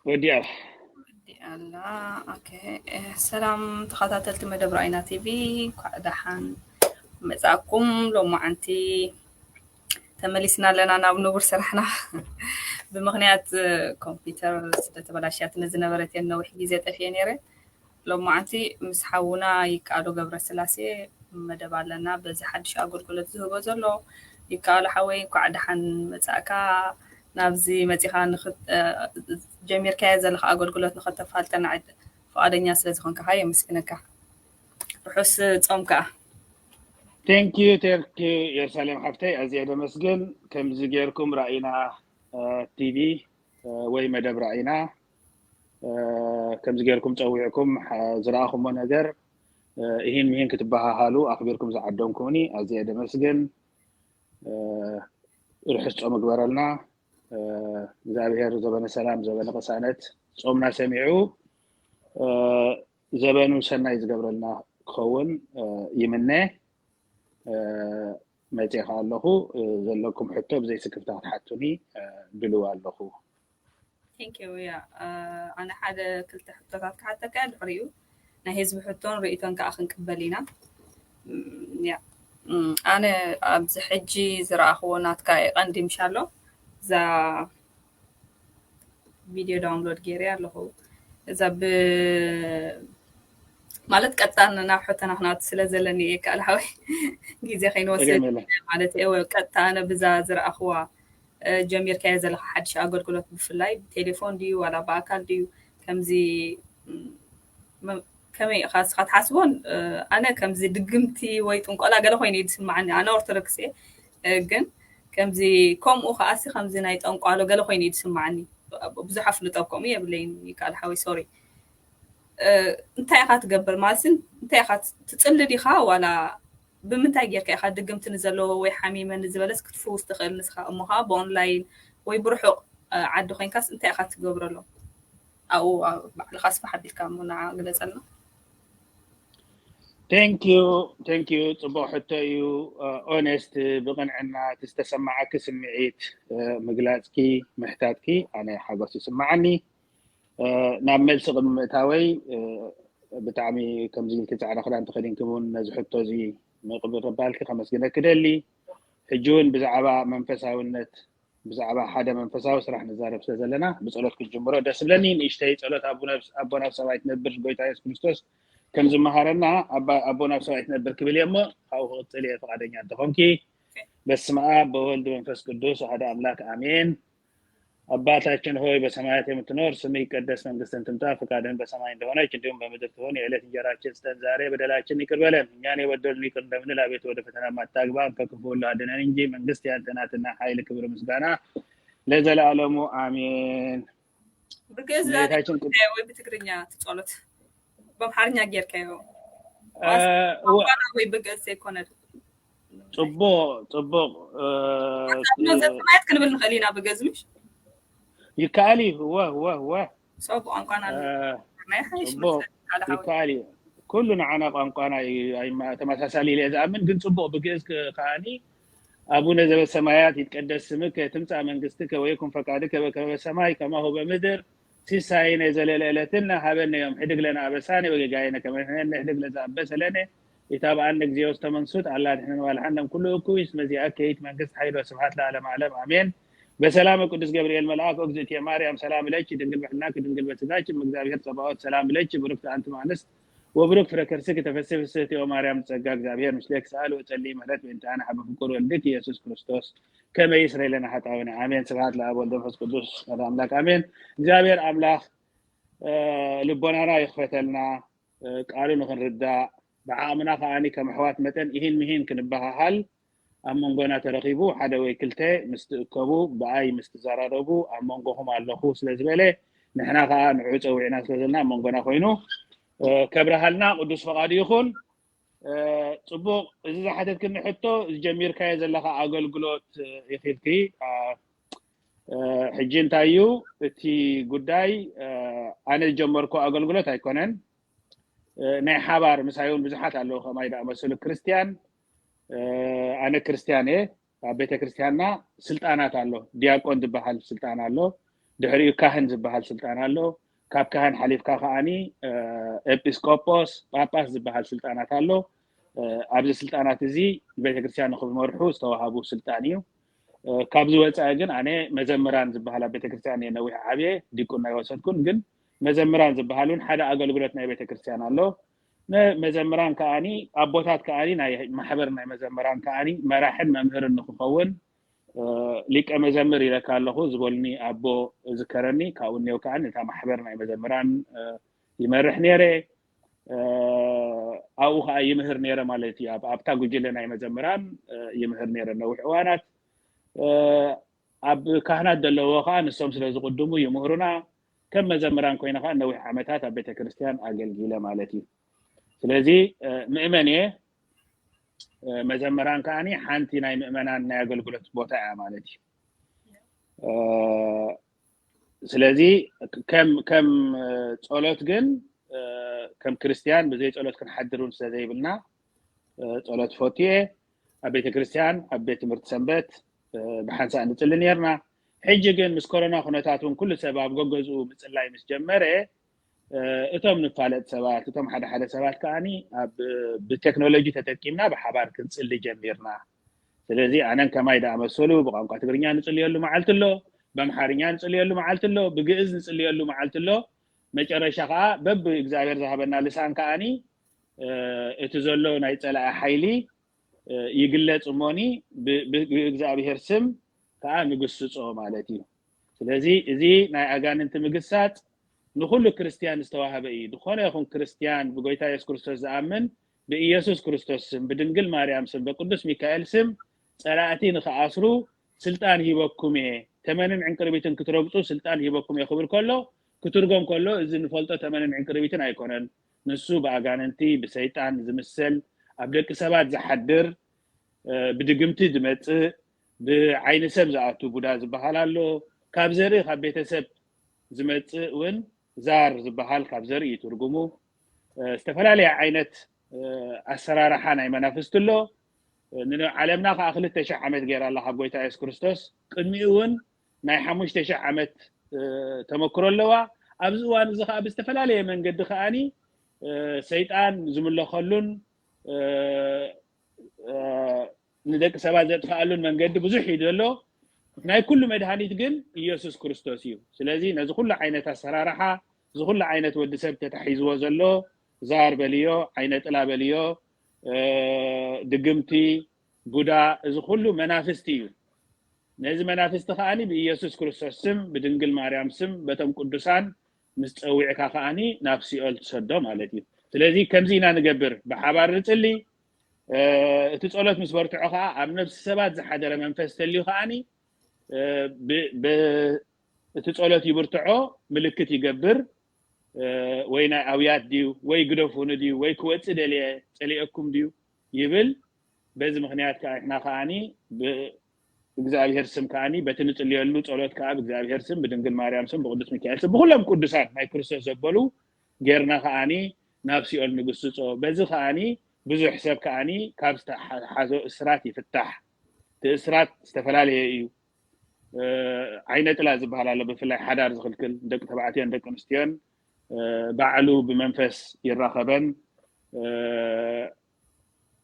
ወዲኣ ኣላ። ኦኬ። ሰላም ተኸታተልቲ መደብ ራእይና ቲቪ፣ እንኳዕ ደሓን መጻእኩም። ሎማዓንቲ ተመሊስና ኣለና ናብ ንቡር ስራሕና። ብምኽንያት ኮምፒውተር ስለተበላሽያትኒ ዝነበረት እየን ነዊሕ ግዜ ጠፊኤ ነይረ። ሎማዓንቲ ምስ ሓውና ይከኣሎ ገብረስላሴ መደብ ኣለና። በዚ ሓድሽ ኣገልግሎት ዝህቦ ዘሎ ይከኣሎ ሓወይ፣ እንኳዕ ደሓን መጻእካ። ናብዚ መጺኻ ጀሚርካዮ ዘለኻ ኣገልግሎት ንኸተፋልጠና ፍቓደኛ ስለ ዝኾንካ ከዓ የመስግነካ። ርሑስ ጾም ከዓ። Thank you, thank you ኢየሩሳሌም ሓፍተይ፣ ኣዝየ ደመስግን። ከምዚ ጌርኩም ራእይና ቲቪ ወይ መደብ ራእይና ከምዚ ጌርኩም ጸዊዕኩም ዝረኣኹሞ ነገር እሂን ምሂን ክትበሃሃሉ ኣኽቢርኩም ዝዓደምኩምኒ ኣዝየ ደመስግን። ርሑስ ጾም እግበረልና። እግዚኣብሔር ዘበነ ሰላም፣ ዘበነ ቅሳነት፣ ጾምና ሰሚዑ ዘበኑ ሰናይ ዝገብረልና ክኸውን ይምነ። መፅእ ከኣ ኣለኹ። ዘለኩም ሕቶ ብዘይ ስክፍታ ክትሓቱኒ ድልው ኣለኹ። Thank you። ያ ኣነ ሓደ ክልተ ሕቶታት ክሓተካ ድሕሪኡ ናይ ህዝቢ ሕቶን ርእይቶን ከዓ ክንቅበል ኢና። ያ ኣነ ኣብዚ ሕጂ ዝረኣኽዎ ናትካ ቀንዲ ምሻሎ እዛ ቪድዮ ዳውንሎድ ገይረ ኣለኹ። እዛ ብ ማለት ቀጥታ ናብ ሕቶና ክናት ስለ ዘለኒ እየ ከኣል ሓወይ ግዜ ከይንወስድ ማለት እየ። ቀጥታ ኣነ ብዛ ዝረኣኽዋ ጀሚርካዮ ዘለካ ሓድሽ ኣገልግሎት ብፍላይ ብቴሌፎን ድዩ ዋላ ብኣካል ድዩ ከምዚ ከመይ ኢኻ እስኻ ትሓስቦን? ኣነ ከምዚ ድግምቲ ወይ ጥንቆላ ገለ ኮይኑ እዩ ዝስማዓኒ። ኣነ ኦርቶዶክስ እየ፣ ግን ከምዚ ከምኡ ከኣሲ ከምዚ ናይ ጠንቋሎ ገለ ኮይኑ እዩ ዝስማዓኒ። ብዙሕ ኣፍልጦ ከምኡ የብለይን። ይከኣል ሓወይ ሶሪ። እንታይ ኢኻ ትገብር ማለት እንታይ ኢኻ ትጽሊ ዲኻ ዋላ ብምንታይ ጌርካ ኢኻ ድግምቲ ንዘለዎ ወይ ሓሚመ ንዝበለስ ክትፍውስ ትኽእል ንስኻ እሞ ኸዓ ብኦንላይን ወይ ብርሑቕ ዓዲ ኮይንካስ እንታይ ኢኻ ትገብረሎም? ኣብኡ ባዕልኻ ስፋሕ ኣቢልካ እሞ ንዓ ግለጸልና። Thank you, thank you። ጽቡቕ ሕቶ እዩ። ኦነስት ብቕንዕና እቲ ዝተሰማዓኪ ስምዒት ምግላጽኪ ምሕታትኪ ኣነ ሓጎስ ይስማዓኒ። ናብ መልሲ ቅድሚ ምእታወይ ብጣዕሚ ከምዚ ኢልኪ ጻዕዳ ክዳን ተኸዲንኪ እውን ነዚ ሕቶ እዚ ምቕብል ረባልኪ ከመስግነኪ ደሊ። ሕጂ እውን ብዛዕባ መንፈሳውነት ብዛዕባ ሓደ መንፈሳዊ ስራሕ ንዛረብ ስለ ዘለና ብጸሎት ክንጅምሮ ደስ ብለኒ። ንእሽተይ ጸሎት ኣቦና ኣብ ሰማይ ትነብር ጎይታ የሱስ ክርስቶስ ከም ዝመሃረና ኣቦና ኣብ ሰማይ ትነብር ክብል እየ እሞ ካብኡ ክቕጽል እየ ፍቓደኛ እንተኾንኪ። በስመ ኣብ በወልድ መንፈስ ቅዱስ ኣሐደ ኣምላክ ኣሜን። አባታችን ሆይ በሰማያት የምትኖር፣ ስምህ ይቀደስ፣ መንግስትህን ትምጣ፣ ፍቃድህን በሰማይ እንደሆነች እንዲሁም በምድር ትሁን። የዕለት እንጀራችንን ስጠን ዛሬ፣ በደላችንን ይቅር በለን እኛን የበደሉንን ይቅር እንደምንል፣ አቤቱ ወደ ፈተና አታግባን፣ ከክፉ ሁሉ አድነን እንጂ መንግስት ያንተ ናትና፣ ኃይል፣ ክብር፣ ምስጋና ለዘላለሙ አሜን። ብግእዝ ወይ ብትግርኛ ትጸሎት በአምሓርኛ ጌርካዮ ወይ ብግእዝ ዘይኮነ ጽቡቅ ጽቡቅ ሰማያት ክንብል ንኽእል ኢና ብግእዝ ምሽ ይከኣል እዩ። እወ እወ እወ ሰው ብቋንቋና ይከኣል እዩ። ኩሉ ንዓና ቋንቋና ተመሳሳሊ ኢለ ዝኣምን ግን ጽቡቅ ብግእዝ ከዓኒ ኣቡነ ዘበሰማያት ይትቀደስ ስምከ ትምጻእ መንግስትከ ወይኩን ፈቃድከ በከመ በሰማይ ከማሁ በምድር ሲሳየነ ዘለለ ዕለትነ ሀበነ ዮም። ሕድግ ለነ አበሳነ ወጌጋየነ ከመ ንሕነኒ ንሕድግ ለዘአበሰ ለነ ኢታብአነ እግዚኦ ውስተ መንሱት አላ አድሕነነ ወአድሕነነ እምኩሉ እኩይ እስመ ዚአከ ይእቲ መንግስት ኃይል ወስብሐት ለዓለመ ዓለም አሜን። በሰላመ ቅዱስ ገብርኤል መልአክ ኦ እግዝእትየ ማርያም ሰላም ለኪ ድንግል በሕልናኪ ድንግል በስጋኪ እም እግዚአብሔር ጸባኦት ሰላም ለኪ ብሩክት አንቲ እም አንስት ወብሩክ ፍረ ከርስኪ ተፈሲ ፍስህቲ ኦ ማርያም ጸጋ እግዚአብሔር ምስሌኪ ሰአል ወጸሊ ምህረት በእንቲአነ ሀበ ፍቁር ወልድኪ ኢየሱስ ክርስቶስ ከመ ይስረይ ለነ ኃጣውነ አሜን። ስብሐት ለአብ ወልድ መንፈስ ቅዱስ ሓደ አምላክ አሜን። እግዚአብሔር አምላክ ልቦናና ይክፈተልና፣ ቃሉ ንክንርዳእ ብዓቅምና ከዓኒ ከም ኣሕዋት መጠን ኢሂን ምሂን ክንበሃሃል ኣብ መንጎና ተረኺቡ ሓደ ወይ ክልተ ምስ ትእከቡ ብኣይ ምስ ትዘራረቡ ኣብ መንጎኹም ኣለኹ ስለ ዝበለ ንሕና ከዓ ንዑ ፀዊዕና ስለ ዘለና ኣብ መንጎና ኮይኑ ከብረሃልና ቅዱስ ፈቃዱ ይኹን። ጽቡቕ። እዚ ዝሓተትክኒ ሕቶ ዝጀሚርካዮ ዘለኻ ኣገልግሎት ኢኺልኪ ሕጂ እንታይ እዩ እቲ ጉዳይ? ኣነ ዝጀመርኩ ኣገልግሎት ኣይኮነን፣ ናይ ሓባር ምሳይ እውን ብዙሓት ኣለዉ ከማይ ዝኣመሰሉ ክርስትያን። ኣነ ክርስትያን እየ። ኣብ ቤተ ክርስትያንና ስልጣናት ኣሎ፣ ዲያቆን ዝበሃል ስልጣን ኣሎ። ድሕሪኡ ካህን ዝበሃል ስልጣን ኣሎ። ካብ ካህን ሓሊፍካ ከዓኒ ኤጲስቆጶስ፣ ጳጳስ ዝበሃል ስልጣናት ኣሎ። ኣብዚ ስልጣናት እዚ ቤተክርስትያን ንክመርሑ ዝተዋሃቡ ስልጣን እዩ። ካብዚ ወፃኢ ግን ኣነ መዘምራን ዝበሃል ኣብ ቤተክርስትያን እየ ነዊሕ ዓብየ፣ ዲቁና ይወሰድኩን፣ ግን መዘምራን ዝበሃል እውን ሓደ ኣገልግሎት ናይ ቤተክርስትያን ኣሎ። መዘምራን ከዓኒ ኣቦታት ከዓኒ ናይ ማሕበር ናይ መዘምራን ከዓኒ መራሕን መምህርን ንክኸውን ሊቀ መዘምር ኢለካ ኣለኹ ዝበሉኒ ኣቦ እዝከረኒ። ካብኡ እኔው ከዓ ነታ ማሕበር ናይ መዘምራን ይመርሕ ነይረ። ኣብኡ ከዓ ይምህር ነይረ ማለት እዩ። ኣብታ ጉጅለ ናይ መዘምራን ይምህር ነይረ ነዊሕ እዋናት። ኣብ ካህናት ዘለዎ ከዓ ንሶም ስለ ዝቕድሙ ይምህሩና። ከም መዘምራን ኮይነ ከዓ ነዊሕ ዓመታት ኣብ ቤተክርስትያን ኣገልጊለ ማለት እዩ። ስለዚ ምእመን እየ። መዘምራን ከዓኒ ሓንቲ ናይ ምእመናን ናይ ኣገልግሎት ቦታ እያ ማለት እዩ። ስለዚ ከም ከም ጸሎት ግን ከም ክርስትያን ብዘይ ጸሎት ክንሓድር እውን ስለ ዘይብልና ጸሎት ፈትየ ኣብ ቤተክርስትያን ኣብ ቤት ትምህርቲ ሰንበት ብሓንሳእ ንጽሊ ነርና። ሕጂ ግን ምስ ኮሮና ኩነታት እውን ኩሉ ሰብ ኣብ ገገዝኡ ምጽላይ ምስ ጀመረ እቶም ንፋለጥ ሰባት እቶም ሓደ ሓደ ሰባት ከዓኒ ብቴክኖሎጂ ተጠቂምና ብሓባር ክንጽሊ ጀሚርና። ስለዚ ኣነን ከማይ ዝኣመሰሉ ብቋንቋ ትግርኛ ንጽልየሉ መዓልቲ ኣሎ፣ ብኣምሓርኛ ንጽልየሉ መዓልቲ ኣሎ፣ ብግእዝ ንጽልየሉ መዓልቲ ኣሎ። መጨረሻ ከዓ በብ እግዚኣብሔር ዝሃበና ልሳን ከዓኒ እቲ ዘሎ ናይ ጸላኢ ሓይሊ ይግለጽ እሞኒ ብእግዚኣብሔር ስም ከዓ ንግስጾ ማለት እዩ። ስለዚ እዚ ናይ ኣጋንንቲ ምግሳጽ ንኩሉ ክርስትያን ዝተዋህበ እዩ። ዝኾነ ይኹን ክርስትያን ብጎይታ የሱስ ክርስቶስ ዝኣምን ብኢየሱስ ክርስቶስ ስም ብድንግል ማርያም ስም ብቅዱስ ሚካኤል ስም ጸላእቲ ንክኣስሩ ስልጣን ሂበኩም እየ። ተመንን ዕንቅርቢትን ክትረግጹ ስልጣን ሂበኩም እየ ክብል ከሎ ክትርጎም ከሎ እዚ ንፈልጦ ተመንን ዕንቅርቢትን ኣይኮነን። ንሱ ብኣጋንንቲ ብሰይጣን ዝምሰል ኣብ ደቂ ሰባት ዝሓድር ብድግምቲ ዝመፅእ ብዓይኒ ሰብ ዝኣቱ ቡዳ ዝበሃል ኣሎ። ካብ ዘርኢ ካብ ቤተሰብ ዝመፅእ እውን ዛር ዝበሃል ካብ ዘርኢ እዩ ትርጉሙ። ዝተፈላለየ ዓይነት ኣሰራርሓ ናይ መናፍስቲ ኣሎ። ንዓለምና ከዓ ክልተ ሽሕ ዓመት ገይራ ኣላ ካብ ጎይታ የሱስ ክርስቶስ። ቅድሚኡ እውን ናይ ሓሙሽተ ሽሕ ዓመት ተመክሮ ኣለዋ። ኣብዚ እዋን እዚ ከዓ ብዝተፈላለየ መንገዲ ከዓኒ ሰይጣን ዝምለኸሉን ንደቂ ሰባት ዘጥፍኣሉን መንገዲ ብዙሕ እዩ ዘሎ። ናይ ኩሉ መድሃኒት ግን ኢየሱስ ክርስቶስ እዩ። ስለዚ ነዚ ኩሉ ዓይነት ኣሰራርሓ እዚ ኩሉ ዓይነት ወዲ ሰብ ተታሒዝዎ ዘሎ ዛር በልዮ፣ ዓይነ ጥላ በልዮ፣ ድግምቲ፣ ቡዳ፣ እዚ ኩሉ መናፍስቲ እዩ። ነዚ መናፍስቲ ከዓኒ ብኢየሱስ ክርስቶስ ስም ብድንግል ማርያም ስም በቶም ቅዱሳን ምስ ጸዊዕካ ከዓኒ ናብ ሲኦል ትሰዶ ማለት እዩ። ስለዚ ከምዚ ኢና ንገብር፣ ብሓባር ንጽሊ። እቲ ጸሎት ምስ በርትዖ ከዓ ኣብ ነብሲ ሰባት ዝሓደረ መንፈስ ተልዩ ከዓኒ እቲ ጸሎት ይብርትዖ፣ ምልክት ይገብር። ወይ ናይ ኣውያት ድዩ ወይ ግደፉኒ ድዩ ወይ ክወፅእ ደልየ ፀሊኤኩም ድዩ ይብል። በዚ ምክንያት ከዓ ንሕና ከዓኒ ብእግዚኣብሔር ስም ከዓኒ በቲ ንፅልየሉ ፀሎት ከዓ ብእግዚኣብሔር ስም ብድንግል ማርያም ስም ብቅዱስ ሚካኤል ስም ብኩሎም ቅዱሳን ናይ ክርስቶስ ዘበሉ ጌርና ከዓኒ ናብ ሲኦል ንግስፆ። በዚ ከዓኒ ብዙሕ ሰብ ከዓኒ ካብ ዝተሓዞ እስራት ይፍታሕ። እቲ እስራት ዝተፈላለየ እዩ። ዓይነ ጥላ ዝበሃል ኣሎ። ብፍላይ ሓዳር ዝኽልክል ደቂ ተባዕትዮን ደቂ ኣንስትዮን ባዕሉ ብመንፈስ ይራኸበን።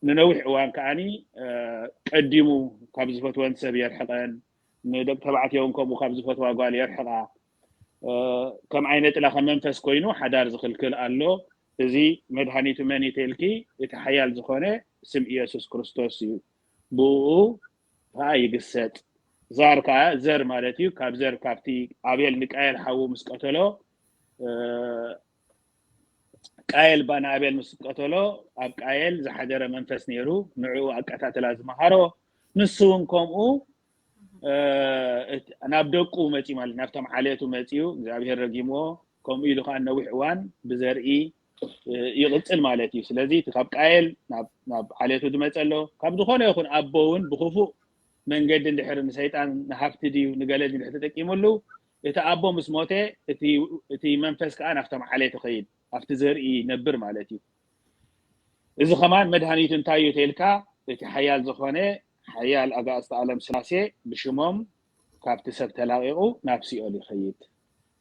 ንነዊሕ እዋን ከዓኒ ቀዲሙ ካብ ዝፈትወን ሰብ የርሕቐን። ንደቂ ተባዕትዮ እውን ከምኡ ካብ ዝፈትዋ ጓል የርሕቓ። ከም ዓይነ ጥላ ከም መንፈስ ኮይኑ ሓዳር ዝኽልክል ኣሎ። እዚ መድሃኒቱ መን እዩ ተልኪ? እቲ ሓያል ዝኾነ ስም ኢየሱስ ክርስቶስ እዩ። ብኡ ከዓ ይግሰጥ። ዛር ከዓ ዘር ማለት እዩ። ካብ ዘር ካብቲ ኣቤል ንቃየል ሓዉ ምስ ቀተሎ ቃየል ባ ንኣቤል ምስ ቀተሎ ኣብ ቃየል ዝሓደረ መንፈስ ነይሩ ንዕኡ ኣቀታትላ ዝመሃሮ ንሱ እውን ከምኡ ናብ ደቁ መፂኡ ማለት ናብቶም ዓሌቱ መፂኡ እግዚኣብሔር ረጊምዎ። ከምኡ ኢሉ ከዓ ነዊሕ እዋን ብዘርኢ ይቕፅል ማለት እዩ። ስለዚ እቲ ካብ ቃየል ናብ ዓሌቱ ዝመፀ ኣሎ ካብ ዝኾነ ይኹን ኣቦ እውን ብክፉእ መንገዲ እንድሕር ንሰይጣን ንሃብቲ ድዩ ንገለ ድዩ እንድሕር ተጠቂሙሉ እቲ ኣቦ ምስ ሞተ እቲ መንፈስ ከዓ ናብቶም ዓሌት ይኸይድ ኣብቲ ዘርኢ ይነብር ማለት እዩ። እዚ ከማን መድሃኒቱ እንታይ እዩ ተልካ እቲ ሓያል ዝኾነ ሓያል ኣጋእዝተ ኣለም ስላሴ ብሽሞም ካብቲ ሰብ ተላቒቑ ናብ ሲኦል ይኸይድ።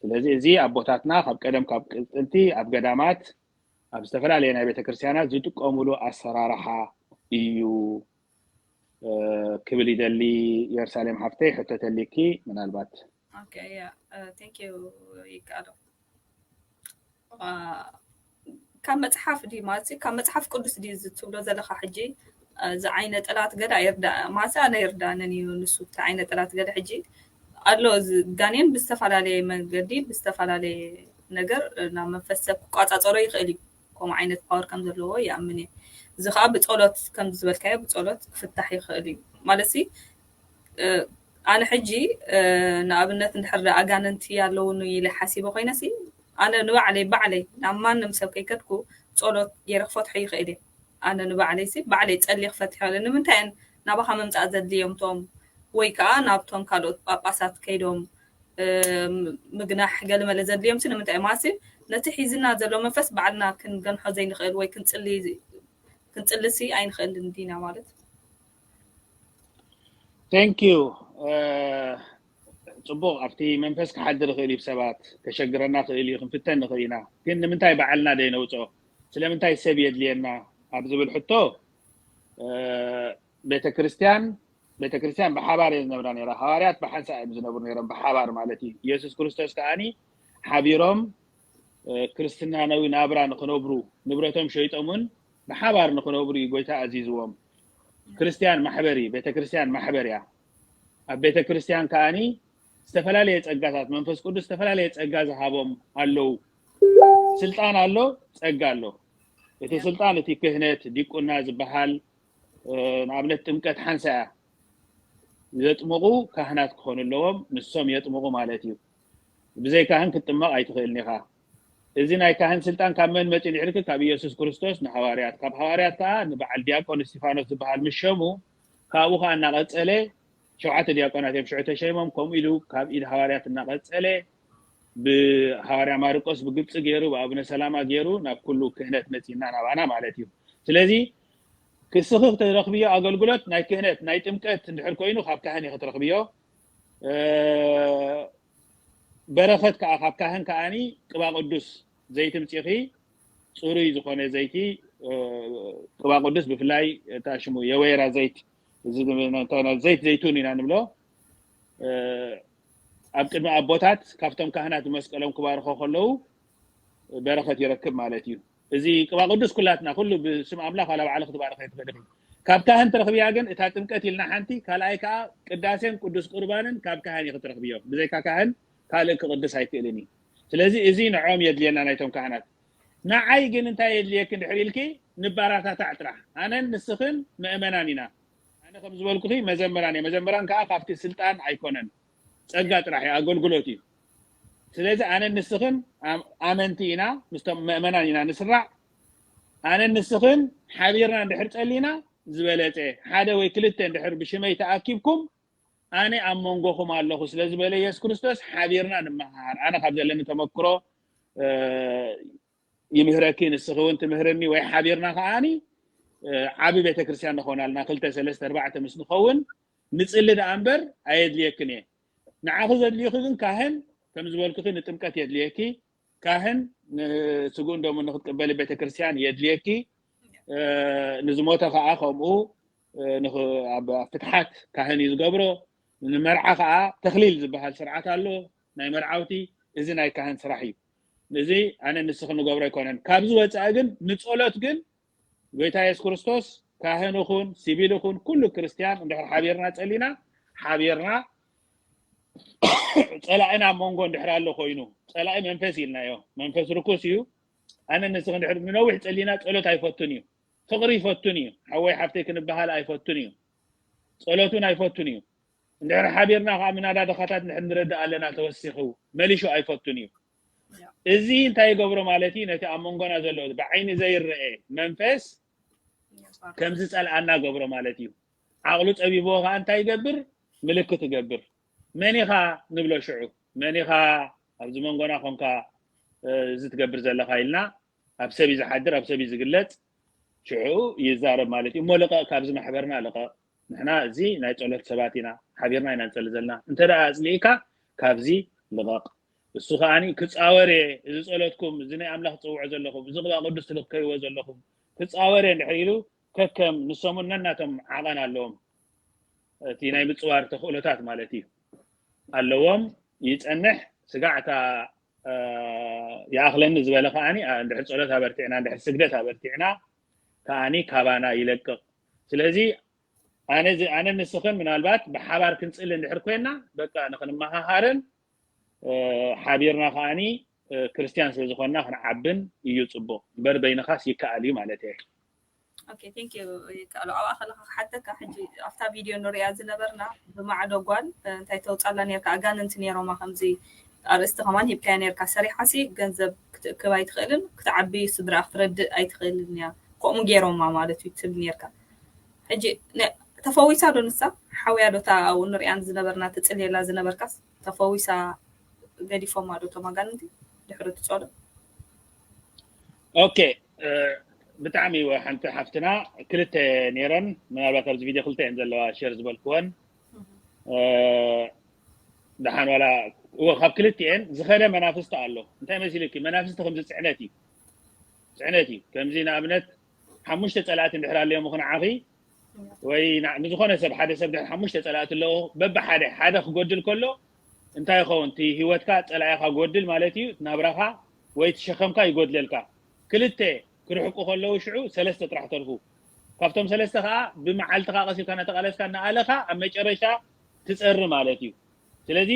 ስለዚ እዚ ኣቦታትና ካብ ቀደም ካብ ጥንቲ ኣብ ገዳማት ኣብ ዝተፈላለየ ናይ ቤተክርስትያናት ዝጥቀሙሉ ኣሰራርሓ እዩ ክብል ይደሊ። ኢየሩሳሌም ሓፍተይ ሕቶ ተሊኪ ምናልባት ይከኣሎ ካብ መፅሓፍ ዲ ማለት ካብ መፅሓፍ ቅዱስ ዲ ዝትብሎ ዘለካ ሕጂ እዚ ዓይነ ጥላት ገዳ ይርዳ ማለት ኣነ ይርዳንን እዩ ንሱ እቲ ዓይነ ጥላት ገዳ ሕጂ ኣሎ እዚ ጋኔን ብዝተፈላለየ መንገዲ ብዝተፈላለየ ነገር ናብ መንፈስ ሰብ ክቋፃፀሮ ይኽእል እዩ ከምኡ ዓይነት ፓወር ከም ዘለዎ ይኣምን እየ እዚ ከዓ ብፀሎት ከም ዝበልካዮ ብፀሎት ክፍታሕ ይኽእል እዩ ማለት ኣነ ሕጂ ንኣብነት እንድሕር ኣጋንንቲ ኣለውኒ ኢለ ሓሲበ ኮይነሲ ኣነ ንባዕለይ ባዕለይ ናብ ማንም ሰብ ከይከድኩ ጸሎት ገይረ ክፈትሖ ይኽእል እየ ኣነ ንባዕለይ ሲ ባዕለይ ጸልየ ክፈትሕ ይኽእል ንምንታይ እየን ናባኻ ምምጻእ ዘድልዮም ቶም ወይ ከዓ ናብቶም ካልኦት ጳጳሳት ከይዶም ምግናሕ ገለመለ ዘድልዮም ሲ ንምንታይ ማለት ነቲ ሒዝና ዘሎ መንፈስ ባዕልና ክንገንሖ ዘይንኽእል ወይ ክንጽሊ ክንጽልሲ ኣይንኽእልን ዲና ማለት Thank you ጽቡቕ ኣብቲ መንፈስ ክሓድር ይኽእል እዩ ሰባት ከሸግረና ክእል እዩ ክንፍተን ንኽእል ኢና ግን ንምንታይ በዓልና ደይነውፅኦ ስለምንታይ ሰብ የድልየና ኣብ ዝብል ሕቶ ቤተክርስትያን ቤተክርስትያን ብሓባር እየ ዝነብራ ነራ ሃዋርያት ብሓንሳ እዮም ዝነብሩ ነሮም ብሓባር ማለት እዩ ኢየሱስ ክርስቶስ ከዓኒ ሓቢሮም ክርስትና ነዊ ናብራ ንክነብሩ ንብረቶም ሸይጦም እውን ብሓባር ንክነብሩ እዩ ጎይታ ኣዚዝዎም ክርስትያን ማሕበር እዩ ቤተክርስትያን ማሕበር እያ ኣብ ቤተክርስትያን ከዓኒ ዝተፈላለየ ጸጋታት መንፈስ ቅዱስ ዝተፈላለየ ጸጋ ዝሃቦም ኣለዉ ስልጣን ኣሎ ጸጋ ኣሎ እቲ ስልጣን እቲ ክህነት ዲቁና ዝበሃል ንኣብነት ጥምቀት ሓንሳ እያ ዘጥምቑ ካህናት ክኾኑ ኣለዎም ንሶም የጥምቑ ማለት እዩ ብዘይ ካህን ክትጥመቕ ኣይትኽእልን ኢኻ እዚ ናይ ካህን ስልጣን ካብ መን መፂ ድሕርክ ካብ ኢየሱስ ክርስቶስ ንሃዋርያት ካብ ሃዋርያት ከዓ ንበዓል ዲያቆን እስቲፋኖስ ዝበሃል ምሸሙ ካብኡ ከዓ እናቐፀለ ሸውዓተ ዲያቆናት እዮም ሽዑ ተሸይሞም ከምኡ ኢሉ ካብ ኢድ ሃዋርያት እናቐፀለ ብሃዋርያ ማርቆስ ብግብፂ ገይሩ ብኣቡነ ሰላማ ገይሩ ናብ ኩሉ ክህነት መፂና ናባና ማለት እዩ ስለዚ ክስኺ ክትረኽብዮ ኣገልግሎት ናይ ክህነት ናይ ጥምቀት እንድሕር ኮይኑ ካብ ካህን እዩ ክትረኽብዮ በረኸት ከዓ ካብ ካህን ከዓኒ ቅባ ቅዱስ ዘይቲ ምፂኺ ፅሩይ ዝኾነ ዘይቲ ቅባ ቅዱስ ብፍላይ እታ ሽሙ የወይራ ዘይት ዘይት ዘይቱን ኢና ንብሎ ኣብ ቅድሚ ኣቦታት ካብቶም ካህናት ብመስቀሎም ክባርኾ ከለዉ በረኸት ይረክብ ማለት እዩ እዚ ቅባ ቅዱስ ኩላትና ኩሉ ብስም ኣምላኽ ዋላ ባዕልኺ ትባርኸ ይትኽእል ኢኺ ካብ ካህን ትረኽብያ ግን እታ ጥምቀት ኢልና ሓንቲ ካልኣይ ከዓ ቅዳሴን ቅዱስ ቁርባንን ካብ ካህን ኢኺ ትረኽብዮ ብዘይካ ካህን ካልእ ክቕድስ ኣይክእልን እዩ ስለዚ እዚ ንዖም የድልየና ናይቶም ካህናት ንዓይ ግን እንታይ የድልየኪ እንድሕር ኢልኪ ንባራታታዕ ጥራሕ ኣነን ንስኽን ምእመናን ኢና ኣነ ከም ዝበልኩኺ መዘምራን እየ መዘምራን ከዓ ካብቲ ስልጣን ኣይኮነን ጸጋ ጥራሕ እዩ ኣገልግሎት እዩ ስለዚ ኣነን ንስኽን ኣመንቲ ኢና ምስቶም ምእመናን ኢና ንስራዕ ኣነን ንስኽን ሓቢርና እንድሕር ጸሊና ዝበለጸ ሓደ ወይ ክልተ እንድሕር ብሽመይ ተኣኪብኩም ኣነ ኣብ መንጎኹም ኣለኹ ስለ ዝበለ የሱስ ክርስቶስ ሓቢርና ንመሃር ኣነ ካብ ዘለኒ ተመክሮ ይምህረኪ ንስኺ እውን ትምህርኒ ወይ ሓቢርና ከዓኒ ዓቢ ቤተክርስትያን ንኾናልና ክልተ ሰለስተ ኣርባዕተ ምስ ንኸውን ንጽሊ ደኣ እምበር ኣየድልየክን እየ ንዓኺ ዘድልዩኺ ግን ካህን ከም ዝበልኩኺ ንጥምቀት የድልየኪ ካህን ስጉእን ደሙን ንክትቅበሊ ቤተክርስትያን የድልየኪ ንዝሞተ ከዓ ከምኡ ኣብ ፍትሓት ካህን እዩ ዝገብሮ ንመርዓ ከዓ ተክሊል ዝበሃል ስርዓት ኣሎ ናይ መርዓውቲ እዚ ናይ ካህን ስራሕ እዩ እዚ ኣነ ንስኺ ንገብሮ ኣይኮነን ካብዚ ወፃኢ ግን ንፀሎት ግን ጎይታ የሱስ ክርስቶስ ካህን ይኹን ሲቪል ይኹን ኩሉ ክርስትያን እንድሕር ሓቢርና ፀሊና ሓቢርና ፀላእን ኣብ መንጎ እንድሕር ኣሎ ኮይኑ ፀላኢ መንፈስ ኢልናዮ መንፈስ ርኩስ እዩ ኣነ ንስኺ እንድሕር ንነዊሕ ፀሊና ፀሎት ኣይፈቱን እዩ ፍቅሪ ይፈቱን እዩ ሓወይ ሓፍተይ ክንበሃል ኣይፈቱን እዩ ጸሎት እውን ኣይፈቱን እዩ። እንድሕር ሓቢርና ከዓ ምናዳ ድኻታት እንድሕር ንረድእ ኣለና ተወሲኹ መሊሹ ኣይፈቱን እዩ። እዚ እንታይ ይገብሮ ማለት እዩ? ነቲ ኣብ መንጎና ዘሎ ብዓይኒ ዘይረአ መንፈስ ከም ዝጸልኣና ገብሮ ማለት እዩ። ዓቕሉ ጸቢብዎ ከዓ እንታይ ይገብር? ምልክት ይገብር። መን ኢኻ ንብሎ ሽዑ? መን ኢኻ ኣብዚ መንጎና ኾንካ እዚ ትገብር ዘለኻ? ኢልና ኣብ ሰብ እዩ ዝሓድር፣ ኣብ ሰብ እዩ ዝግለጽ። ሽዑ ይዛረብ ማለት እዩ። እሞ ልቐቕ፣ ካብዚ ማሕበርና ልቐቕ። ንሕና እዚ ናይ ጸሎት ሰባት ኢና፣ ሓቢርና ኢና ንጸሊ ዘለና። እንተ ደኣ ኣጽሊእካ ካብዚ ልቐቕ። እሱ ከዓኒ ክጻወር እየ፣ እዚ ጸሎትኩም፣ እዚ ናይ ኣምላኽ ትጽውዖ ዘለኹም፣ እዚ ቅብኣ ቅዱስ ትልከይዎ ዘለኹም ክጻወር እየ እንድሕር ኢሉ፣ ከከም ንሶምን ነናቶም ዓቐን ኣለዎም። እቲ ናይ ምጽዋር ተኽእሎታት ማለት እዩ ኣለዎም። ይጸንሕ። ስጋዕ እታ ይኣኽለኒ ዝበለ ከዓኒ እንድሕር ጸሎት ኣበርቲዕና፣ እንድሕር ስግደት ኣበርቲዕና ከዓኒ ካባና ይለቅቕ። ስለዚ ኣነ ንስኽን ምናልባት ብሓባር ክንጽሊ እንድሕር ኮይና፣ በቃ ንኽንመሃሃርን ሓቢርና ከዓኒ ክርስትያን ስለ ዝኾንና ክንዓብን እዩ ጽቡቕ እምበር፣ በይንኻስ ይከኣል እዩ ማለት እየ። ኦኬ፣ ቴንክ ዩ። ይከኣሉ ኣብኣ ከለካ ክሓተካ፣ ሕጂ ኣብታ ቪድዮ ንሪኣ ዝነበርና ብማዕዶ ጓል እንታይ ተውፃላ ነርካ? ኣጋንንቲ ነይሮማ ከምዚ ኣርእስቲ ከማን ሂብካያ ነርካ። ሰሪሓሲ ገንዘብ ክትእክብ ኣይትኽእልን፣ ክትዓቢ ስድራ ክትረድእ ኣይትኽእልን እያ። ከምኡ ገይሮማ ማለት እዩ ትብል ነርካ። ሕጂ ተፈዊሳ ዶ ንሳ? ሓውያ ዶ እታ ኣብኡ ንሪኣን ዝነበርና ትፅልየላ ዝነበርካስ? ተፈዊሳ ገዲፎማ ዶ እቶም ኣጋንንቲ ድሕሪ ትፀሎ? ኦኬ፣ ብጣዕሚ ሓንቲ ሓፍትና ክልተ ነይረን፣ ምናልባት ኣብዚ ቪድዮ ክልተ እየን ዘለዋ ሸር ዝበልክወን። ደሓን ዋላ እዎ ካብ ክልቲኤን ዝኸደ መናፍስቲ ኣሎ። እንታይ መሲልኪ? መናፍስቲ ከምዚ ፅዕነት እዩ፣ ፅዕነት እዩ። ከምዚ ንኣብነት ሓሙሽተ ፀላእቲ እንድሕር ኣለዮም ንዓኺ ወይ ንዝኾነ ሰብ፣ ሓደ ሰብ ድሕሪ ሓሙሽተ ፀላእቲ ኣለዎ፣ በብሓደ ሓደ ክጎድል ከሎ እንታይ ይኸውን? እቲ ህይወትካ ፀላኢኻ ጎድል ማለት እዩ። ናብራኻ ወይ ትሸኸምካ ይጎድለልካ። ክልተ ክርሕቁ ከለዉ ሽዑ ሰለስተ ጥራሕ ተርፉ። ካብቶም ሰለስተ ከዓ ብመዓልትኻ ቀሲልካ እናተቃለስካ እናኣለኻ ኣብ መጨረሻ ትፀሪ ማለት እዩ። ስለዚ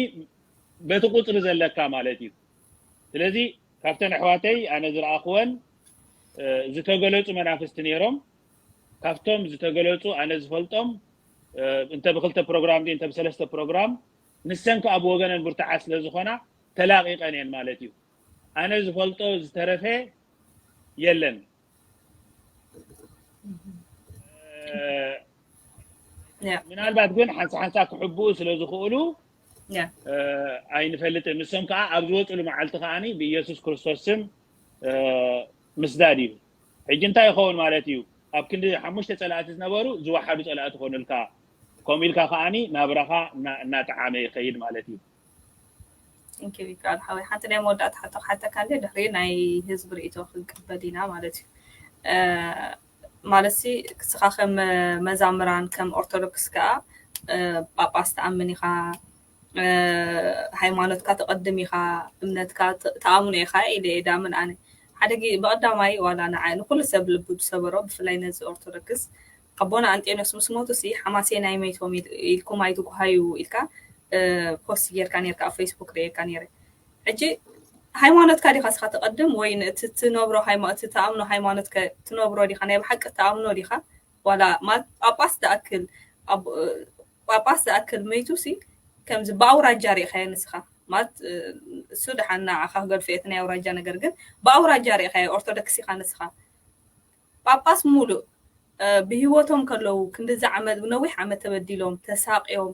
በቲ ቁፅሪ ዘለካ ማለት እዩ። ስለዚ ካብተን ኣሕዋተይ ኣነ ዝረኣኽወን ዝተገለፁ መናፍስቲ ነይሮም። ካብቶም ዝተገለፁ ኣነ ዝፈልጦም እንተ ብክልተ ፕሮግራም እንተ ብሰለስተ ፕሮግራም ንሰን ከዓ ብወገነን ብርቱዓት ስለ ዝኾና ተላቒቐን እየን ማለት እዩ። ኣነ ዝፈልጦ ዝተረፈ የለን። ምናልባት ግን ሓንሳ ሓንሳ ክሕብኡ ስለ ዝኽእሉ ኣይንፈልጥን። ንሶም ከዓ ኣብ ዝወፅሉ መዓልቲ ከዓኒ ብኢየሱስ ክርስቶስ ስም ምስዳድ እዩ። ሕጂ እንታይ ይኸውን ማለት እዩ? ኣብ ክንዲ ሓሙሽተ ፀላእቲ ዝነበሩ ዝወሓዱ ፀላእቲ ኮኑልካ። ከምኡ ኢልካ ከዓኒ ናብራኻ እናጠዓመ ይኸይድ ማለት እዩ። ቴንኪው ይከኣል ሓወይ። ሓንቲ ናይ መወዳእታ ሕቶ ክሓተካ እንደ ድሕሪ ናይ ህዝቢ ርእይቶ ክንቅበል ኢና ማለት እዩ። ማለት ሲ ክስኻ ከም መዛምራን ከም ኦርቶዶክስ ከዓ ጳጳስ ትኣምን ኢኻ፣ ሃይማኖትካ ተቐድም ኢኻ፣ እምነትካ ተኣምኖ ኢኻ ኢለ እየ ዳምን ኣነ። ሓደ ብቐዳማይ ዋላ ንዓይ ንኩሉ ሰብ ልቡ ዝሰበሮ ብፍላይ ነዚ ኦርቶዶክስ ኣቦና ኣንጤኖስ ምስ ሞቱ ሲ ሓማሴናይ መይቶም ኢልኩም ኣይትጉሃዩ ኢልካ ፖስት ጌርካ ኔርካ ኣብ ፌስቡክ ርእየካ ኔረ። ሕጂ ሃይማኖትካ ዲኻ ስኻ ተቐድም ወይ እቲ ትነብሮ እቲ ትኣምኖ ሃይማኖትከ ትነብሮ ዲኻ? ናይ ብሓቂ ትኣምኖ ዲኻ? ዋላ ማለት ጳጳስ ዝኣክል ጳጳስ ዝኣክል መይቱ ሲ ከምዚ ብኣውራጃ ሪእኻዮ ንስኻ ማለት እሱ ደሓን ንዓኻ ክገድፎ እቲ ናይ ኣውራጃ ነገር ግን ብኣውራጃ ሪእኻዮ ኦርቶዶክስ ኢኻ ንስኻ ጳጳስ ሙሉእ ብህይወቶም ከለዉ ክንድዚ ዓመት ነዊሕ ዓመት ተበዲሎም ተሳቅዮም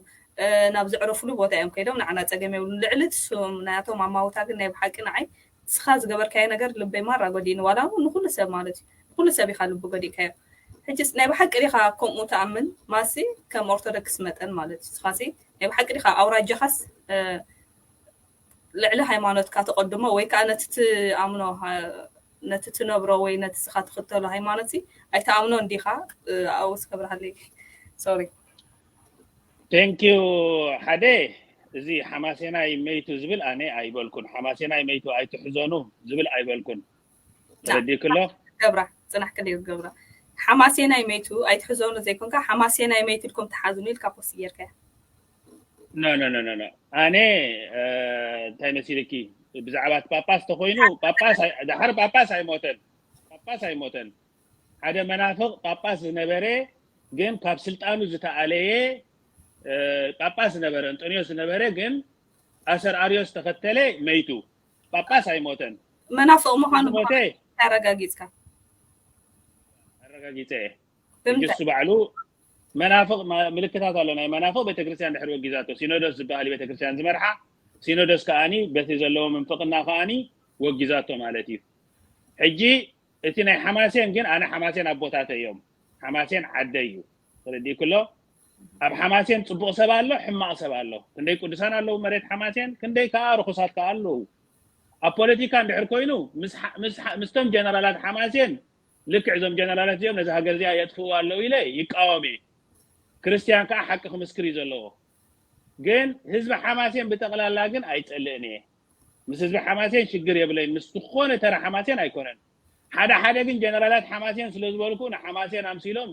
ናብ ዘዕረፍሉ ቦታ እዮም ከይዶም ንዓና ፀገም የብሉን ልዕሊ ስም ናቶም ኣማውታ ግን ናይ ብሓቂ ንዓይ ንስኻ ዝገበርካዮ ነገር ልበይ ማራ ጎዲእኒ ዋላ እውን ንኩሉ ሰብ ማለት እዩ ንኩሉ ሰብ ኢኻ ልቢ ጎዲእካዮ ሕጂ ናይ ብሓቂ ዲኻ ከምኡ ትኣምን ማሲ ከም ኦርቶዶክስ መጠን ማለት እዩ ንስኻሲ ናይ ብሓቂ ዲኻ ኣውራጃኻስ ልዕሊ ሃይማኖትካ ተቐድሞ ወይ ከዓ ነቲ ትኣምኖ ነቲ ትነብሮ ወይ ነቲ ስኻ ትኽተሎ ሃይማኖት ኣይትኣምኖ እንዲኻ ኣብስ ከብርሃለይ ሶሪ ቴንኪዩ ሓደ እዚ ሓማሴናይ መይቱ ዝብል ኣነ ኣይበልኩን ሓማሴናይ መይቱ ኣይትሕዘኑ ዝብል ኣይበልኩን ተረዲክሎ ገብራ ፅናሕ ክልዩ ገብራ ሓማሴናይ መይቱ ኣይትሕዘኑ ዘይኮንካ ሓማሴናይ መይቱ ኢልኩም ትሓዝኑ ኢልካ ፖስት ጌርካያ ኖ ኖ ኖ ኖ ኣነ እንታይ መሲልኪ ብዛዕባ እቲ ጳጳስ ተኮይኑ ጳጳስ ድሓር ጳጳስ ኣይሞተን ጳጳስ ኣይሞተን ሓደ መናፍቕ ጳጳስ ዝነበረ ግን ካብ ስልጣኑ ዝተኣለየ ጳጳስ ዝነበረ እንጦንዮስ ዝነበረ ግን ኣሰር ኣርዮስ ተኸተለ መይቱ ጳጳስ ኣይሞተን መናፍቕ ምዃኑ ሞተ ኣረጋጊፅካ ኣረጋጊፀ እየ እሱ ባዕሉ መናፍቕ ምልክታት ኣሎ ናይ መናፍቕ ቤተክርስትያን ድሕሪ ወጊዛቶ ሲኖዶስ ዝበሃል ቤተክርስትያን ዝመርሓ ሲኖዶስ ከዓኒ በቲ ዘለዎ ምንፍቕና ከዓኒ ወጊዛቶ ማለት እዩ ሕጂ እቲ ናይ ሓማሴን ግን ኣነ ሓማሴን ኣቦታተ እዮም ሓማሴን ዓደ እዩ ተረዲእኩሎ ኣብ ሓማሴን ፅቡቕ ሰብ ኣሎ ሕማቕ ሰብ ኣሎ ክንደይ ቅዱሳን ኣለዉ መሬት ሓማሴን ክንደይ ከዓ ርኩሳት ከዓ ኣለዉ ኣብ ፖለቲካ እንድሕር ኮይኑ ምስቶም ጀነራላት ሓማሴን ልክዕ እዞም ጀነራላት እዚኦም ነዚ ሃገር እዚኣ የጥፍኡ ኣለዉ ኢለ ይቃወም እየ። ክርስትያን ከዓ ሓቂ ክምስክር እዩ ዘለዎ። ግን ህዝቢ ሓማሴን ብጠቕላላ ግን ኣይጸልእን እየ። ምስ ህዝቢ ሓማሴን ሽግር የብለይን፣ ምስ ዝኾነ ተራ ሓማሴን ኣይኮነን። ሓደ ሓደ ግን ጀነራላት ሓማሴን ስለ ዝበልኩ ንሓማሴን ኣምሲሎም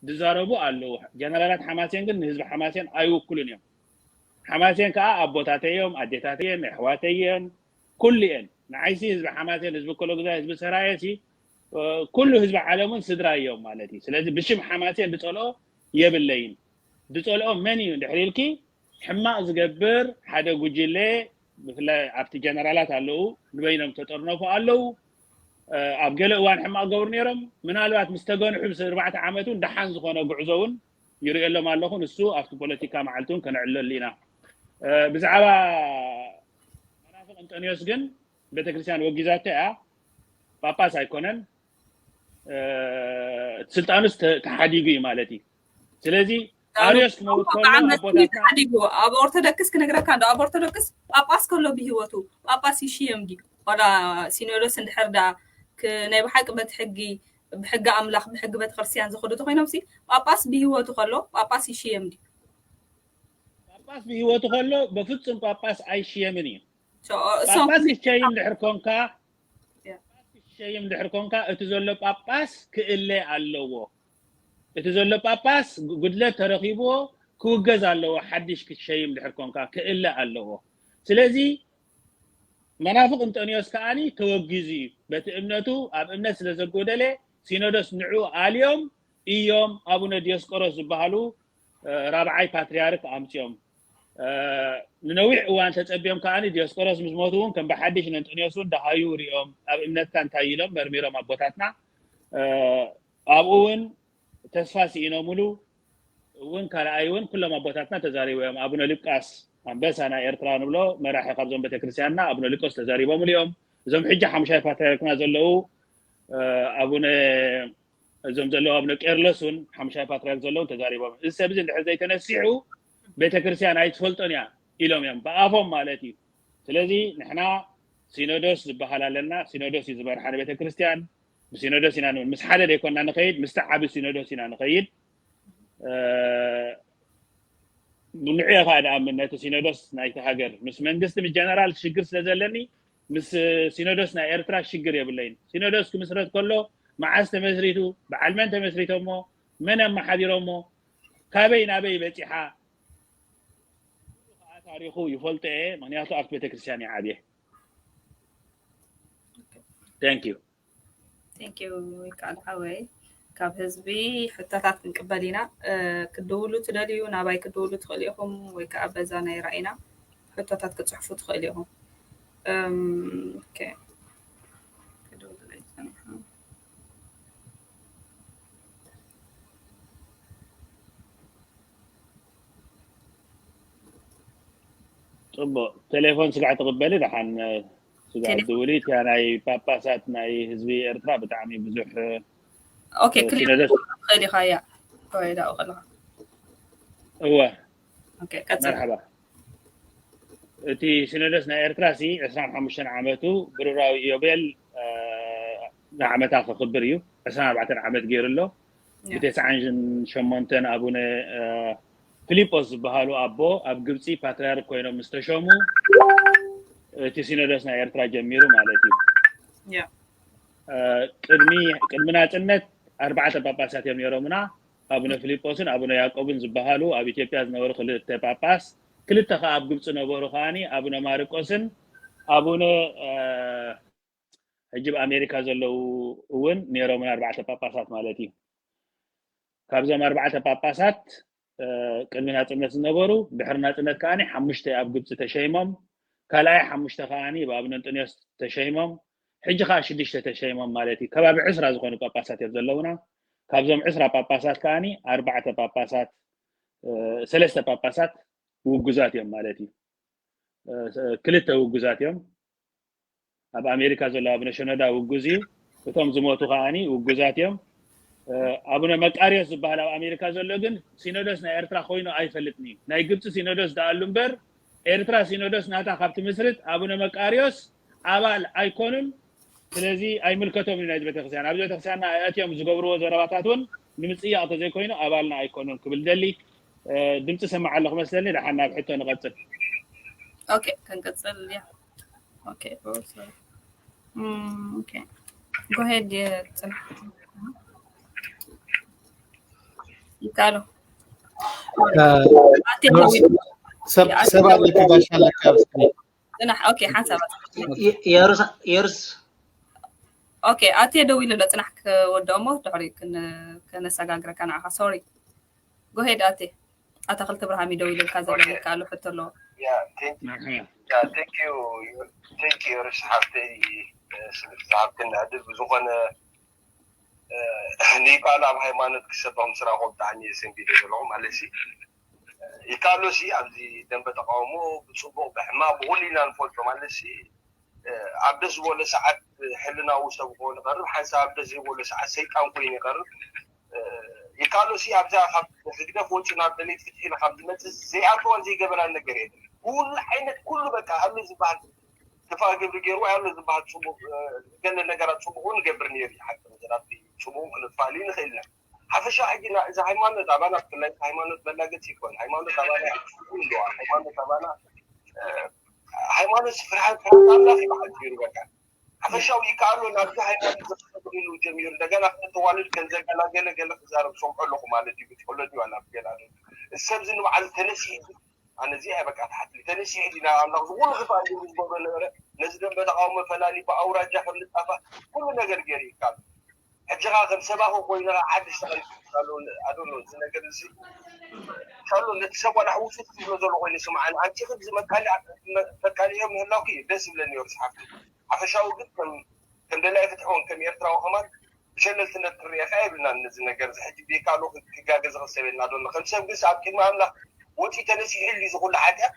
ዝዛረቡ ኣለዉ። ጀነራላት ሓማሴን ግን ንህዝቢ ሓማሴን ኣይውክሉን እዮም። ሓማሴን ከዓ ኣቦታተይ እዮም፣ ኣዴታተይ እየን፣ ኣሕዋተይ እየን፣ ኩሉ እየን። ንዓይሲ ህዝቢ ሓማሴን፣ ህዝቢ ኮሎግዛ፣ ህዝቢ ሰራየ ሲ ኩሉ ህዝቢ ዓለም እውን ስድራ እዮም ማለት እዩ። ስለዚ ብሽም ሓማሴን ዝፀልኦ የብለይን። ዝፀልኦ መን እዩ እንድሕር ኢልኪ፣ ሕማቕ ዝገብር ሓደ ጉጅለ፣ ብፍላይ ኣብቲ ጀነራላት ኣለዉ፣ ንበይኖም ተጠርነፉ ኣለዉ። ኣብ ገለ እዋን ሕማቕ ገብሩ ነይሮም፣ ምናልባት ምስ ተገንሑ ምስ ኣርባዕተ ዓመት እውን ደሓን ዝኾነ ጉዕዞ እውን ይርእየሎም ኣለኹ። ንሱ ኣብቲ ፖለቲካ መዓልቲ እውን ከነዕለሉ ኢና። ብዛዕባ መናፍቕ እንጠንዮስ ግን ቤተክርስትያን ወጊዛቶ እያ። ጳጳስ ኣይኮነን። ስልጣኑስ ተሓዲጉ እዩ ማለት እዩ። ስለዚ ኣርዮስ ክመውት ከሎ ኣቦታትና ተሓዲጉ። ኣብ ኦርቶዶክስ ክነግረካ እንዶ ኣብ ኦርቶዶክስ ጳጳስ ከሎ ብህይወቱ ጳጳስ ይሽየም ድዩ? ዋላ ሲኖዶስ እንድሕር ዳ ናይ ብሓቂ በቲ ሕጊ ብሕጊ ኣምላኽ ብሕጊ ቤተክርስትያን ዝኸዱ ተኮይኖም ሲ ጳጳስ ብህይወቱ ከሎ ጳጳስ ይሽየም ድዩ? ጳጳስ ብህይወቱ ከሎ በፍጹም ጳጳስ ኣይሽየምን እዩ። ጳጳስ ይሸይም ድሕር ኮንካ ሸይም ድሕር ኮንካ እቲ ዘሎ ጳጳስ ክእለ ኣለዎ። እቲ ዘሎ ጳጳስ ጉድለት ተረኺብዎ ክውገዝ ኣለዎ። ሓድሽ ክትሸይም ድሕር ኮንካ ክእለ ኣለዎ። ስለዚ መናፍቕ እንጠንዮስ ከዓኒ ተወጊዙ እዩ። በቲ እምነቱ ኣብ እምነት ስለ ዘጎደለ ሲኖዶስ ንዑ ኣልዮም እዮም ኣቡነ ዲዮስቆሮስ ዝበሃሉ ራብዓይ ፓትርያርክ ኣምፅኦም። ንነዊሕ እዋን ተፀቢዮም ከዓኒ ዲዮስቆሮስ ምስ ሞቱ እውን ከም ብሓድሽ ነንጠንዮስ እውን ደሃዩ ሪኦም ኣብ እምነትካ እንታይ ኢሎም መርሚሮም ኣቦታትና። ኣብኡ እውን ተስፋ ስኢኖምሉ እውን ካልኣይ እውን ኩሎም ኣቦታትና ተዛሪቦም እዮም። ኣቡነ ሉቃስ ኣንበሳ ናይ ኤርትራ ንብሎ መራሒ ካብዞም ቤተክርስትያንና ኣቡነ ሉቃስ ተዛሪቦምሉ እዮም። እዞም ሕጂ ሓሙሻይ ፓትርያርክና ዘለዉ ኣቡነ እዞም ዘለዉ ኣቡነ ቄርሎስ እውን ሓሙሻይ ፓትርያርክ ዘለዉ ተዛሪቦም። እዚ ሰብ እዚ እንድሕር ዘይተነሲሑ ቤተክርስትያን ኣይትፈልጦን እያ ኢሎም እዮም ብኣፎም ማለት እዩ። ስለዚ ንሕና ሲኖዶስ ዝበሃል ኣለና። ሲኖዶስ እዩ ዝመርሓ ንቤተክርስትያን። ብሲኖዶስ ኢና ንብል። ምስ ሓደ ዘይኮንና ንኸይድ፣ ምስቲ ዓቢ ሲኖዶስ ኢና ንኸይድ። ንዑ እየ ከዓ ደኣ ነቲ ሲኖዶስ ናይቲ ሃገር ምስ መንግስቲ ምስ ጀነራል ሽግር ስለ ዘለኒ ምስ ሲኖዶስ ናይ ኤርትራ ሽግር የብለይን። ሲኖዶስ ክምስረት ከሎ መዓስ ተመስሪቱ፣ በዓል መን ተመስሪቶሞ፣ መን ኣመሓዲሮሞ፣ ካበይ ናበይ በፂሓ ከዓ ታሪኹ ይፈልጦ እየ። ምክንያቱ ኣብቲ ቤተክርስትያን ይዓብየ። Thank you. Thank you ይከኣል ሓወይ። ካብ ህዝቢ ሕቶታት ክንቅበል ኢና። ክድውሉ ትደልዩ ናባይ ክድውሉ ትኽእሉ ኢኹም፣ ወይ ከዓ በዛ ናይ ራእይና ሕቶታት ክፅሕፉ ትኽእሉ ኢኹም። ፅቡቅ። ቴሌፎን ስጋዕ ትቕበሊ ደሓን ስጋዕ ትውሊ እቲያ ናይ ጳጳሳት ናይ ህዝቢ ኤርትራ ብጣዕሚ ብዙሕ ኦኬ ክሊር ትኽእል ኢኻ እያ ወይ ዳኡ ከለኻ እወ ኦኬ ቀጽል መርሓባ። እቲ ሲኖዶስ ናይ ኤርትራ ሲ ዕስራን ሓሙሽተን ዓመቱ ብሩራዊ ኢዮቤል ንዓመታ ክኽብር እዩ። ዕስራን ኣርባዕተን ዓመት ገይሩ ኣሎ። ብተስዓን ሸሞንተን ኣቡነ ፊሊጶስ ዝበሃሉ ኣቦ ኣብ ግብፂ ፓትርያርክ ኮይኖም ምስ ተሾሙ እቲ ሲኖዶስ ናይ ኤርትራ ጀሚሩ ማለት እዩ። ቅድሚ ቅድሚ ናፅነት ኣርባዕተ ጳጳሳት እዮም ነይሮምና። ኣቡነ ፊሊጶስን ኣቡነ ያዕቆብን ዝበሃሉ ኣብ ኢትዮጵያ ዝነበሩ ክልተ ጳጳስ፣ ክልተ ከዓ ኣብ ግብፂ ነበሩ ከዓኒ ኣቡነ ማርቆስን ኣቡነ ሕጂ ኣብ ኣሜሪካ ዘለዉ እውን ነይሮምን ኣርባዕተ ጳጳሳት ማለት እዩ። ካብዞም ኣርባዕተ ጳጳሳት ቅድሚ ናፅነት ዝነበሩ ድሕሪ ናፅነት ከዓኒ ሓሙሽተ ኣብ ግብፂ ተሸይሞም ካልኣይ ሓሙሽተ ከዓኒ ብኣቡነ እንጥንዮስ ተሸይሞም ሕጂ ከዓ ሽዱሽተ ተሸይሞም ማለት እዩ። ከባቢ ዕስራ ዝኾኑ ጳጳሳት እዮም ዘለውና። ካብዞም ዕስራ ጳጳሳት ከዓኒ ኣርባዕተ ጳጳሳት ሰለስተ ጳጳሳት ውጉዛት እዮም ማለት እዩ። ክልተ ውጉዛት እዮም። ኣብ ኣሜሪካ ዘሎ ኣቡነ ሸኖዳ ውጉዝ እዩ። እቶም ዝሞቱ ከዓኒ ውጉዛት እዮም። ኣቡነ መቃርዮስ ዝበሃል ኣብ ኣሜሪካ ዘሎ ግን ሲኖዶስ ናይ ኤርትራ ኮይኑ ኣይፈልጥን እዩ። ናይ ግብፂ ሲኖዶስ ደኣሉ እምበር ኤርትራ ሲኖዶስ ናታ ካብ ትምስርት ኣቡነ መቃርዮስ ኣባል ኣይኮኑን። ስለዚ ኣይምልከቶም እዩ ናይዚ ቤተክርስትያን። ኣብዚ ቤተክርስትያንና ኣትዮም ዝገብርዎ ዘረባታት እውን ንምጽያቕ ተዘይኮይኑ ኣባልና ኣይኮኑን ክብል ደሊ ድምፂ ሰማዕ ኣለኹ መስለኒ። ደሓን ናብ ሕቶ ንቐፅል። ኦኬ፣ ክንቀፅል እያ። ኦኬ፣ ኦኬ፣ ጎሄድ ጽናሕ ይካሎ። ሰብ ኣለካ ጋሻ ኣለካ ኣብ ስክሪን። ጽናሕ። ኦኬ፣ ሓንሳብ የሩስ የሩስ ኦኬ፣ ኣቴ ደው ኢሉ ኣሎ። ጽናሕ ክወድኦ እሞ ድሕሪ ከነሰጋግረካ ንዓኻ። ሶሪ፣ ጎሄድ ኣቴ። ኣታኽልቲ ብርሃም ይደው ኢልልካ ዘሎ ይካ ኣሎ ሕቶ ኣለዎ። ቴንኪዩ ርስ ሓፍተይ ዝሃብትን ዕድል። ብዝኾነ ንይካሉ ኣብ ሃይማኖት ክሰቶም ስራኮ ብጣዕሚ የሰንቢደ ዘለኹ ማለት ሲ ይካሎ ሲ ኣብዚ ደንበ ተቃውሞ ብፅቡቅ ብሕማቅ ብኩሉ ኢና ንፈልጦ ማለት ሲ ኣብ ደስ ዝበሎ ሰዓት ሕልናዊ ሰብ ክኾን ይቐርብ፣ ሓንሳብ ኣብ ደስ ዘይበሎ ሰዓት ሰይጣን ኮይኑ ይቐርብ። ይካሎ ሲ ኣብዛ ካብ ህግደፍ ወፂኡ ናብ ደሌት ፍትሒ ኢለ ካብ ዝመፅእ ዘይኣተዋን ዘይገበራን ነገር የለን። ኩሉ ዓይነት ኩሉ በቃ ኣሎ ዝበሃል ግፋ ግብሪ ገይሩ ኣሎ ዝበሃል ፅቡቅ ገለ ነገራት ፅቡቅ እውን ይገብር ነይሩ። ሓቂ ነገራት ፅቡቅ ክንፋል ንኽእል ኢና። ሓፈሻ ሕጂ እዚ ሃይማኖት ኣባና ብፍላይ ሃይማኖት መላገፂ ይኮን ሃይማኖት ኣባና ይኩን ሃይማኖት ኣባና ሃይማኖት ፍርሃት ኣምላኽ ይበሃል ገይሩ በቃ ሓፈሻዊ ይከኣሎ ናብዚ ሃይማኖት ዘኽሰብ ኢሉ ጀሚሩ እንደገና ክልተ ዋልድ ከም ዘገላገለ ገለ ክዛረብ ሰምዖ ኣለኹ ማለት እዩ። ብቴዎሎጂ ዋላ ብገላ ሰብዚ ንባዕሉ ተነሲሑ ኣነ እዚኣ በቃ ትሓትሊ ተነሲሑ ዲና ኣምላኽ ዝኩሉ ክፋል ዝግበሮ ነበረ ነዚ ደንበ ተቃውሞ ፈላሊ ብኣውራጃ ከም ንጣፋ ኩሉ ነገር ገይሩ ይካል ሕጂ ኸዓ ከም ሰባኺ ኮይነ ሓድሽ ተቐይሩ ኣሎ። ኣዶሎ እዚ ነገር እዚ ከሎ ነቲ ሰብ ዋላ ሕውሱት ዝብሎ ዘሎ ኮይኑ ስምዓኒ ኣንቲ ክብ ዝመካሊ መካሊኦም ምህላውኪ ደስ ይብለኒ ነሩ ዝሓፍቲ ሓፈሻዊ ግን ከም ከም ደላይ ፍትሕውን ከም ኤርትራዊ ከማን ብሸለልትነት ክንሪኤ ከኣ የብልናን ነዚ ነገር እዚ ሕጂ ቤካሎ ክጋገ ዝኽሰብ የልና ዶሎ ከም ሰብ ግንስ ኣብ ቅድሚ ኣምላኽ ወፂ ተነሲሑ ኢሉ ዝኩሉ ሓጢኣት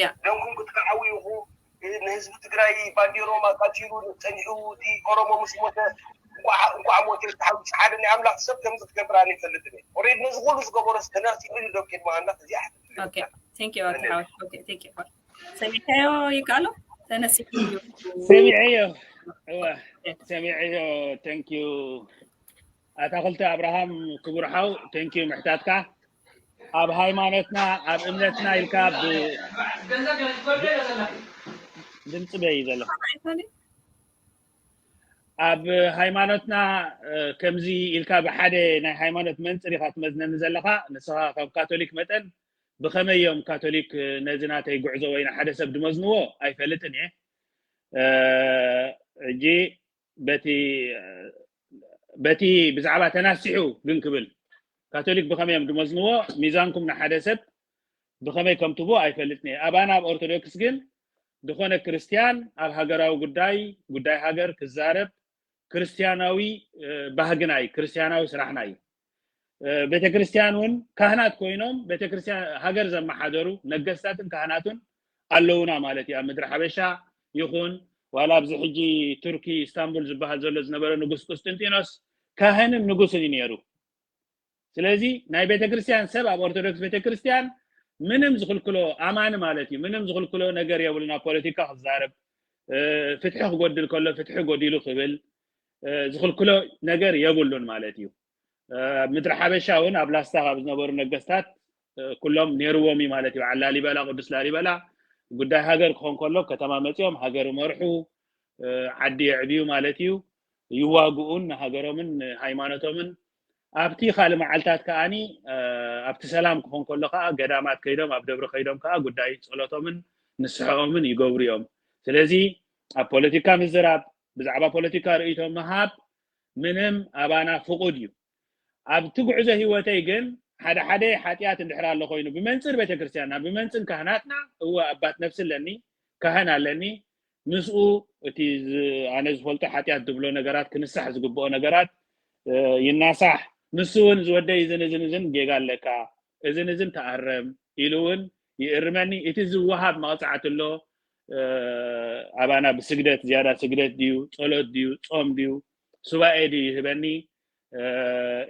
ያ ደንኩም ክትከዓዊ ኢኹ ንህዝቢ ትግራይ ባንዲሮም ኣቃፂሉ ፀኒሑ እቲ ኦሮሞ ምስ ሞተ እንኳዕ ሞተ ተሓጉስ ሓደ ናይ ኣምላኽ ሰብ ከምዚ ክገብር ኣነ ይፈልጥን እየ ኦሬድ ነዚ ኩሉ ዝገበሮ ተነሲሑ ኢሉ ዶ ቅድሚ ኣምላኽ እዚኣ ኦኬ thank you ኣቲ ሓወይ ኦኬ thank you ሰሚዕካዮ ይካሎ ተነሲሑ እዩ ሰሚዐዮ እወ ሰሚዐዮ thank you ኣታክልቲ ኣብርሃም ክቡር ሓው thank you ምሕታትካ ኣብ ሃይማኖትና ኣብ እምነትና ኢልካ ድምፂ በይ ዘሎ ኣብ ሃይማኖትና ከምዚ ኢልካ ብሓደ ናይ ሃይማኖት መንፅር ኢካ ትመዝነኒ ዘለካ ንስካ ከም ካቶሊክ መጠን ብከመይ እዮም ካቶሊክ ነዚ ናተይ ጉዕዞ ወይ ንሓደ ሰብ ድመዝንዎ ኣይፈልጥን እየ ሕጂ በቲ በቲ ብዛዕባ ተናሲሑ ግን ክብል ካቶሊክ ብከመይ እዮም ድመዝንዎ ሚዛንኩም ንሓደ ሰብ ብከመይ ከም ትቦ ኣይፈልጥን እየ ኣባና ኣብ ኦርቶዶክስ ግን ዝኾነ ክርስትያን ኣብ ሃገራዊ ጉዳይ ጉዳይ ሃገር ክዛረብ ክርስትያናዊ ባህግና እዩ ክርስትያናዊ ስራሕና እዩ ቤተክርስትያን እውን ካህናት ኮይኖም ቤተክርስትያን ሃገር ዘመሓደሩ ነገስታትን ካህናቱን ኣለውና ማለት እዩ ኣብ ምድሪ ሓበሻ ይኹን ዋላ ኣብዚ ሕጂ ቱርኪ ኢስታንቡል ዝበሃል ዘሎ ዝነበረ ንጉስ ቁስጥንጢኖስ ካህንን ንጉስን እዩ ነይሩ ስለዚ ናይ ቤተክርስትያን ሰብ ኣብ ኦርቶዶክስ ቤተክርስትያን ምንም ዝክልክሎ ኣማኒ ማለት እዩ ምንም ዝክልክሎ ነገር የብሉን ኣብ ፖለቲካ ክዛረብ ፍትሒ ክጎድል ከሎ ፍትሒ ጎዲሉ ክብል ዝክልክሎ ነገር የብሉን ማለት እዩ ምድሪ ሓበሻ እውን ኣብ ላስታ ካብ ዝነበሩ ነገስታት ኩሎም ነይርዎም እዩ ማለት እዩ በዓል ላሊበላ ቅዱስ ላሊበላ ጉዳይ ሃገር ክኾን ከሎ ከተማ መፂኦም ሃገር ይመርሑ ዓዲ የዕብዩ ማለት እዩ ይዋግኡን ንሃገሮምን ንሃይማኖቶምን ኣብቲ ካልእ መዓልታት ከዓኒ ኣብቲ ሰላም ክኾን ከሎ ከዓ ገዳማት ከይዶም ኣብ ደብሪ ከይዶም ከዓ ጉዳይ ፀሎቶምን ንስሐኦምን ይገብሩ እዮም ስለዚ ኣብ ፖለቲካ ምዝራብ ብዛዕባ ፖለቲካ ርእይቶ ምሃብ ምንም ኣባና ፍቁድ እዩ ኣብቲ ጉዕዞ ህይወተይ ግን ሓደ ሓደ ሓጢኣት እንድሕር ኣሎ ኮይኑ ብመንፅር ቤተክርስትያንና ብመንፅን ካህናትና እወ ኣባት ነፍሲ ኣለኒ ካህን ኣለኒ ምስኡ እቲ ኣነ ዝፈልጦ ሓጢኣት ዝብሎ ነገራት ክንሳሕ ዝግብኦ ነገራት ይናሳሕ ንሱ እውን ዝወደይ እዝን እዝን እዝን ጌጋ ኣለካ እዝን እዝን ተኣረም ኢሉ እውን ይእርመኒ እቲ ዝወሃብ መቕፃዕቲ ኣሎ ኣባና ብስግደት ዝያዳ ስግደት ድዩ ጸሎት ድዩ ጾም ድዩ ሱባኤ ድዩ ይህበኒ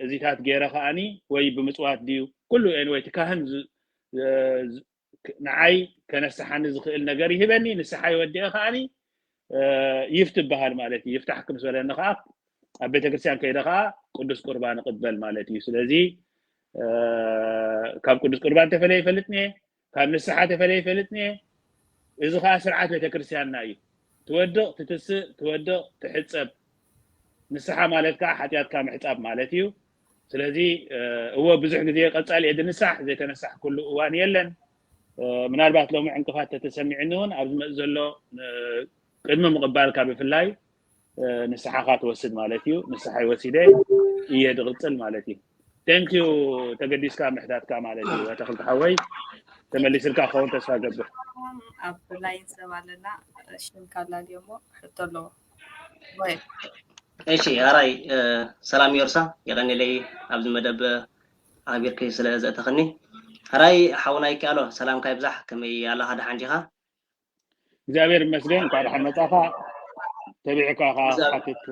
እዚታት ገይረ ከዓኒ ወይ ብምፅዋት ድዩ ኩሉ ኤንወይ እቲ ካህን ንዓይ ከነስሓኒ ዝኽእል ነገር ይህበኒ ንስሓ ይወዲአ ከዓኒ ይፍት ይበሃል ማለት እዩ። ይፍታሕክ ምስ በለኒ ከዓ ኣብ ቤተክርስትያን ከይደ ከዓ ቅዱስ ቁርባን እቕበል ማለት እዩ። ስለዚ ካብ ቅዱስ ቁርባን ተፈለየ ይፈልጥኒ፣ ካብ ንስሓ ተፈለየ ይፈልጥኒ። እዚ ከዓ ስርዓት ቤተክርስትያንና እዩ። ትወድቕ፣ ትትስእ፣ ትወድቕ፣ ትሕፀብ። ንስሓ ማለት ከዓ ሓጢኣትካ ምሕፃብ ማለት እዩ። ስለዚ እወ ብዙሕ ግዜ ቀፃሊ እየ ዝንሳሕ፣ ዘይተነሳሕኩሉ እዋን የለን። ምናልባት ሎሚ ዕንቅፋት ተተሰሚዕኒ እውን ኣብ ዝመፅ ዘሎ ቅድሚ ምቕባልካ ብፍላይ ንስሓኻ ትወስድ ማለት እዩ። ንስሓይ ወሲደ እየ ዝቕፅል ማለት እዩ። Thank you። ተገዲስካ ምሕታትካ ማለት እዩ። ተኽልቲ ሓወይ ተመሊስልካ ክኸውን ተስፋ ገብር። ኣብ ላይን ሰብ ኣለና። ሽምካ ኣላልዮ እሞ ሕቶ ኣለዎ። እሺ ኣራይ ሰላም ዮርሳ፣ የቐኒለይ ኣብዚ መደብ ኣኽቢርኪ ስለ ዘእተኽኒ። ኣራይ ሓውና ይከኣሎ፣ ሰላምካ ይብዛሕ። ከመይ ኣለኻ? ደሓን ዲኻ? እግዚኣብሔር ይመስገን። እንኳዕ ደሓን መጻኻ። ተቢዕካ ከዓ ክትሓትት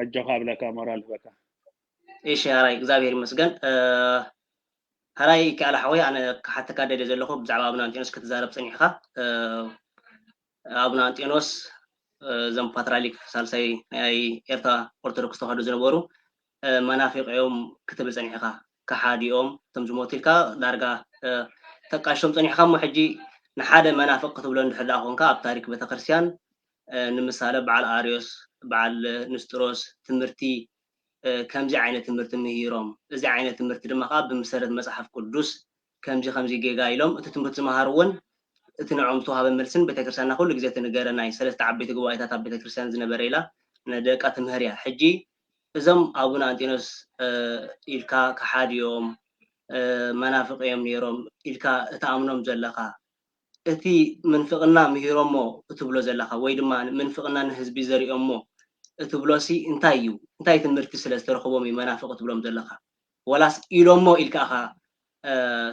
ኣጆኻ ብለካ፣ ሞራል ህበካ። እሺ ኣራይ እግዚኣብሔር ይመስገን። ኣራይ ይከኣሎ ሓወይ፣ ኣነ ክሓተካ ደልየ ዘለኹ ብዛዕባ ኣቡነ ኣንጢኖስ ክትዛረብ ጸኒሕካ። ኣቡነ ኣንጢኖስ እዞም ፓትራሊክ ሳልሳይ ናይ ኤርትራ ኦርቶዶክስ ተዋህዶ ዝነበሩ መናፍቕ እዮም ክትብል ጸኒሕካ። ከሓዲ እዮም እቶም ዝሞቱ ኢልካ ዳርጋ ተቃሾም ጸኒሕካ። እሞ ሕጂ ንሓደ መናፍቕ ክትብሎ እንድሕር ደኣ ኮንካ ኣብ ታሪክ ቤተክርስትያን ንምሳሌ በዓል ኣርዮስ፣ በዓል ንስጥሮስ ትምህርቲ ከምዚ ዓይነት ትምህርቲ ምሂሮም፣ እዚ ዓይነት ትምህርቲ ድማ ከዓ ብመሰረት መጽሓፍ ቅዱስ ከምዚ ከምዚ ጌጋ ኢሎም እቲ ትምህርቲ ዝመሃርዎን እቲ ንዖም ዝተዋሃበ መልስን ቤተክርስትያንና ኩሉ ግዜ ትንገረና እዩ። ሰለስተ ዓበይቲ ጉባኤታት ኣብ ቤተክርስትያን ዝነበረ ኢላ ንደቃ ትምህር እያ። ሕጂ እዞም ኣቡነ ኣንጢኖስ ኢልካ ከሓዲ እዮም መናፍቕ እዮም ነይሮም ኢልካ እትኣምኖም ዘለኻ እቲ ምንፍቕና ምሂሮሞ እትብሎ ዘለኻ ወይ ድማ ምንፍቕና ንህዝቢ ዘሪኦሞ እትብሎሲ እንታይ እዩ? እንታይ ትምህርቲ ስለ ዝተረኽቦም እዩ መናፍቕ እትብሎም ዘለኻ? ወላስ ኢሎሞ ኢልካ ኢኻ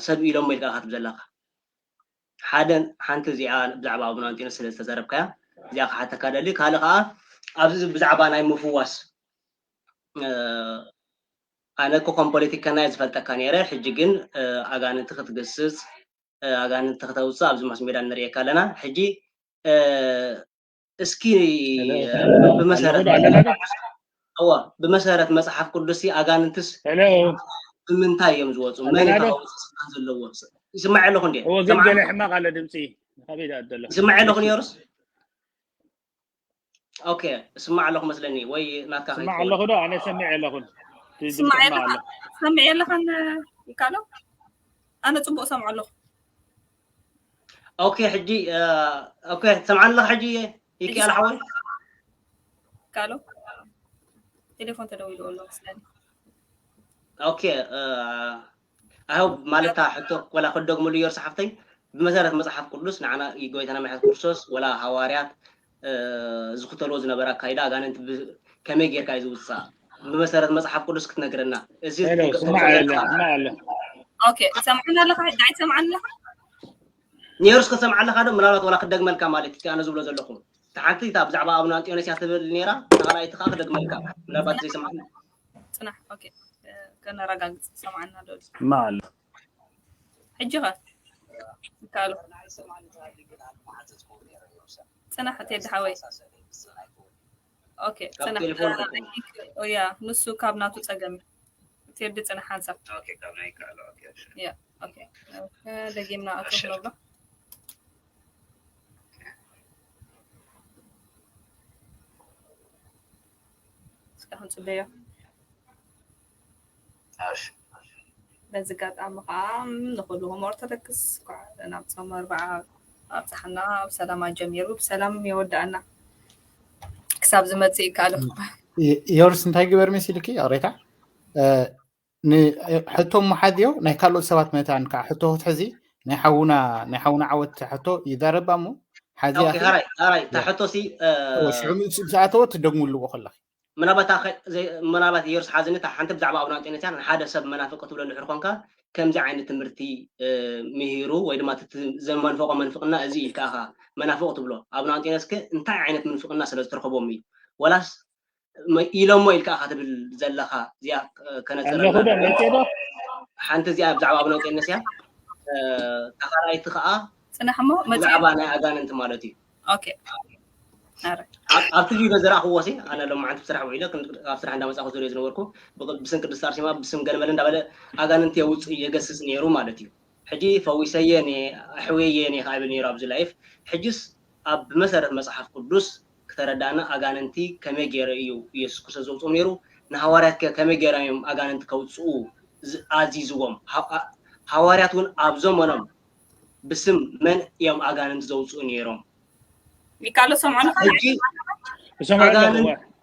ሰብ ኢሎሞ ኢልካ ኢኻ ትብል ዘለኻ? ሓደ ሓንቲ እዚኣ ብዛዕባ ኣቡነ ኣንጢኖስ ስለ ዝተዘረብካያ እዚኣ ክሓተካ ደሊ። ካልእ ከዓ ኣብዚ ብዛዕባ ናይ ምፍዋስ ኣነ እኮ ከም ፖለቲከና እየ ዝፈልጠካ ነይረ። ሕጂ ግን ኣጋንንቲ ክትግስጽ ኣጋንንቲ ክተውፅእ ኣብዚ ማስ ሜዳ ንርእየካ ኣለና። ሕጂ እስኪ ብመሰረት እዋ ብመሰረት መፅሓፍ ቅዱስሲ ኣጋንንትስ ብምንታይ እዮም ዝወፁ? መን ከውፅእ ስልጣን ዘለዎ? ይስማዕ ኣለኹ እንዴ? እወ ግን ገለ ሕማቕ ኣሎ ድምፂ። ከቢድ ኣሎ። ይስማዕ ኣለኹ ነይሩስ? ኦኬ፣ እስማዕ ኣለኹ መስለኒ ወይ ናትካ ስማዕ ኣለኹ ዶ? ኣነ ሰሚዕ ኣለኹን። ስማዕ ኣለኻ? ሰሚዕ ኣለኻን ይካሎ? ኣነ ጽቡቕ ሰምዖ ኣለኹ። ኦኬ፣ ሕጂ ኦኬ፣ ትሰምዓኒ ኣለኻ ሕጂ? ይካሎ ሓወይ? ይካሎ? ቴሌፎን ተደዊሉ ኣሎ መስለኒ። ኦኬ፣ ኣይ ሆፕ ማለታ ሕቶ ወላ ክደግመሉ እየ ሓፍተይ። ብመሰረት መጽሓፍ ቅዱስ ንዓና ጎይታና መድሓኒት ክርስቶስ ወላ ሃዋርያት ዝኽተልዎ ዝነበረ ኣካይዳ ኣጋንንቲ ከመይ ጌርካ እዩ ዝውፃእ? ብመሰረት መጽሓፍ ቅዱስ ክትነግረና። እዚ ስማዕ ኣለ ስማዕ ኣለ። ኦኬ፣ ትሰምዓኒ ኣለኻ? ሕጂ ኣይትሰምዓኒ ኣለኻ? ነይሩስ ክትሰምዓ ኣለኻ ዶ? ምናልባት ወላ ክደግመልካ ማለት እቲ ኣነ ዝብሎ ዘለኹ። እቲ ሓንቲ እታ ብዛዕባ ኣቡነ ኣንጢዮኖስ እያ ትብል ነይራ፣ እታ ካልኣይቲ ከዓ ክደግመልካ። ምናልባት ዘይሰማዕና። ጽናሕ። ኦኬ፣ ከነረጋግጽ ሰማዕና ዶ? ስማዕ ኣሎ። ሕጂ ኸ ይከኣሉ። ጽናሕ ቴዲ ሓወይ። ኦኬ፣ ካብ ጽናሕ። ቴሌፎን ያ ንሱ ካብ ናቱ ጸገም እዩ። ቴዲ ጽናሕ ሓንሳብ። ኦኬ፣ ካብ ናይ ይከኣሉ። ኦኬ፣ እሺ። ያ ኦኬ። ደጊምና ኣቶ እሺ። ነብሎ። እስካሁን ጽበዮ። እሺ። በዚ ኣጋጣሚ ከዓ ንኩልኹም ኦርቶዶክስ እንኳዕ ናብ ጾም ኣርብዓ ኣብፅሓና። ብሰላም ኣጀሚሩ ብሰላም የወዳእና። ክሳብ ዝመፅእ ይከኣል። ዮርስ እንታይ ግበር መሲልኪ ኣሬታ ሕቶ ምሓዝዮ ናይ ካልኦት ሰባት መታን ከዓ ሕቶ ክትሕዚ ናይ ሓውና ናይ ሓውና ዓወት ሕቶ ይዛረባ እሞ ሓዚ ኦኬ፣ ሃራይ ሃራይ እታ ሕቶ ሲ ሽዑ ምስ ዝኣተወ ትደግምልዎ ከለኺ ምናልባት ኣኸ- ዘይ- ምናልባት የሩስ ሓዝኒ እታ ሓንቲ ብዛዕባ ኣቡነ ኣንጢኖስያን ሓደ ሰብ መናፍቅ ትብሎ እንድሕር ኮንካ ከምዚ ዓይነት ትምህርቲ ምሂሩ ወይ ድማ ዘመንፈቆ መንፍቅና እዚ ኢልካ ኢኻ መናፍቅ ትብሎ። ኣቡነ ኣንጢኖስ ከ እንታይ ዓይነት ምንፍቅና ስለ ዝተረኸቦም እዩ? ወላስ ኢሎሞ ኢልካ ኢኻ ትብል ዘለኻ? እዚኣ ከነፅር ኣለኹ ዶ መፅእ ዶ? ሓንቲ እዚኣ ብዛዕባ ኣቡነ ኣንጢኖስ እያ። ተኻራይቲ ከዓ ፅናሕ እሞ መፅእ ብዛዕባ ናይ ኣጋንንቲ ማለት እዩ። ኦኬ። ኣብቲ ቪድዮ ዝረኣኽዎ ሲ ኣነ ሎማዓንቲ ብስራሕ ውዒለ ካብ ስራሕ እንዳመፃኹ ዝሪኦ ዝነበርኩ ብስም ቅድስት ኣርሴማ ብስም ገለመለ እንዳበለ ኣጋንንቲ የውፅእ የገስፅ ነይሩ ማለት እዩ። ሕጂ ፈዊሰየ እየ ኣሕውየየ እየ ከዓ ይብል ነይሩ ኣብዚ ላይፍ። ሕጂስ ኣብ ብመሰረት መፅሓፍ ቅዱስ ክተረዳእና ኣጋንንቲ ከመይ ገይረ እዩ ኢየሱስ ክርስቶስ ዘውፅኦም ነይሩ? ንሃዋርያት ከ ከመይ ገይሮም እዮም ኣጋንንቲ ከውፅኡ ኣዚዝዎም? ሃዋርያት እውን ኣብ ዘመኖም ብስም መን እዮም ኣጋንንቲ ዘውፅኡ ነይሮም? ይካሎ ሰምዖ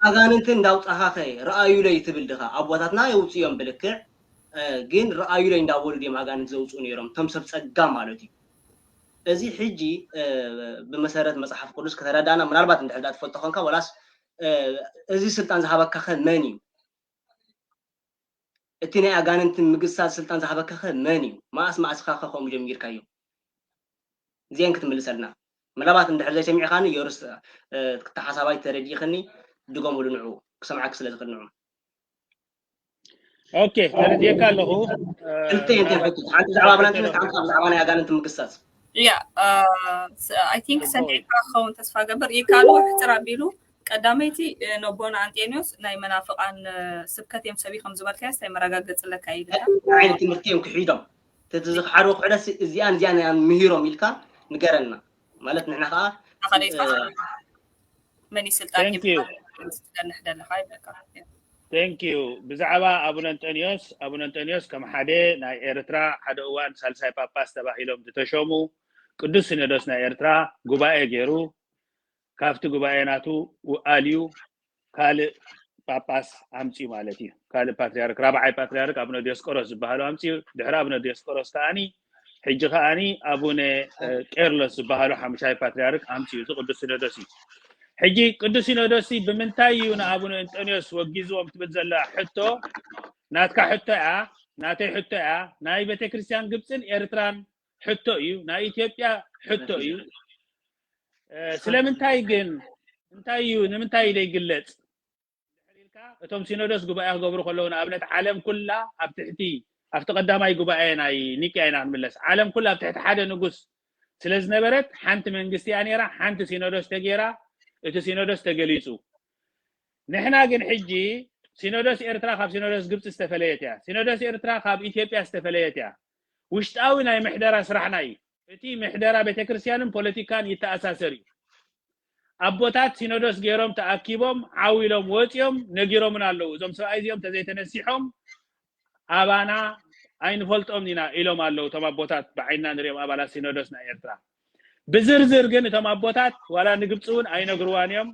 ኣጋንንቲ እንዳውፃኻኸ ረኣዩለይ ትብል ድኻ? ኣቦታትና የውፅኦም ብልክዕ ግን ረኣዩለይ እንዳበሉ ድዮም ኣጋንንቲ ዘውፅኡ ነይሮም? እቶም ሰብ ፀጋ ማለት እዩ። እዚ ሕጂ ብመሰረት መፅሓፍ ቅዱስ ከተረዳእና ምናልባት እንድሕር ትፈልጦ ኮንካ ወላስ እዚ ስልጣን ዝሃበካኸ መን እዩ? እቲ ናይ ኣጋንንቲ ምግሳፅ ስልጣን ዝሃበካኸ መን እዩ? መኣስ መኣስኻኸ ከምኡ ጀሚርካዮ? እዚአን ክትምልሰልና ምናልባት እንድሕር ዘይሰሚዕኻኒ የሩስ ክተሓሳባይ ተረዲእኽኒ ድገምሉ ንዑ ክሰምዓክ ስለ ዝኽእል ንዑ ኦኬ ተረዲእካ ኣለኹ። ክልተ እየን ሕቶ ሓንቲ ብዛዕባ ብላንትነት ሓንቲ ብዛዕባ ናይ ኣጋንንቲ ምግሳፅ ያ I think ሰሚዕካ ክኸውን ተስፋ ገብር ይካሉ ሕፅር ኣቢሉ ቀዳመይቲ ነቦና ኣንጤኒዮስ ናይ መናፍቃን ስብከት እዮም ሰቢኾም ዝበልካዮ ስታይ መረጋገፂ ኣለካ ኢልካ ዓይነት ትምህርቲ እዮም ክሒዶም ተዝኽሓድዎ ክሕደስ እዚኣን እዚኣን እያን ምሂሮም ኢልካ ንገረና ማለት ንሕና ከዓ መን ስልጣን Thank you ብዛዕባ ኣቡነ እንጠንዮስ ኣቡነ እንጠንዮስ ከም ሓደ ናይ ኤርትራ ሓደ እዋን ሳልሳይ ጳጳስ ተባሂሎም ዝተሸሙ ቅዱስ ሲኖዶስ ናይ ኤርትራ ጉባኤ ገይሩ ካብቲ ጉባኤ ናቱ ኣልዩ ካልእ ጳጳስ ኣምፅኡ ማለት እዩ። ካልእ ፓትሪያርክ ራብዓይ ፓትሪያርክ ኣቡነ ዲዮስቆሮስ ዝበሃሉ ኣምፅኡ። ድሕሪ ኣቡነ ዲዮስቆሮስ ከዓኒ ሕጂ ከዓኒ ኣቡነ ቄርሎስ ዝበሃሉ ሓሙሻይ ፓትሪያርክ ኣምፅኡ። እዚ ቅዱስ ሲኖዶስ እዩ። ሕጂ ቅዱስ ሲኖዶስ ብምንታይ እዩ ንኣቡነ እንጠንዮስ ወጊዝዎም ትብል ዘላ ሕቶ ናትካ ሕቶ እያ፣ ናተይ ሕቶ እያ፣ ናይ ቤተክርስትያን ግብፅን ኤርትራን ሕቶ እዩ፣ ናይ ኢትዮጵያ ሕቶ እዩ። ስለምንታይ ግን እንታይ እዩ ንምንታይ እዩ ዘይግለፅ? እቶም ሲኖዶስ ጉባኤ ክገብሩ ከለዉ ንኣብነት ዓለም ኩላ ኣብ ትሕቲ ኣብቲ ቀዳማይ ጉባኤ ናይ ኒቅያ ኢና ክንምለስ። ዓለም ኩላ ኣብ ትሕቲ ሓደ ንጉስ ስለ ዝነበረት ሓንቲ መንግስቲ እያ ነይራ፣ ሓንቲ ሲኖዶስ ተገይራ፣ እቲ ሲኖዶስ ተገሊፁ። ንሕና ግን ሕጂ ሲኖዶስ ኤርትራ ካብ ሲኖዶስ ግብፂ ዝተፈለየት እያ። ሲኖዶስ ኤርትራ ካብ ኢትዮጵያ ዝተፈለየት እያ። ውሽጣዊ ናይ ምሕደራ ስራሕና እዩ። እቲ ምሕደራ ቤተክርስትያንን ፖለቲካን ይተኣሳሰር እዩ። ኣቦታት ሲኖዶስ ገይሮም ተኣኪቦም ዓው ኢሎም ወፂኦም ነጊሮምን ኣለዉ። እዞም ሰብኣይ እዚኦም ተዘይተነሲሖም ኣባና ኣይንፈልጦም ኢና ኢሎም ኣለዉ። እቶም ኣቦታት ብዓይንና ንሪኦም ኣባላት ሲኖዶስ ናይ ኤርትራ ብዝርዝር ግን እቶም ኣቦታት ዋላ ንግብፂ እውን ኣይነግርዋን እዮም፣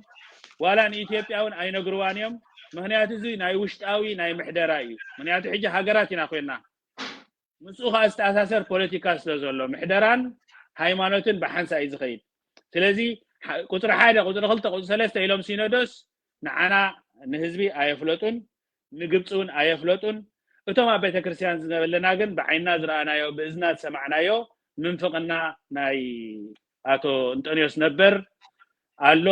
ዋላ ንኢትዮጵያ እውን ኣይነግርዋን እዮም። ምክንያቱ እዚ ናይ ውሽጣዊ ናይ ምሕደራ እዩ። ምክንያቱ ሕጂ ሃገራት ኢና ኮይና ምስኡ ከዓ ዝተኣሳሰር ፖለቲካ ስለ ዘሎ ምሕደራን ሃይማኖትን ብሓንሳ እዩ ዝኸይድ። ስለዚ ቁፅሪ ሓደ ቁፅሪ ክልተ ቁፅሪ ሰለስተ ኢሎም ሲኖዶስ ንዓና ንህዝቢ ኣየፍለጡን ንግብፂ እውን ኣየፍለጡን። እቶም ኣብ ቤተክርስትያን ዝነበለና ግን ብዓይንና ዝረኣናዮ ብእዝና ዝሰማዕናዮ ምንፍቅና ናይ ኣቶ እንጠንዮስ ነበር ኣሎ።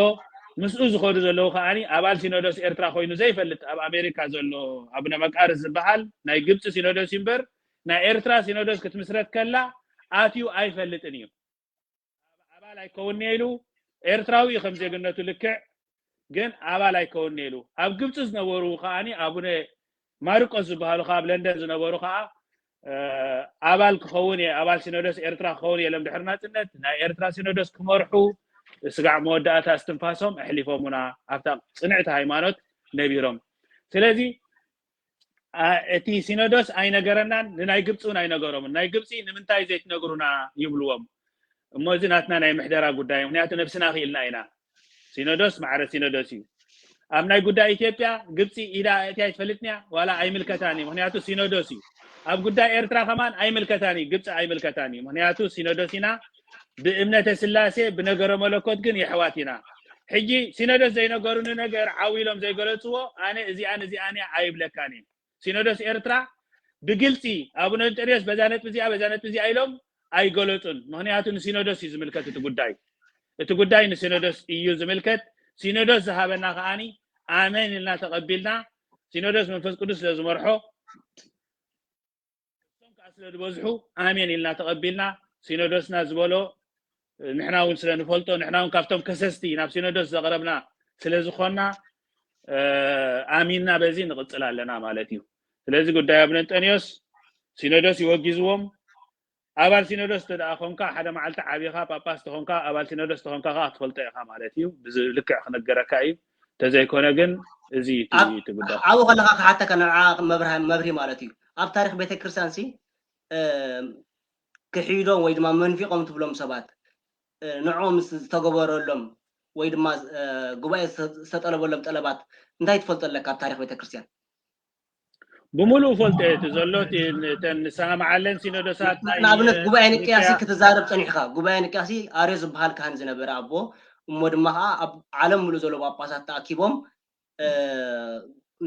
ምስኡ ዝኸዱ ዘለዉ ከዓኒ ኣባል ሲኖዶስ ኤርትራ ኮይኑ ዘይፈልጥ ኣብ ኣሜሪካ ዘሎ ኣቡነ መቃርስ ዝበሃል ናይ ግብፂ ሲኖዶስ እዩ እምበር ናይ ኤርትራ ሲኖዶስ ክትምስረት ከላ ኣትዩ ኣይፈልጥን እዩ። ኣባል ኣይከውንየ ኢሉ ኤርትራዊ እዩ ከም ዜግነቱ ልክዕ ግን ኣባል ኣይከውንየ ኢሉ ኣብ ግብፂ ዝነበሩ ከዓኒ ኣቡነ ማርቆስ ዝበሃሉ ካብ ለንደን ዝነበሩ ከዓ ኣባል ክኸውን እየ ኣባል ሲኖዶስ ኤርትራ ክኸውን እየ ኢሎም ድሕሪ ናፅነት ናይ ኤርትራ ሲኖዶስ ክመርሑ ስጋዕ መወዳእታ እስትንፋሶም ኣሕሊፎሙና ኣብታ ፅንዕቲ ሃይማኖት ነቢሮም። ስለዚ እቲ ሲኖዶስ ኣይነገረናን ንናይ ግብፂ እውን ኣይነገሮምን። ናይ ግብፂ ንምንታይ ዘይትነግሩና ይብልዎም። እሞ እዚ ናትና ናይ ምሕደራ ጉዳይ ምክንያቱ ነብስና ክኢልና ኢና። ሲኖዶስ ማዕረ ሲኖዶስ እዩ። ኣብ ናይ ጉዳይ ኢትዮጵያ ግብፂ ኢዳ ኣእትያ ኣይትፈልጥን እያ ዋላ ኣይምልከታን እዩ ምክንያቱ ሲኖዶስ እዩ። ኣብ ጉዳይ ኤርትራ ከማን ኣይምልከታን እዩ ግብፂ ኣይምልከታን እዩ ምክንያቱ ሲኖዶስ ኢና። ብእምነተ ስላሴ ብነገረ መለኮት ግን የሕዋት ኢና። ሕጂ ሲኖዶስ ዘይነገሩኒ ነገር ዓው ኢሎም ዘይገለፅዎ ኣነ እዚኣን እዚኣን እያ ኣይብለካን እየ። ሲኖዶስ ኤርትራ ብግልፂ ኣቡነ እንጠንዮስ በዛ ነጥቢ እዚኣ በዛ ነጥቢ እዚኣ ኢሎም ኣይገለፁን። ምክንያቱ ንሲኖዶስ እዩ ዝምልከት እቲ ጉዳይ። እቲ ጉዳይ ንሲኖዶስ እዩ ዝምልከት። ሲኖዶስ ዝሃበና ከዓኒ ኣመን ኢልና ተቐቢልና ሲኖዶስ መንፈስ ቅዱስ ስለ ዝመርሖ እሶም ከዓ ስለ ዝበዝሑ ኣሜን ኢልና ተቐቢልና ሲኖዶስና ዝበሎ ንሕና እውን ስለ ንፈልጦ፣ ንሕና እውን ካብቶም ከሰስቲ ናብ ሲኖዶስ ዘቕረብና ስለ ዝኾንና፣ ኣሚንና በዚ ንቕጽል ኣለና ማለት እዩ። ስለዚ ጉዳይ ኣቡነ እንጠንዮስ ሲኖዶስ ይወጊዝዎም። ኣባል ሲኖዶስ እንተ ደኣ ኾንካ፣ ሓደ መዓልቲ ዓቢኻ ጳጳስ ተኾንካ፣ ኣባል ሲኖዶስ ተኾንካ ኸዓ ትፈልጦ ኢኻ ማለት እዩ። ብዚ ልክዕ ክነገረካ እዩ። እንተዘይኮነ ግን እዚ እዩ እቲ ጉዳይ። ኣብኡ ከለኻ ክሓተካ ንዓ መብርሂ ማለት እዩ። ኣብ ታሪኽ ቤተክርስትያን ሲ ክሒዶም ወይ ድማ መንፊቖም ትብሎም ሰባት ንዕኦም ዝተገበረሎም ወይ ድማ ጉባኤ ዝተጠለበሎም ጠለባት እንታይ ትፈልጦ ኣለካ ኣብ ታሪኽ ቤተክርስትያን? ብምሉእ ፈልጦ እቲ ዘሎ እተን ንሰማምዓለን ሲኖዶሳት ናይ ንኣብነት ጉባኤ ንቅያሲ ክትዛረብ ጸኒሕካ። ጉባኤ ንቅያሲ ኣርዮስ ዝበሃል ካህን ዝነበረ ኣቦ እሞ ድማ ከዓ ኣብ ዓለም ሙሉእ ዘሎ ጳጳሳት ተኣኪቦም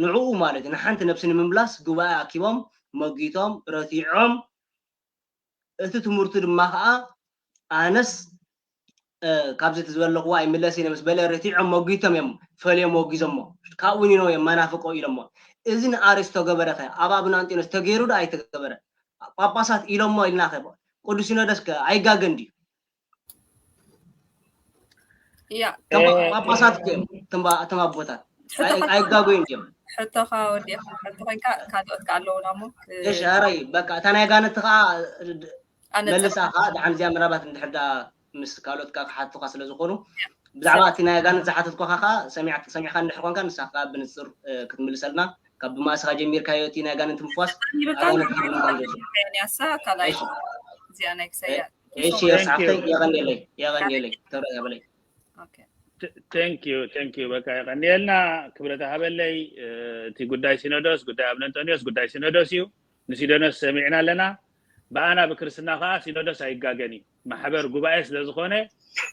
ንዕኡ ማለት እዩ ንሓንቲ ነብሲ ንምምላስ ጉባኤ ኣኪቦም መጊቶም ረቲዖም እቲ ትምህርቱ ድማ ከዓ ኣነስ ካብዚ እቲ ዝበለኽዎ ኣይምለስን ምስ በለ ረቲዖም መጊቶም እዮም ፈልዮም ወጊዞሞ ካብኡ ኒኖ እዮም መናፍቆ ኢሎሞ እዚ ንኣርዮስ ተገበረ ከ ኣብ ኣቡነ ኣንጢኖስ ተገይሩ ዶ ኣይተገበረ ጳጳሳት ኢሎሞ ኢልና ከ ቅዱስ ሲኖዶስ ከ ኣይጋገን ድዩ ያ ጳጳሳት እዮም እቶም ኣቦታት ኣይጋጎይን እዮም ሕቶኻ ወዲእኻ ሕቶ ኮይንካ ካልኦት ከ ኣለውና ሞ እሺ ኣረይ በቃ እታ ናይ ጋነቲ ከዓ መልሳ ከዓ ደሓን እዚኣ ምናባት እንድሕር ዳ ምስ ካልኦት ከዓ ክሓትቱካ ስለ ዝኾኑ ብዛዕባ እቲ ናይ ኣጋንንት ዝሓተትኳኻ ከዓ ሰሚዕካ እንድሕር ኮንካ ንስኻ ከዓ ብንፅር ክትምልሰልና ካብ ብማእስኻ ጀሚርካዮ እቲ ናይ ኣጋንንት ምፍዋስ ኣጋንንት ክብሉ ከም ዝሱ ያሳ ካልኣይ እዚኣ ናይ ክሰያ እሺ የሳሕተይ የቐንየለይ የቐንየለይ ተብረ ያበለይ thank you thank you በቃ የቐንየልና ክብረት ሃበለይ እቲ ጉዳይ ሲኖዶስ ጉዳይ ኣብ ነንጠኒዮስ ጉዳይ ሲኖዶስ እዩ ንሲኖዶስ ሰሚዕና ኣለና ብኣና ብክርስትና ከዓ ሲኖዶስ ኣይጋገን እዩ ማሕበር ጉባኤ ስለዝኾነ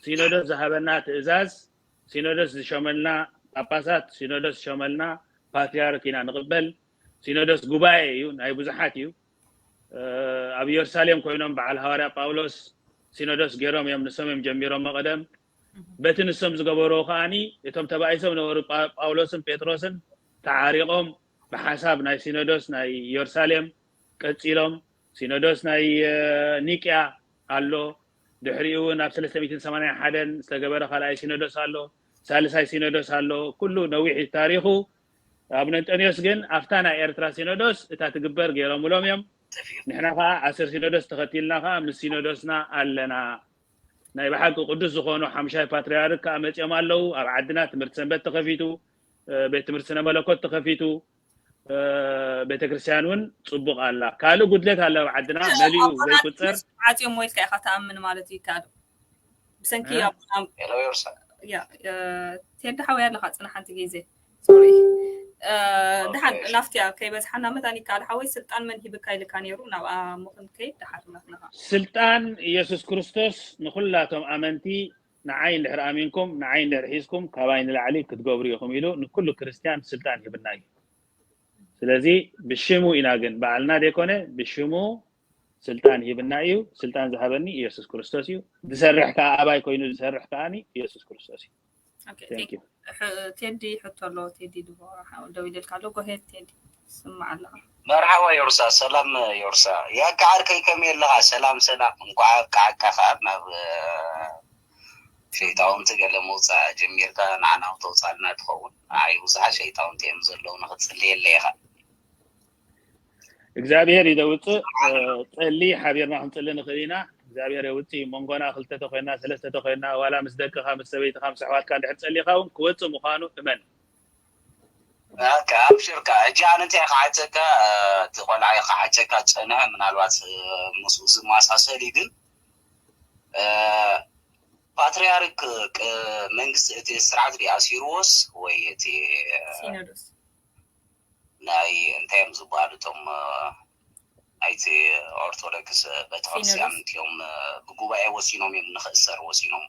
ሲኖዶስ ዝሃበና ትእዛዝ ሲኖዶስ ዝሸመልና ጳጳሳት ሲኖዶስ ዝሸመልና ፓትሪያርክ ኢና ንቕበል ሲኖዶስ ጉባኤ እዩ ናይ ብዙሓት እዩ ኣብ ኢየሩሳሌም ኮይኖም በዓል ሃዋርያ ጳውሎስ ሲኖዶስ ገይሮም እዮም ንሶም እዮም ጀሚሮም መቐደም በቲ ንሶም ዝገበርዎ ከዓኒ እቶም ተባኢሶም ነበሩ ጳውሎስን ጴጥሮስን ተዓሪቖም ብሓሳብ ናይ ሲኖዶስ ናይ ኢየሩሳሌም ቀጺሎም ሲኖዶስ ናይ ኒቅያ ኣሎ ድሕሪኡ እውን ኣብ ሰለስተ ሚእትን ሰማንያን ሓደን ዝተገበረ ካልኣይ ሲኖዶስ ኣሎ ሳልሳይ ሲኖዶስ ኣሎ ኩሉ ነዊሕ ታሪኹ ኣብ ነንጠንዮስ ግን ኣብታ ናይ ኤርትራ ሲኖዶስ እታ ትግበር ገይሮምሎም እዮም ንሕና ከዓ ኣስር ሲኖዶስ ተኸቲልና ከዓ ምስ ሲኖዶስና ኣለና ናይ ብሓቂ ቅዱስ ዝኾኑ ሓምሻይ ፓትርያርክ ከዓ መፂኦም ኣለዉ ኣብ ዓድና ትምህርቲ ሰንበት ተኸፊቱ ቤት ትምህርቲ ስነ መለኮት ተኸፊቱ ቤተክርስትያን እውን ፅቡቅ ኣላ ካልእ ጉድለት ኣለ ኣብ ዓድና መሊኡ ዘይቁፀር ዓፅዮም ወይልካ ኢካ ተኣምን ማለት እዩ ይከኣል ብሰንኪ ቴዲ ሓወይ ኣለካ ፅና ሓንቲ ግዜ ሶሪ ድሓን ናፍቲያ ከይበዝሓና መታን ይከኣል ሓወይ ስልጣን መን ሂብካ ኢልካ ነይሩ ናብኣ ምኽን ከይድ ድሓር ናትናኻ ስልጣን ኢየሱስ ክርስቶስ ንኩላቶም ኣመንቲ ንዓይ እንድሕር ኣሚንኩም ንዓይ እንድሕር ሒዝኩም ካባይ ንላዕሊ ክትገብሩ ኢኹም ኢሉ ንኩሉ ክርስትያን ስልጣን ሂብና እዩ ስለዚ ብሽሙ ኢና ግን ባዕልና ዘይኮነ ብሽሙ ስልጣን ሂብና እዩ ስልጣን ዝሃበኒ ኢየሱስ ክርስቶስ እዩ ዝሰርሕ ከዓ ኣባይ ኮይኑ ዝሰርሕ ከዓ ኢየሱስ ክርስቶስ እዩ ቴዲ ሕቶ ኣሎ ቴዲ ድቦ ደው ኢልልካ ኣሎ ጎሄድ ቴዲ ስማዕ ኣለካ መርሓባ ዮርሳ ሰላም ዮርሳ ያካ ዓርከይ ከመይ ኣለኻ ሰላም ሰላም እንኳዓ ኣብቃዓካ ከዓ ናብ ሸይጣውንቲ ገለ ምውፃእ ጀሚርካ ንዓና ተውፃልና ትኸውን ንዓይ ብዙሓት ሸይጣውንቲ እዮም ዘለዉ ንክፅልየለ ኢኻ እግዚኣብሔር እዩ ዘውፅእ ፀሊ ሓቢርና ክንፅሊ ንኽእል ኢና እግዚኣብሔር የውፅእ መንጎና ክልተ ተኮይና ሰለስተ ተኮይና ዋላ ምስ ደቅኻ ምስ ሰበይትኻ ምስ ኣሕዋትካ እንድሕር ፀሊኻ እውን ክወፅእ ምዃኑ እመን ኣብሽርካ ሕጂ ኣነ እንታይ ክሓተካ እቲ ቆልዓ ክሓተካ ዝፀንሐ ምናልባት ምስኡ ዝመሳሰል እዩ ግን ፓትሪያርክ መንግስቲ እቲ ስርዓት ዲ ኣሲርዎስ ወይ እቲ ሲኖዶስ ናይ እንታይ እዮም ዝበሃሉ እቶም ናይቲ ኦርቶዶክስ ቤተክርስትያን እዮም ብጉባኤ ወሲኖም እዮም ንክእሰር ወሲኖም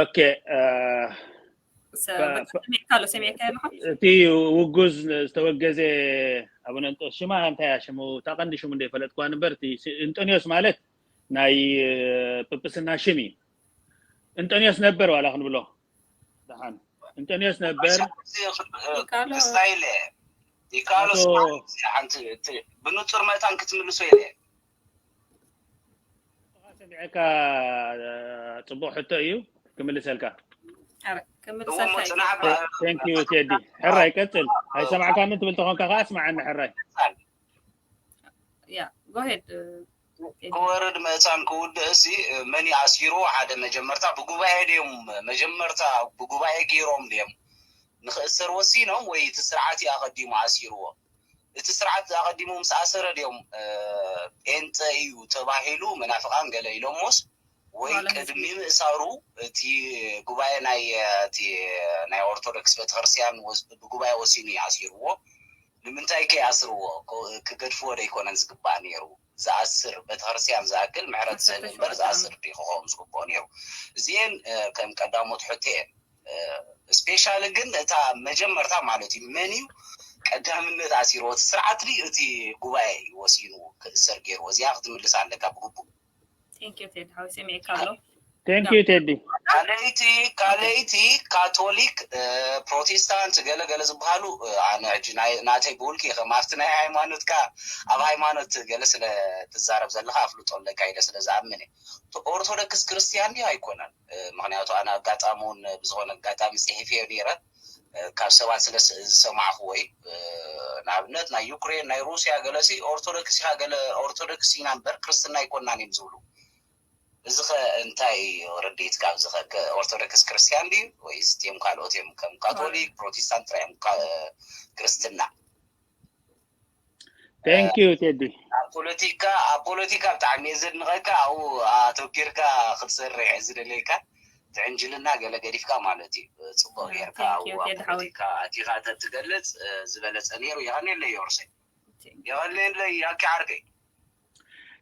ኦኬ እቲ ውጉዝ ዝተወገዘ ኣቡነ እንጦስ ሽማ እንታይ እያ ሽሙ እታ ቀንዲ ሽሙ እንደይፈለጥክዋ ንበር እቲ እንጦንዮስ ማለት ናይ ጵጵስና ሽም እዩ እንጦንዮስ ነበር ዋላ ክንብሎ ደሓን እንጦንዮስ ነበር ስታይለ ይካሎ ሓንቲ ብንጹር መታን ክትምልሶ ኢለ ሰሚዐካ። ጽቡቕ ሕቶ እዩ፣ ክምልሰልካ። ክምልሰልካ። Thank you ቴዲ። ሕራይ ቀጽል። ኣይሰማዕካንን ትብል ተኾንካ ከኣ ኣስማዓኒ ሕራይ። Yeah, go ahead. ክወርድ ምእጻን ክውድእ እሲ መን ኣሲሩ? ሓደ መጀመርታ ብጉባኤ ድዮም መጀመርታ ብጉባኤ ገይሮም ድዮም ንኽእሰር ወሲኖም ወይ እቲ ስርዓት እዩ ኣቐዲሙ ኣሲርዎ? እቲ ስርዓት ኣቐዲሙ ምስ ኣሰረ ድዮም ጴንጠ እዩ ተባሂሉ መናፍቓን ገለ ኢሎሞስ ወይ ቅድሚ ምእሳሩ እቲ ጉባኤ ናይ እቲ ናይ ኦርቶዶክስ ቤተክርስትያን ብጉባኤ ወሲኑ እዩ ኣሲርዎ። ንምንታይ ከይኣስርዎ? ክገድፍዎ ዶ ኣይኮነን ዝግባእ ነይሩ? ዝኣስር ቤተክርስትያን ዝኣክል ምሕረት ዝህብ እምበር ዝኣስር ዶ ክኸውን ዝግብኦ ነይሩ? እዚኤን ከም ቀዳሞት ሕቶ እየን። ስፔሻሊ ግን እታ መጀመርታ ማለት እዩ መን እዩ ቀዳምነት ኣሲርዎ? እቲ ስርዓት ድዩ እቲ ጉባኤ እዩ ወሲኑ ክእሰር ገይርዎ? እዚኣ ክትምልስ ኣለካ ብግቡእ። Thank you ቴዲ ሓወይ ሰሚዕካ ኣሎ። Thank you ቴዲ። ካልኣይቲ ካልኣይቲ ካቶሊክ ፕሮቴስታንት ገለ ገለ ዝበሃሉ ኣነ ሕጂ ናተይ ብውልቂ ከም ኣብቲ ናይ ሃይማኖትካ ኣብ ሃይማኖት ገለ ስለ ትዛረብ ዘለካ ኣፍልጦ ኣለካ ኢለ ስለ ዝኣምን እየ። ኦርቶዶክስ ክርስትያን ድዩ ኣይኮነን? ምክንያቱ ኣነ ኣጋጣሚ እውን ብዝኮነ ኣጋጣሚ ፅሒፈዮ ነይረ ካብ ሰባት ስለ ዝሰማዕኩዎ እዩ። ንኣብነት ናይ ዩክሬን ናይ ሩስያ ገለሲ ኦርቶዶክስ ኢካ ገለ ኦርቶዶክስ ኢና እምበር ክርስትና ኣይኮናን እዮም ዝብሉ። እዚ ከ እንታይ እዩ ርድኢት ካብዚ ከ ኦርቶዶክስ ክርስትያን ድዩ ወይስ እትዮም ካልኦት እዮም ከም ካቶሊክ ፕሮቴስታንት ጥራይ እዮም ክርስትና? Thank you ቴዲ። ኣብ ፖለቲካ ኣብ ፖለቲካ ብጣዕሚ እየ ዘድንቀካ። ኣብኡ ኣተኪርካ ክትሰርሕ እየ ዝደልየካ። ትዕንጅልና ገለ ገዲፍካ ማለት እዩ። ፅቡቅ ጌርካ ኣብኡ ኣብ ፖለቲካ ኣቲካ ተትገልፅ ዝበለፀ ነይሩ። የቀንየለይ ዮርሰይ፣ የቀንየለይ ያኪ ዓርከይ።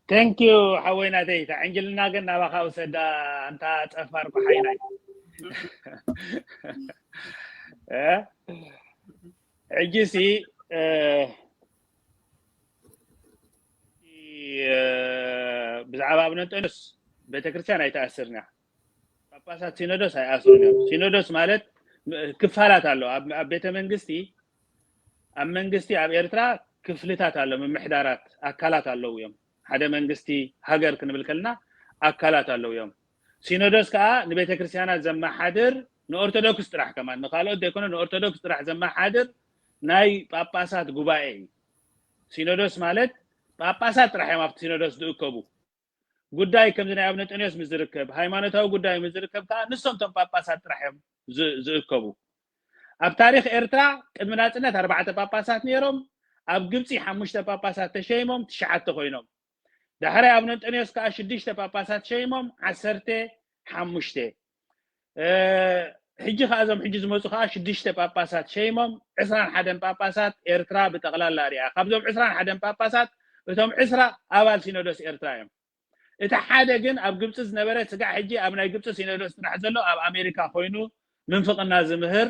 Thank you ሓወይ ናተይ። ትዕንጅልና ግን ናባካ ውሰዳ ኣንታ ጸፋር ቆሓይናይ። ሕጂ ሲ ብዛዕባ ኣቡነ እንጦንዮስ ቤተክርስትያን ኣይተኣስርና። ጳጳሳት ሲኖዶስ ኣይኣስሩን እዮም። ሲኖዶስ ማለት ክፋላት ኣሎ። ኣብ ቤተ መንግስቲ ኣብ መንግስቲ ኣብ ኤርትራ ክፍልታት ኣሎ፣ ምምሕዳራት ኣካላት ኣለዉ እዮም። ሓደ መንግስቲ ሃገር ክንብል ከልና ኣካላት ኣለዉ እዮም። ሲኖዶስ ከዓ ንቤተ ክርስቲያናት ዘመሓድር ንኦርቶዶክስ ጥራሕ ከማን ንካልኦት ዘይኮነ ንኦርቶዶክስ ጥራሕ ዘመሓድር ናይ ጳጳሳት ጉባኤ እዩ። ሲኖዶስ ማለት ጳጳሳት ጥራሕ እዮም ኣብቲ ሲኖዶስ ዝእከቡ። ጉዳይ ከምዚ ናይ ኣቡነ እንጦንዮስ ምስ ዝርከብ፣ ሃይማኖታዊ ጉዳይ ምስ ዝርከብ ከዓ ንሶም እቶም ጳጳሳት ጥራሕ እዮም ዝእከቡ። ኣብ ታሪክ ኤርትራ ቅድሚ ናፅነት ኣርባዕተ ጳጳሳት ነይሮም። ኣብ ግብፂ ሓሙሽተ ጳጳሳት ተሸይሞም ትሽዓተ ኮይኖም። ዳሕራይ ኣቡነ እንጦንዮስ ከዓ ሽዱሽተ ጳጳሳት ሸይሞም ዓሰርተ ሓሙሽተ። ሕጂ ከዓ እዞም ሕጂ ዝመፁ ከዓ ሽዱሽተ ጳጳሳት ሸይሞም ዕስራን ሓደን ጳጳሳት ኤርትራ ብጠቕላላ ሪኣ። ካብዞም ዕስራን ሓደን ጳጳሳት እቶም ዕስራ ኣባል ሲኖዶስ ኤርትራ እዮም። እቲ ሓደ ግን ኣብ ግብፂ ዝነበረ ስጋዕ ሕጂ ኣብ ናይ ግብፂ ሲኖዶስ ጥራሕ ዘሎ ኣብ ኣሜሪካ ኮይኑ ምንፍቅና ዝምህር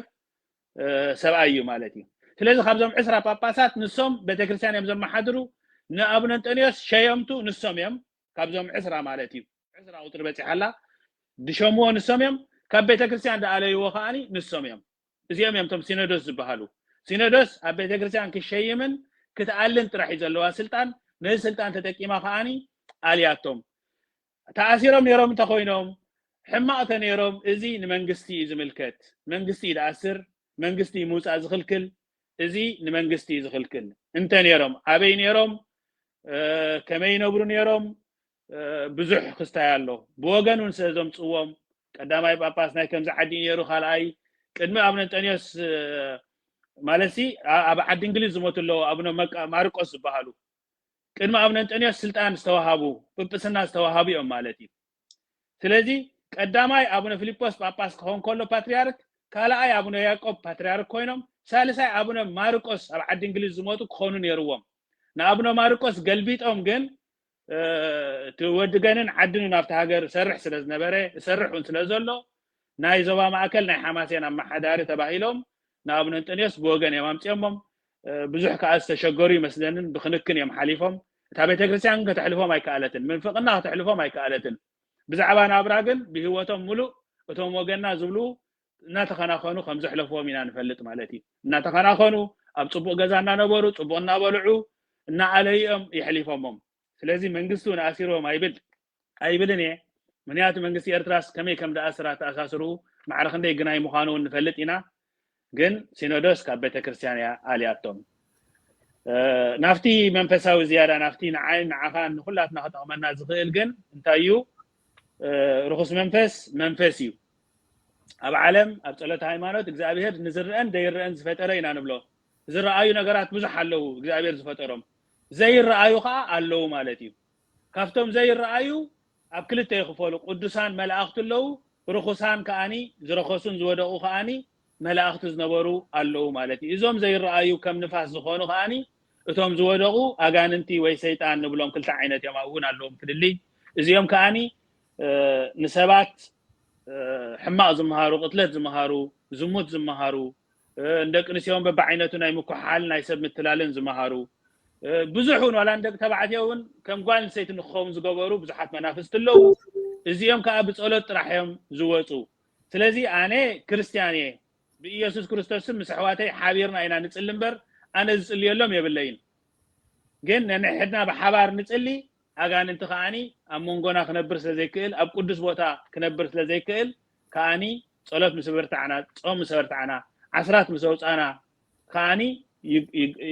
ሰብኣይ እዩ ማለት እዩ። ስለዚ ካብዞም ዕስራ ጳጳሳት ንሶም ቤተክርስትያን እዮም ዘመሓድሩ። ንኣቡነ እንጦንዮስ ሸየምቱ ንሶም እዮም። ካብዞም ዕስራ ማለት እዩ። ዕስራ ቁፅሪ በፂሓላ ዝሸምዎ ንሶም እዮም። ካብ ቤተክርስትያን ዝኣለይዎ ከዓኒ ንሶም እዮም። እዚኦም እዮም እቶም ሲኖዶስ ዝበሃሉ። ሲኖዶስ ኣብ ቤተክርስትያን ክሸይምን ክትኣልን ጥራሕ እዩ ዘለዋ ስልጣን። ነዚ ስልጣን ተጠቂማ ከዓኒ ኣልያቶም። ተኣሲሮም ነይሮም እንተኮይኖም ሕማቕ ተነይሮም እዚ ንመንግስቲ እዩ ዝምልከት። መንግስቲ እዩ ዝኣስር፣ መንግስቲ እዩ ምውፃእ ዝኽልክል። እዚ ንመንግስቲ እዩ ዝኽልክል። እንተ ነይሮም ኣበይ ነይሮም፣ ከመይ ይነብሩ ነይሮም፣ ብዙሕ ክስታይ ኣሎ። ብወገን እውን ስለ ዘምፅዎም ቀዳማይ ጳጳስ ናይ ከምዚ ዓዲ ነይሩ፣ ካልኣይ ቅድሚ ኣቡነ እንጠንዮስ ማለት ሲ ኣብ ዓዲ እንግሊዝ ዝሞቱ ኣለዉ ኣቡነ ማርቆስ ዝበሃሉ ቅድሚ ኣቡነ እንጠንዮስ ስልጣን ዝተዋሃቡ ጵጵስና ዝተዋሃቡ እዮም ማለት እዩ። ስለዚ ቀዳማይ ኣቡነ ፊልጶስ ጳጳስ ክኸውን ከሎ ፓትርያርክ፣ ካልኣይ ኣቡነ ያዕቆብ ፓትርያርክ ኮይኖም፣ ሳልሳይ ኣቡነ ማርቆስ ኣብ ዓዲ እንግሊዝ ዝሞቱ ክኾኑ ነይርዎም። ንኣቡነ ማርቆስ ገልቢጦም ግን እቲ ወዲ ገንን ዓድን ኣብቲ ሃገር እሰርሕ ስለ ዝነበረ እሰርሕ እውን ስለ ዘሎ ናይ ዞባ ማእከል ናይ ሓማሴን ኣመሓዳሪ ተባሂሎም ንኣቡነ እንጠንዮስ ብወገን እዮም ኣምፅኦሞም። ብዙሕ ከዓ ዝተሸገሩ ይመስለንን ብክንክን እዮም ሓሊፎም። እታ ቤተክርስትያን ግን ከተሕልፎም ኣይከኣለትን፣ ምንፍቅና ከተሕልፎም ኣይከኣለትን። ብዛዕባ ናብራ ግን ብህይወቶም ሙሉእ እቶም ወገንና ዝብሉ እናተኸናኸኑ ከም ዘሕለፍዎም ኢና ንፈልጥ ማለት እዩ። እናተኸናኸኑ ኣብ ፅቡቅ ገዛ እናነበሩ ፅቡቅ እናበልዑ እናኣለዩ እዮም የሕሊፎሞም። ስለዚ መንግስቲ እውን ኣሲርዎም ኣይብል። ኣይብልን እየ። ምክንያቱ መንግስቲ ኤርትራስ ከመይ ከም ደኣስራ ተኣሳስሩ ማዕረ ክንደይ ግናይ ምዃኑ እውን ንፈልጥ ኢና። ግን ሲኖዶስ ካብ ቤተክርስትያን እያ ኣልያቶም። ናፍቲ መንፈሳዊ ዝያዳ ናፍቲ ንዓይን ንዓኻን ንኩላትና ክጠቕመና ዝኽእል ግን እንታይ እዩ? ርኹስ መንፈስ መንፈስ እዩ። ኣብ ዓለም ኣብ ጸሎት ሃይማኖት እግዚኣብሔር ንዝረአን ዘይረአን ዝፈጠረ ኢና ንብሎ። ዝረኣዩ ነገራት ብዙሕ ኣለዉ እግዚኣብሔር ዝፈጠሮም፣ ዘይረኣዩ ከዓ ኣለዉ ማለት እዩ። ካብቶም ዘይረኣዩ ኣብ ክልተ ይኽፈሉ። ቅዱሳን መላእኽቲ ኣለዉ፣ ርኹሳን ከኣኒ ዝረኸሱን ዝወደቑ ከኣኒ መላእኽቲ ዝነበሩ ኣለዉ ማለት እዩ። እዞም ዘይረኣዩ ከም ንፋስ ዝኾኑ ከኣኒ እቶም ዝወደቑ ኣጋንንቲ ወይ ሰይጣን ንብሎም ክልተ ዓይነት እዮም። ኣብኡ እውን ኣለዎም ፍልልይ። እዚኦም ከኣኒ ንሰባት ሕማቕ ዝመሃሩ፣ ቅትለት ዝመሃሩ፣ ዝሙት ዝመሃሩ፣ ንደቂ ኣንስትዮ እውን በብዓይነቱ ናይ ምኩሓል ናይ ሰብ ምትላልን ዝመሃሩ፣ ብዙሕ እውን ዋላ ንደቂ ተባዕትዮ እውን ከም ጓል ኣንስተይቲ ንክኸውን ዝገበሩ ብዙሓት መናፍስቲ ኣለዉ። እዚኦም ከዓ ብጸሎት ጥራሕ እዮም ዝወፁ። ስለዚ ኣነ ክርስትያን እየ፣ ብኢየሱስ ክርስቶስ ስም ምስ ኣሕዋተይ ሓቢርና ኢና ንጽሊ እምበር ኣነ ዝጽልየሎም የብለይን። ግን ነንሕድና ብሓባር ንጽሊ፣ ኣጋንንቲ ከኣኒ ኣብ መንጎና ክነብር ስለ ዘይክእል፣ ኣብ ቅዱስ ቦታ ክነብር ስለ ዘይክእል ከኣኒ ጸሎት ምስ በርታዕና፣ ጾም ምስ በርታዕና፣ ዓስራት ምስ ኣውጻና ከኣኒ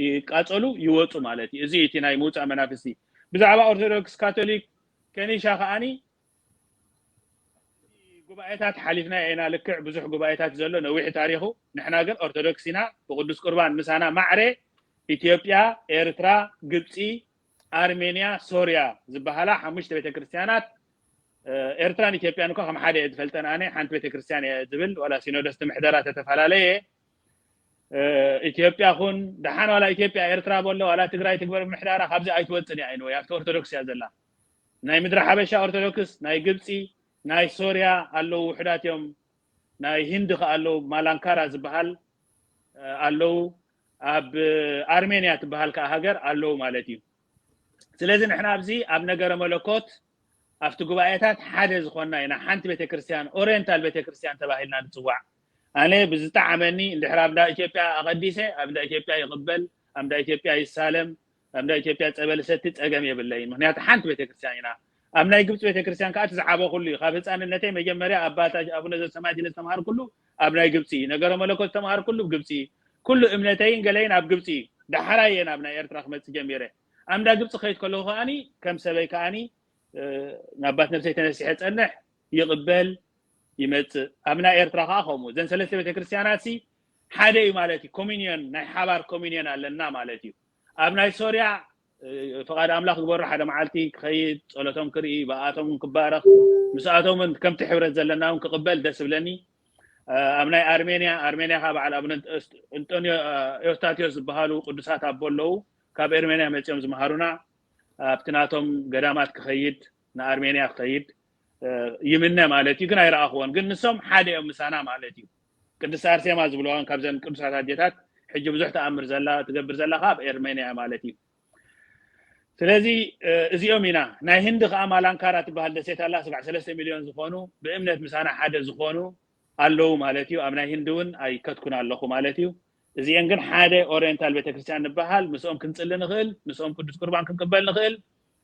ይቃጸሉ ይወጹ ማለት እዩ። እዚ እቲ ናይ ምውጻእ መናፍስቲ። ብዛዕባ ኦርቶዶክስ ካቶሊክ ከኒሻ ከኣኒ ጉባኤታት ሓሊፍና ኢና። ልክዕ ብዙሕ ጉባኤታት ዘሎ ነዊሕ ታሪኹ። ንሕና ግን ኦርቶዶክስ ኢና። ብቅዱስ ቁርባን ምሳና ማዕረ ኢትዮጵያ፣ ኤርትራ፣ ግብፂ፣ ኣርሜንያ፣ ሶርያ ዝበሃላ ሓሙሽተ ቤተክርስትያናት፣ ኤርትራን ኢትዮጵያን እኳ ከም ሓደ እየ ዝፈልጠን ኣነ። ሓንቲ ቤተክርስትያን እየ ዝብል ዋላ ሲኖዶስ ትምሕደራ ተተፈላለየ። ኢትዮጵያ ኹን ደሓን ዋላ ኢትዮጵያ ኤርትራ በሎ ዋላ ትግራይ ትግበር ምሕዳራ ካብዚ ኣይትወፅን እያ። ኣይንወይ ኣብቲ ኦርቶዶክስ እያ ዘላ። ናይ ምድሪ ሓበሻ ኦርቶዶክስ፣ ናይ ግብፂ፣ ናይ ሶርያ ኣለዉ ውሕዳት እዮም። ናይ ሂንዲ ከ ኣለዉ፣ ማላንካራ ዝበሃል ኣለዉ። ኣብ ኣርሜንያ ትበሃል ከዓ ሃገር ኣለዉ ማለት እዩ። ስለዚ ንሕና ኣብዚ ኣብ ነገረ መለኮት ኣብቲ ጉባኤታት ሓደ ዝኾንና ኢና። ሓንቲ ቤተክርስትያን ኦሪየንታል ቤተክርስትያን ተባሂልና ንፅዋዕ። ኣነ ብዝጠዓመኒ እንድሕር ኣብ እንዳ ኢትዮጵያ ኣቐዲሰ ኣብ እንዳ ኢትዮጵያ ይቕበል፣ ኣብ እንዳ ኢትዮጵያ ይሳለም፣ ኣብ እንዳ ኢትዮጵያ ፀበል ሰቲ ፀገም የብለይን። ምክንያቱ ሓንቲ ቤተክርስትያን ኢና። ኣብ ናይ ግብፂ ቤተክርስትያን ከዓ እቲ ዝዓበኹሉ እዩ። ካብ ህፃንነተይ መጀመርያ ኣባታ ኣቡነ ዘሰማያት ኢለ ዝተምሃርኩሉ ኣብ ናይ ግብፂ እዩ። ነገረ መለኮት ዝተምሃርኩሉ ግብፂ እዩ። ኩሉ እምነተይን ገለይን ኣብ ግብፂ እዩ። ዳሕራይ እየ ናብ ናይ ኤርትራ ክመፅእ ጀሚረ። ኣብ እንዳ ግብፂ ከይድ ከለኹ ከዓኒ ከም ሰበይ ከዓኒ ናባት ነብሰይ ተነሲሐ ፀንሕ ይቕበል ይመፅእ። ኣብ ናይ ኤርትራ ከዓ ከምኡ። እዘን ሰለስተ ቤተክርስትያናት ሲ ሓደ እዩ ማለት እዩ። ኮሚኒዮን ናይ ሓባር ኮሚኒዮን ኣለና ማለት እዩ። ኣብ ናይ ሶርያ ፍቓድ ኣምላኽ ግበሩ ሓደ መዓልቲ ክኸይድ ጸሎቶም ክርኢ ብኣቶም ክባረኽ ምስኣቶም ከምቲ ሕብረት ዘለና እውን ክቕበል ደስ ብለኒ። ኣብ ናይ ኣርሜንያ ኣርሜንያ ከዓ በዓል ኣቡነ እንጦንዮ ኤዎስታቴዎስ ዝበሃሉ ቅዱሳት ኣቦ ኣለዉ። ካብ ኤርሜንያ መጺኦም ዝመሃሩና ኣብቲ ናቶም ገዳማት ክኸይድ ንኣርሜንያ ክኸይድ ይምነ ማለት እዩ። ግን ኣይረኣኽዎን። ግን ንሶም ሓደ እዮም ምሳና ማለት እዩ። ቅድስቲ ኣርሴማ ዝብልዋ እውን ካብዘን ቅዱሳት ኣዴታት ሕጂ ብዙሕ ተኣምር ዘላ ትገብር ዘላ ከዓ ኣብ ኤርሜንያ ማለት እዩ። ስለዚ እዚኦም ኢና። ናይ ህንዲ ከዓ ማላንካራ ትበሃል ደሴት ኣላ። ሰብዓ ሰለስተ ሚልዮን ዝኾኑ ብእምነት ምሳና ሓደ ዝኾኑ ኣለዉ ማለት እዩ። ኣብ ናይ ህንዲ እውን ኣይከድኩን ኣለኹ ማለት እዩ። እዚአን ግን ሓደ ኦሪየንታል ቤተክርስትያን ንበሃል ምስኦም ክንጽሊ ንኽእል፣ ምስኦም ቅዱስ ቁርባን ክንቅበል ንኽእል፣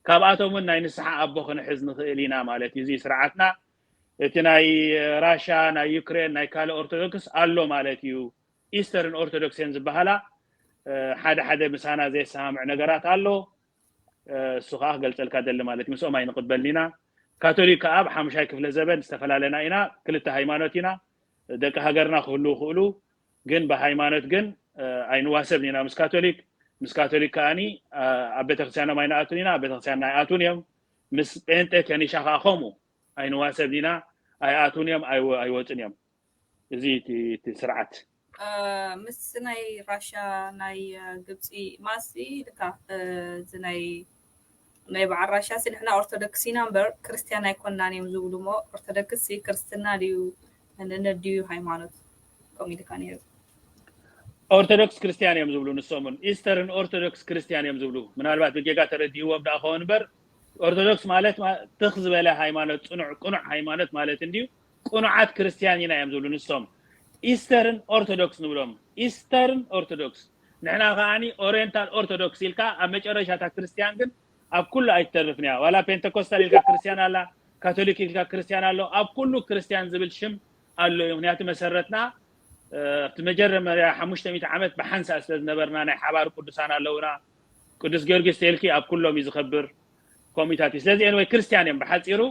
ካብኣቶም እውን ናይ ንስሓ ኣቦ ክንሕዝ ንኽእል ኢና ማለት እዩ። እዚ ስርዓትና እቲ ናይ ራሻ ናይ ዩክሬን ናይ ካልእ ኦርቶዶክስ ኣሎ ማለት እዩ። ኢስተርን ኦርቶዶክስ እየን ዝበሃላ ሓደ ሓደ ምሳና ዘየሰማምዕ ነገራት ኣሎ። እሱ ከዓ ክገልፀልካ ደሊ ማለት እዩ። ምስኦም ኣይንቕበልን ኢና። ካቶሊክ ከዓ ኣብ ሓሙሻይ ክፍለ ዘበን ዝተፈላለና ኢና። ክልተ ሃይማኖት ኢና። ደቂ ሃገርና ክህልው ክእሉ ግን ብሃይማኖት ግን ኣይንዋሰብን ኢና ምስ ካቶሊክ። ምስ ካቶሊክ ከዓኒ ኣብ ቤተክርስትያኖም ኣይንኣቱን ኢና፣ ኣብ ቤተክርስትያንና ኣይኣቱን እዮም። ምስ ጴንጤ ከኒሻ ከዓ ከምኡ ኣይንዋሰብን ኢና፣ ኣይኣቱን እዮም፣ ኣይወ- ኣይወፁን እዮም። እዚ እቲ እቲ ስርዓት ምስ ናይ ራሻ ናይ ግብፂ ማሲ ልካ እዚ ናይ ናይ በዓል ራሻ ሲ ንሕና ኦርቶዶክስ ኢና እምበር ክርስትያን ኣይኮናን እዮም ዝብሉ እሞ ኦርቶዶክስ ሲ ክርስትና ድዩ እንድዩ ሃይማኖት ከምኡ ኢልካ ነይሩ። ኦርቶዶክስ ክርስትያን እዮም ዝብሉ ንሶምን ኢስተርን ኦርቶዶክስ ክርስትያን እዮም ዝብሉ። ምናልባት ብጌጋ ተረዲእዎም ደኣ ክኸውን እምበር ኦርቶዶክስ ማለት ትኽ ዝበለ ሃይማኖት፣ ፅኑዕ ቅኑዕ ሃይማኖት ማለት እንድዩ። ቅኑዓት ክርስትያን ኢና እዮም ዝብሉ ንሶም። ኢስተርን ኦርቶዶክስ ንብሎም። ኢስተርን ኦርቶዶክስ። ንሕና ከዓኒ ኦሪየንታል ኦርቶዶክስ ኢልካ ኣብ መጨረሻ እታ ክርስትያን ግን ኣብ ኩሉ ኣይትተርፍን እያ። ዋላ ፔንተኮስታል ኢልካ ክርስትያን ኣላ፣ ካቶሊክ ኢልካ ክርስትያን ኣሎ። ኣብ ኩሉ ክርስትያን ዝብል ሽም ኣሎ እዩ። ምክንያቱ መሰረትና ኣብቲ መጀመርያ ሓሙሽተ ሚእቲ ዓመት ብሓንሳእ ስለ ዝነበርና ናይ ሓባር ቅዱሳን ኣለውና። ቅዱስ ጊዮርጊስ ተልኪ ኣብ ኩሎም እዩ ዝኸብር ኮሚታት እዩ። ስለዚ ወይ ክርስትያን እዮም፣ ብሓፂሩ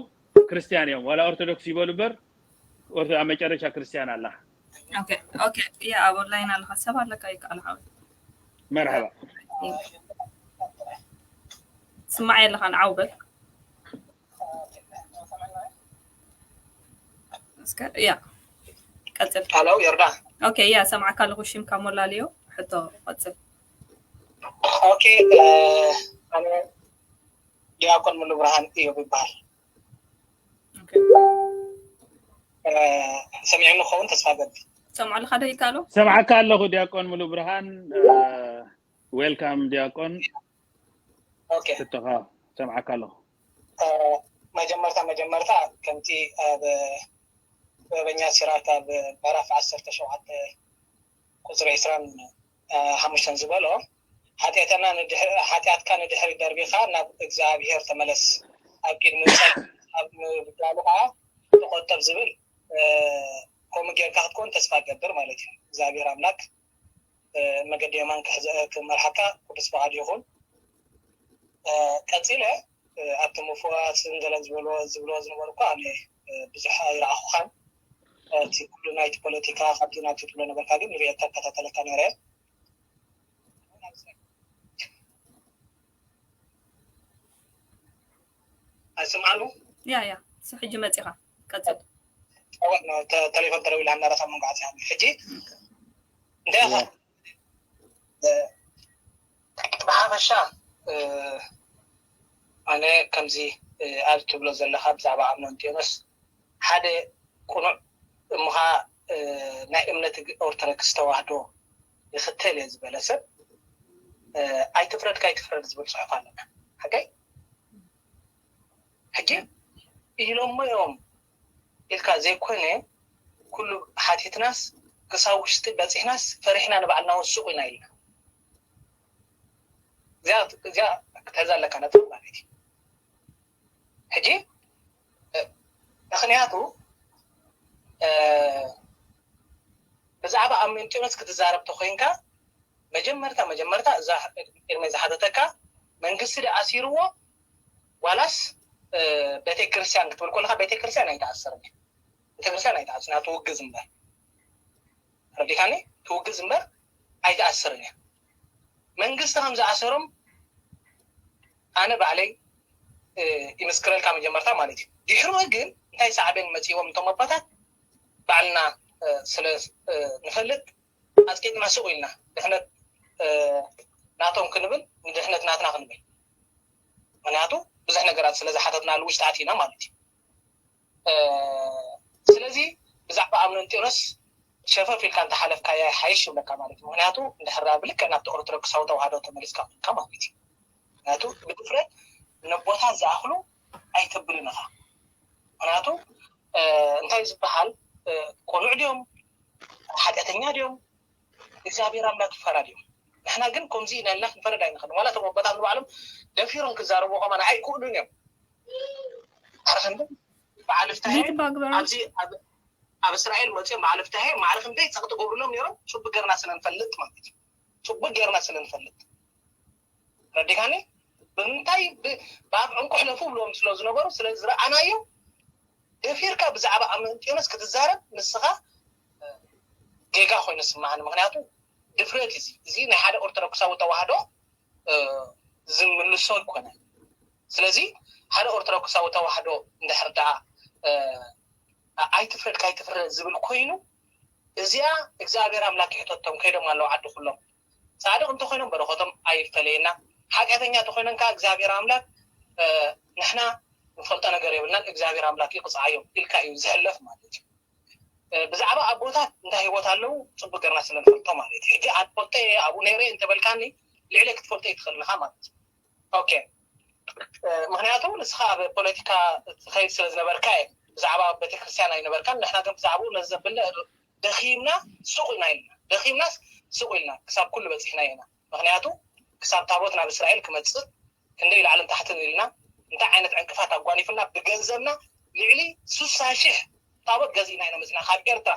ክርስትያን እዮም። ዋላ ኦርቶዶክስ ይበሉ በር ኣብ መጨረሻ ክርስትያን ኣላ። ኦኬ ኦኬ። ያ ኣብ ኦንላይን ኣለካ ሰብ ኣለካ ይከኣል ሓወይ። መርሓባ። ስማዕ የለኻ ንዓው በል። እስከ ያ ቀጽል። ሄሎ ዮርዳን። ኦኬ ያ ሰምዓካ ኣለኹ። ሽምካ ሞላልዮ ሕቶ ቀጽል። ኦኬ ኣነ ዲያቆን ሙሉ ብርሃን እዮም ይበሃል። ሰሚዕኒ ክኸውን ተስፋ ገብር። ሰምዖ ኣለኻ ዶ ይከኣሎ? ሰምዓካ ኣለኹ ዲያቆን ሙሉ ብርሃን። ዌልካም ዲያቆን። ኦኬ ሕቶኻ ሰምዓካ ኣለኹ። መጀመርታ መጀመርታ ከምቲ ኣብ ጥበበኛ ሲራክ ኣብ ምዕራፍ ዓሰርተ ሸውዓተ ቁፅሪ ዕስራን ሓሙሽተን ዝበሎ ሓጢኣትና ንድሕ- ሓጢኣትካ ንድሕሪ ደርቢኻ ናብ እግዚኣብሔር ተመለስ ኣብ ቅድሚ ጸል ኣብ ምብዳሉ ከዓ ተቆጠብ ዝብል ከምኡ ጌርካ ክትኮን ተስፋ ገብር ማለት እዩ። እግዚኣብሔር ኣምላክ መገዲ የማን ክሕዘ ክመርሓካ ቅዱስ ፍቃድ ይኹን። ቀፂለ ኣብቲ ምፍዋስን ገለን ዝበልዎ ዝብልዎ ዝነበሩ እኳ ኣነ ብዙሕ ኣይረኣኹኻን። እቲ ኩሉ ናይቲ ፖለቲካ ካብቲ ናብቲ ትብሎ ነበርካ ግን ንሪኦ ከከታተለካ ነይረ። ኣይስምዓሉ ያ ያ ስ ሕጂ መፂኻ ቀፅል። ጨወት ነው ተ- ቴሌፎን ተደዊላ እናረሳ መንጓዓት ሕጂ እንታይ ኢኻ ብሓፈሻ ኣነ ከምዚ ኣብ ትብሎ ዘለካ ብዛዕባ ኣምኖ እንጢኖስ ሓደ ቁኑዕ እምኻ ናይ እምነት ኦርቶዶክስ ተዋህዶ ይኽተል እየ ዝበለ ሰብ ኣይትፍረድካ ኣይትፍረድ ዝብል ፅሑፍ ኣለና። ሓቀይ ሕጂ ኢሎሞ እዮም ኢልካ ዘይኮነ ኩሉ ሓቲትናስ ክሳብ ውሽጢ በፂሕናስ ፈሪሕና ንባዕልና እውን ሱቕ ኢና ኢልና። እዚኣ ክትሕዛ ኣለካ ነጥብ ማለት እዩ። ሕጂ ምክንያቱ ብዛዕባ ኣሜንጢኖስ ክትዛረብ ተኮይንካ መጀመርታ መጀመርታ እዛ ቅድመ ዝሓተተካ መንግስቲ ዶ ኣሲርዎ ዋላስ ቤተክርስትያን ክትብል ከለካ ቤተክርስትያን ኣይተኣሰርን። ቤተክርስትያን ኣይተኣስና ትውግዝ እምበር ረዲካኒ ትውግዝ እምበር ኣይተኣስርን እያ። መንግስቲ ከም ዝኣሰሮም ኣነ ባዕለይ ይምስክረልካ መጀመርታ ማለት እዩ። ድሕሪኡ ግን እንታይ ሳዕቤን መፅዎም እቶም ኣባታት ባዕልና ስለ ንፈልጥ ኣፅቂጥና ስቕ ኢልና ድሕነት ናቶም ክንብል ንድሕነት ናትና ክንብል ምክንያቱ ብዙሕ ነገራት ስለ ዝሓተትናሉ ውሽጢ ኣቲና ማለት እዩ። ስለዚ ብዛዕባ ኣምነንጢኖስ ሸፈፍ ኢልካ እንተሓለፍካያ ሓይሽ ይብለካ ማለት እዩ። ምክንያቱ እንድሕር ብልክዕ ናብቲ ኦርቶዶክሳዊ ተዋህዶ ተመሊስካ ኮንካ ማለት እዩ። ምክንያቱ ብድፍረት ነቦታት ዝኣኽሉ ኣይተብልን ኢኻ። ምክንያቱ እንታይ ዝበሃል ቆኑዕ ድዮም ሓጢኣተኛ ድዮም እግዚኣብሔር ኣምላክ ይፈራ ድዮም? ንሕና ግን ከምዚ ኢና ኢልና ክንፈርድ ኣይንኽእል። ዋላ እቶም ኣቦታት ንባዕሎም ደፊሮም ክዛረቡ ከማን ኣይክእሉን እዮም። ኣረ ክንዲ በዓል ፍትሐ ኣብዚ ኣብ እስራኤል መፅኦም በዓል ፍትሐ ማዕረ ክንደይ ፀቕጢ ገብርሎም ነይሮም። ፅቡቅ ገርና ስለ ንፈልጥ ማለት እዩ። ፅቡቅ ገርና ስለ ንፈልጥ ረዲካኒ ብምንታይ ብኣፍ ዕንቁ ሕለፉ ብሎም ስለ ዝነበሩ ስለ ዝረኣናዮ ደፊርካ ብዛዕባ ኣመንጢዮኖስ ክትዛረብ ንስኻ ጌጋ ኮይኑ ስማዓኒ። ምክንያቱ ድፍረት እዚ እዚ ናይ ሓደ ኦርቶዶክሳዊ ተዋህዶ ዝምልሶ ይኮነ። ስለዚ ሓደ ኦርቶዶክሳዊ ተዋህዶ እንድሕር ደኣ ኣይትፍረድ ካይትፍረድ ዝብል ኮይኑ እዚኣ እግዚኣብሔር ኣምላክ ይሕተቶም ከይዶም ኣለዉ ዓዲ ኩሎም ፃድቅ እንተኮይኖም በረከቶም ኣይፈለየና ሓጢኣተኛ ተኮይኖም ከዓ እግዚኣብሔር ኣምላክ ንሕና ንፈልጦ ነገር የብልናን እግዚኣብሔር ኣምላክ ይቅፅዓዮም ኢልካ እዩ ዝሕለፍ ማለት እዩ። ብዛዕባ ኣቦታት እንታይ ሂወት ኣለዉ ፅቡቅ ገርና ስለንፈልጦ ማለት እዩ። ሕጂ ኣትፈልጦ እየ ኣብኡ ነይረ እንተበልካኒ ልዕለ ክትፈልጦ ይትኽእል ኢኻ ማለት እዩ። ኦኬ ምክንያቱ ንስኻ ኣብ ፖለቲካ ትኸይድ ስለ ዝነበርካ እየ ብዛዕባ ቤተክርስትያን ኣይነበርካን። ንሕና ግን ብዛዕባኡ ነዘብለ ደኺምና ሱቕ ኢና ኢልና ደኺምናስ ሱቕ ኢልና ክሳብ ኩሉ በፂሕና ኢና። ምክንያቱ ክሳብ ታቦት ናብ እስራኤል ክመፅእ ክንደይ ላዕልን ታሕትን ኢልና እንታይ ዓይነት ዕንቅፋት ኣጓኒፍና ብገንዘብና ልዕሊ ስሳ ሽሕ ታቦት ገዚእና ኢና መፅና ካብ ኤርትራ።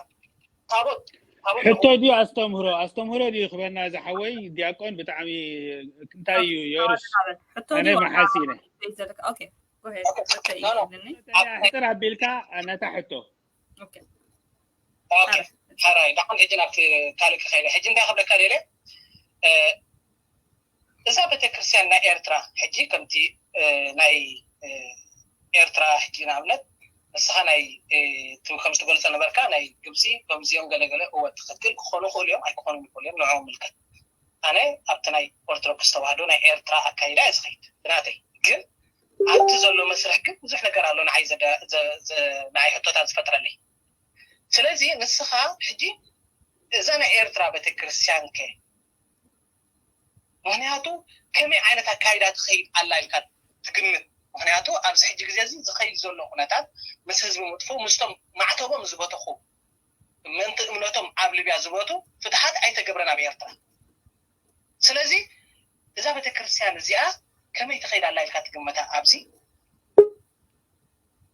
ታቦት ታቦት ሕቶ ድዩ ኣስተምህሮ? ኣስተምህሮ ድዩ ክበና? እዚ ሓወይ ዲያቆን ብጣዕሚ እንታይ እዩ የሩስ? ሕቶ ኣነ ድዩ መሓሲ ኢነ ኦኬ፣ go ahead። ሕቶ እዩ No, no። ዝብለኒ። ሕጥር ኣቢልካ ነታ ሕቶ ኦኬ። ኦኬ፣ ሓራይ ደሓን ሕጂ ናብቲ ካልእ ክኸይደ። ሕጂ እንታይ ክብለካ ደለ እዛ ቤተክርስትያን ናይ ኤርትራ ሕጂ ከምቲ ናይ ኤርትራ ሕጂ ንኣብነት ንስኻ ናይ ከም ዝትገልጾ ነበርካ ናይ ግብፂ ከምዚኦም ገለገለ እወ ትኽክል ክኾኑ ይኽእሉ እዮም ኣይክኾኑ ይኽእሉ እዮም ንዕኦም ምልከት ኣነ ኣብቲ ናይ ኦርቶዶክስ ተዋህዶ ናይ ኤርትራ ኣካይዳ እየ ዝኸይድ ብናተይ ግን ኣብቲ ዘሎ መስርሕ ግን ብዙሕ ነገር ኣሎ ንዓይ ንዓይ ሕቶታት ዝፈጥረለይ ስለዚ ንስኻ ሕጂ እዛ ናይ ኤርትራ ቤተክርስትያን ከ ምክንያቱ ከመይ ዓይነት ኣካይዳ ትኸይድ ኣላ ኢልካ ትግምት ምክንያቱ ኣብዚ ሕጂ ግዜ እዚ ዝኸይድ ዘሎ ኩነታት ምስ ህዝቢ ምጥፉ ምስቶም ማዕተቦም ዝበተኹ ምእንቲ እምነቶም ኣብ ሊብያ ዝበቱ ፍትሓት ኣይተገብረን ኣብ ኤርትራ ስለዚ እዛ ቤተክርስትያን እዚኣ ከመይ ትኸይድ ኣላ ኢልካ ትግምታ ኣብዚ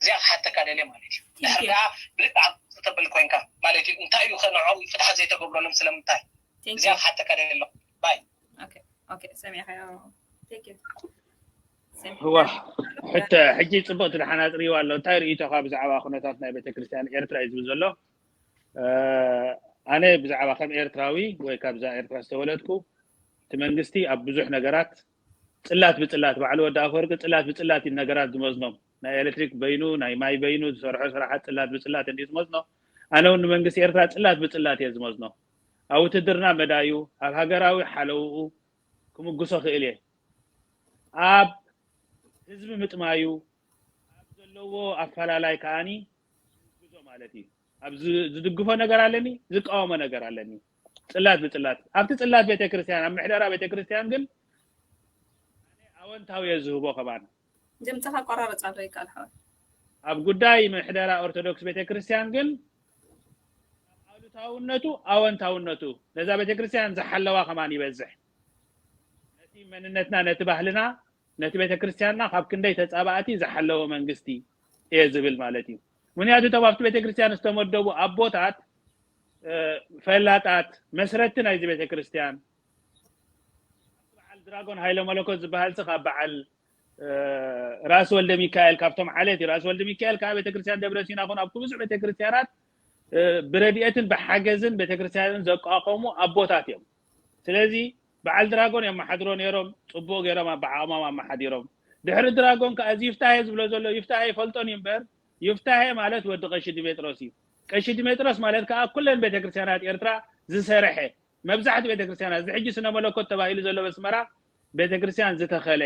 እዚኣ ክሓተካ ደልየ ማለት እዩ ድሕር ደኣ ብልክዕ ተብል ኮይንካ ማለት እዩ እንታይ እዩ ከንዖም ፍትሓት ዘይተገብረሎም ስለምንታይ እዚኣ ክሓተካ ደልየ ኣለኹ ባይ ሰሚዕካዮ ሕተ ሕጂ ፅቡቅ ትደሓናፅርዋ ኣሎ እንታይ ርእቶካ ብዛዕባ ኩነታት ናይ ቤተክርስትያን ኤርትራ እዩ ዝብል ዘሎ ኣነ ብዛዕባ ከም ኤርትራዊ ወይ ካብዛ ኤርትራ ዝተወለድኩ እቲ መንግስቲ ኣብ ብዙሕ ነገራት ፅላት ብፅላት ባዕሉ ወዲ ኣፈወርቂ ፅላት ብፅላት እዩ ነገራት ዝመዝኖም ናይ ኤሌክትሪክ በይኑ ናይ ማይ በይኑ ዝሰርሖ ስራሓት ፅላት ብፅላት እንዲ ዝመዝኖ ኣነ እውን ንመንግስቲ ኤርትራ ፅላት ብፅላት እየ ዝመዝኖ ኣብ ውትድርና መዳዩ ኣብ ሃገራዊ ሓለውኡ ክምጉሶ ክእል እየ ኣብ ህዝቢ ምጥማዩ ኣብ ዘለዎ ኣፈላላይ ከዓኒ ዝምጉዞ ማለት እዩ ኣብ ዝድግፎ ነገር ኣለኒ ዝቃወሞ ነገር ኣለኒ ፅላት ብፅላት ኣብቲ ፅላት ቤተክርስትያን ኣብ ምሕደራ ቤተክርስትያን ግን ኣወንታዊ እየ ዝህቦ ከማን ድምፅኻ ቆራረፅ ኣሎ ይካል ሓወ ኣብ ጉዳይ ምሕደራ ኦርቶዶክስ ቤተክርስትያን ግን ኣሉታውነቱ ኣወንታውነቱ ነዛ ቤተክርስትያን ዝሓለዋ ከማን ይበዝሕ ነቲ መንነትና ነቲ ባህልና ነቲ ቤተክርስትያንና ካብ ክንደይ ተፃባእቲ ዝሓለወ መንግስቲ እየ ዝብል ማለት እዩ ምክንያቱ እቶም ኣብቲ ቤተክርስትያን ዝተመደቡ ኣቦታት ፈላጣት መስረቲ ናይዚ ቤተክርስትያን በዓል ድራጎን ሃይለ መለኮት ዝበሃል ሲ ካብ በዓል ራስ ወልደ ሚካኤል ካብቶም ዓለት እዩ ራስ ወልደ ሚካኤል ከዓ ቤተክርስትያን ደብረ ሲና ኮን ኣብ ብዙሕ ቤተክርስትያናት ብረድኤትን ብሓገዝን ቤተክርስትያንን ዘቋቆሙ ኣቦታት እዮም ስለዚ በዓል ድራጎን የመሓድሮ ነይሮም ፅቡቅ ገይሮም ኣብ ዓቅሞም ኣመሓዲሮም ድሕሪ ድራጎን ከዓ እዚ ይፍታሄ ዝብሎ ዘሎ ይፍታሄ ይፈልጦን እዩ እምበር ይፍታሄ ማለት ወዲ ቀሺ ዲሜጥሮስ እዩ ቀሺ ዲሜጥሮስ ማለት ከዓ ኩለን ቤተክርስትያናት ኤርትራ ዝሰርሐ መብዛሕቲ ቤተክርስትያናት እዚ ሕጂ ስነ መለኮት ተባሂሉ ዘሎ በስመራ ቤተክርስትያን ዝተኸለ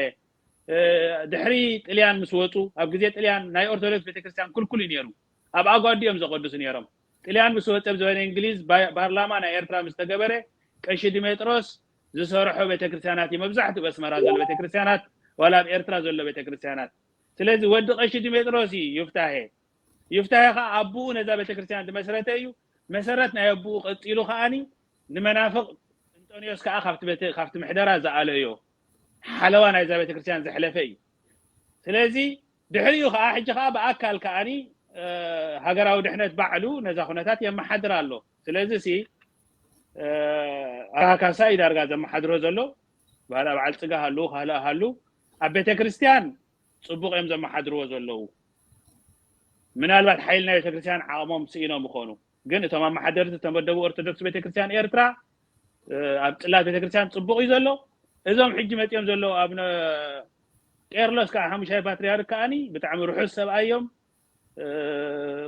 ድሕሪ ጥልያን ምስ ወፁ ኣብ ግዜ ጥልያን ናይ ኦርቶዶክስ ቤተክርስትያን ክልኩል እዩ ነይሩ ኣብ ኣጓዲ እዮም ዘቀድሱ ነይሮም ጥልያን ምስ ወፀ ብዘበነ እንግሊዝ ፓርላማ ናይ ኤርትራ ምስ ተገበረ ቀሺ ዲሜጥሮስ ዝሰርሖ ቤተክርስትያናት እዩ መብዛሕትኡ በስመራ ዘሎ ቤተክርስትያናት ዋላ ኣብ ኤርትራ ዘሎ ቤተክርስትያናት ስለዚ ወዲ ቀሺ ዲሜጥሮስ እዩ ይፍታሄ ይፍታሄ ከዓ ኣቦኡ ነዛ ቤተክርስትያን ዝመስረተ እዩ መሰረት ናይ ኣቦኡ ቀፂሉ ከዓኒ ንመናፍቅ እንጦንዮስ ከዓ ካብቲ ምሕደራ ዝኣለዮ ሓለዋ ናይዛ ቤተክርስትያን ዘሕለፈ እዩ ስለዚ ድሕሪኡ ከዓ ሕጂ ከዓ ብኣካል ከዓኒ ሃገራዊ ድሕነት ባዕሉ ነዛ ኩነታት የመሓድር ኣሎ ስለዚ ሲ ኣራካሳ እዩ ዳርጋ ዘመሓድሮ ዘሎ ባህላ በዓል ፅጋ ሃሉ ካልእ ሃሉ ኣብ ቤተክርስትያን ፅቡቅ እዮም ዘመሓድርዎ ዘለዉ ምናልባት ሓይሊ ናይ ቤተክርስትያን ዓቅሞም ስኢኖም ይኾኑ ግን እቶም ኣመሓደርቲ ዝተመደቡ ኦርቶዶክስ ቤተክርስትያን ኤርትራ ኣብ ፅላት ቤተክርስትያን ፅቡቅ እዩ ዘሎ እዞም ሕጂ መፅኦም ዘለዉ ኣብ ቄርሎስ ከዓ ሓሙሻይ ፓትሪያርክ ከዓኒ ብጣዕሚ ርሑስ ሰብኣይ እዮም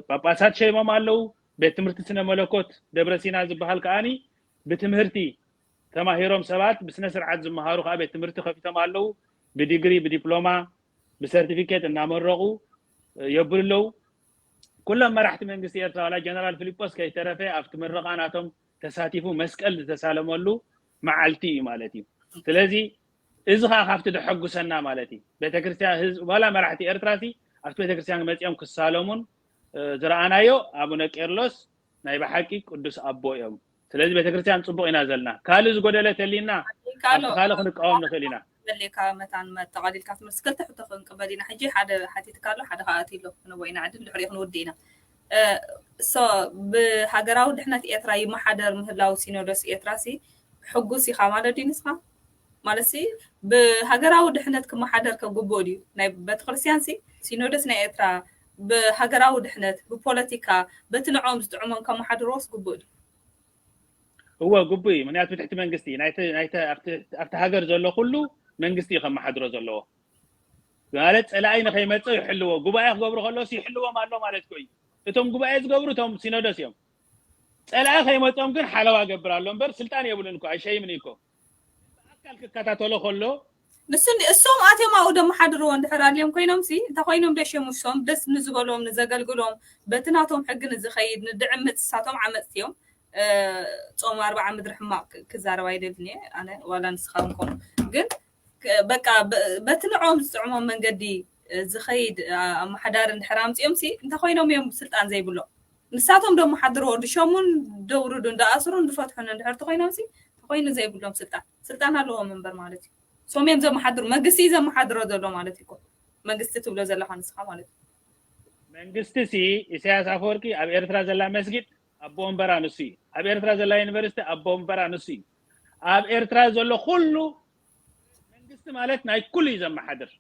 ጳጳሳት ሸይሞም ኣለዉ ቤት ትምህርቲ ስነ መለኮት ደብረ ሲና ዝበሃል ከዓኒ ብትምህርቲ ተማሂሮም ሰባት ብስነ ስርዓት ዝመሃሩ ከዓ ቤት ትምህርቲ ከፊቶም ኣለዉ ብዲግሪ ብዲፕሎማ ብሰርቲፊኬት እናመረቁ የብሉ ኣለዉ ኩሎም መራሕቲ መንግስቲ ኤርትራ ዋላ ጀነራል ፊሊጶስ ከይተረፈ ኣብቲ ምረቃ ናቶም ተሳቲፉ መስቀል ዝተሳለመሉ መዓልቲ እዩ ማለት እዩ ስለዚ እዚ ከዓ ካብቲ ደሐጉሰና ማለት እዩ ቤተክርስትያን ህዝቢ ዋላ መራሕቲ ኤርትራ ሲ ኣብቲ ቤተክርስትያን መፂኦም ክሳለሙን ዝረኣናዮ ኣቡነ ቄርሎስ ናይ ብሓቂ ቅዱስ ኣቦ እዮም ስለዚ ቤተክርስትያን ፅቡቅ ኢና ዘለና ካልእ ዝጎደለ ተሊና ኣብቲ ካልእ ክንቃወም ንኽእል ኢና በሌካ መታን መጠቓሊልካ ትምህርቲ ክልተ ሕቶ ክንቅበል ኢና። ሕጂ ሓደ ሓቲትካ ኣሎ፣ ሓደ ከዓ ኣትዩ ኣሎ። ክንቦ ኢና ዕድል ድሕሪኡ ክንውድእ ኢና። እ፣ ሶ፣ ብሃገራዊ ድሕነት ኤርትራ ይመሓደር ምህላው ሲኖዶስ ኤርትራ ሲ ሕጉስ ኢኻ ማለት ድዩ ንስኻ? ማለት ሲ ብሃገራዊ ድሕነት ክመሓደር ከግብኦ ድዩ? ናይ ቤተክርስትያን ሲ ሲኖዶስ ናይ ኤርትራ ብሃገራዊ ድሕነት፣ ብፖለቲካ፣ በቲ ንዕኦም ዝጥዕሞም ከመሓድርዎስ ግቡእ ድዩ? እወ ግቡእ እዩ። ምክንያቱ ትሕቲ መንግስቲ ናይቲ ናይቲ ኣብቲ ኣብቲ ሃገር ዘሎ ኩሉ መንግስቲ እዩ ከመሓድሮ ዘለዎ። ማለት ጸላኢ ንኸይመጽእ ይሕልዎ። ጉባኤ ክገብሩ ከለውስ ይሕልዎም ኣሎ ማለት እኮ እዩ። እቶም ጉባኤ ዝገብሩ እቶም ሲኖዶስ እዮም። ጸላኢ ከይመጾም ግን ሓለዋ ገብር ኣሎ እምበር ስልጣን የብሉን እኮ ኣይሸይምን እዩ እኮ። ብኣካል ክከታተሎ ከሎ ንሱ እንዲ- እሶም ኣትዮም ኣብኡ ደመሓድርዎ እንድሕር ኣልዮም ኮይኖም ሲ እንተ ኮይኖም ደሸሙ እሶም ደስ ንዝበሎም ንዘገልግሎም በቲ ናቶም ሕጊ ንዝኸይድ ንድዕምፅ ንሳቶም ዓመፅቲ እዮም። እ፣ ጾም ኣርብዓ ምድሪ ሕማቕ ክ- ክዛረብ ኣይደልን እየ ኣነ ዋላ ንስኻ እንኮኑ ግን ክ- በቃ በ- በቲ ንዕኦም ዝጥዕሞም መንገዲ እ፣ ዝኸይድ እ፣ ኣመሓዳሪ እንድሕር ኣምፅኦም ሲ እንተ ኮይኖም እዮም ስልጣን ዘይብሎም ንሳቶም ደመሓድርዎ ድሸሙን ደውርዱን ደኣስሩን ድፈትሑን እንድሕር ተኮይኖም ሲ ተኮይኑ ዘይብሎም ስልጣን ስልጣን ኣለዎም እምበር ማለት እዩ። ሶም እዮም ዘመሓድሩ መንግስቲ እዩ ዘመሓድሮ ዘሎ ማለት እዩ እኮ። መንግስቲ ትብሎ ዘለኻ ንስኻ ማለት እዩ። መንግስቲ ሲ ኢሳያስ ኣፈወርቂ ኣብ ኤርትራ ዘላ መስጊድ ኣቦ ወንበራ ንሱ እዩ። ኣብ ኤርትራ ዘላ ዩኒቨርሲቲ ኣቦ ወንበራ ንሱ እዩ። ኣብ ኤርትራ ዘሎ ኩሉ መንግስቲ ማለት ናይ ኩሉ እዩ ዘመሓድር።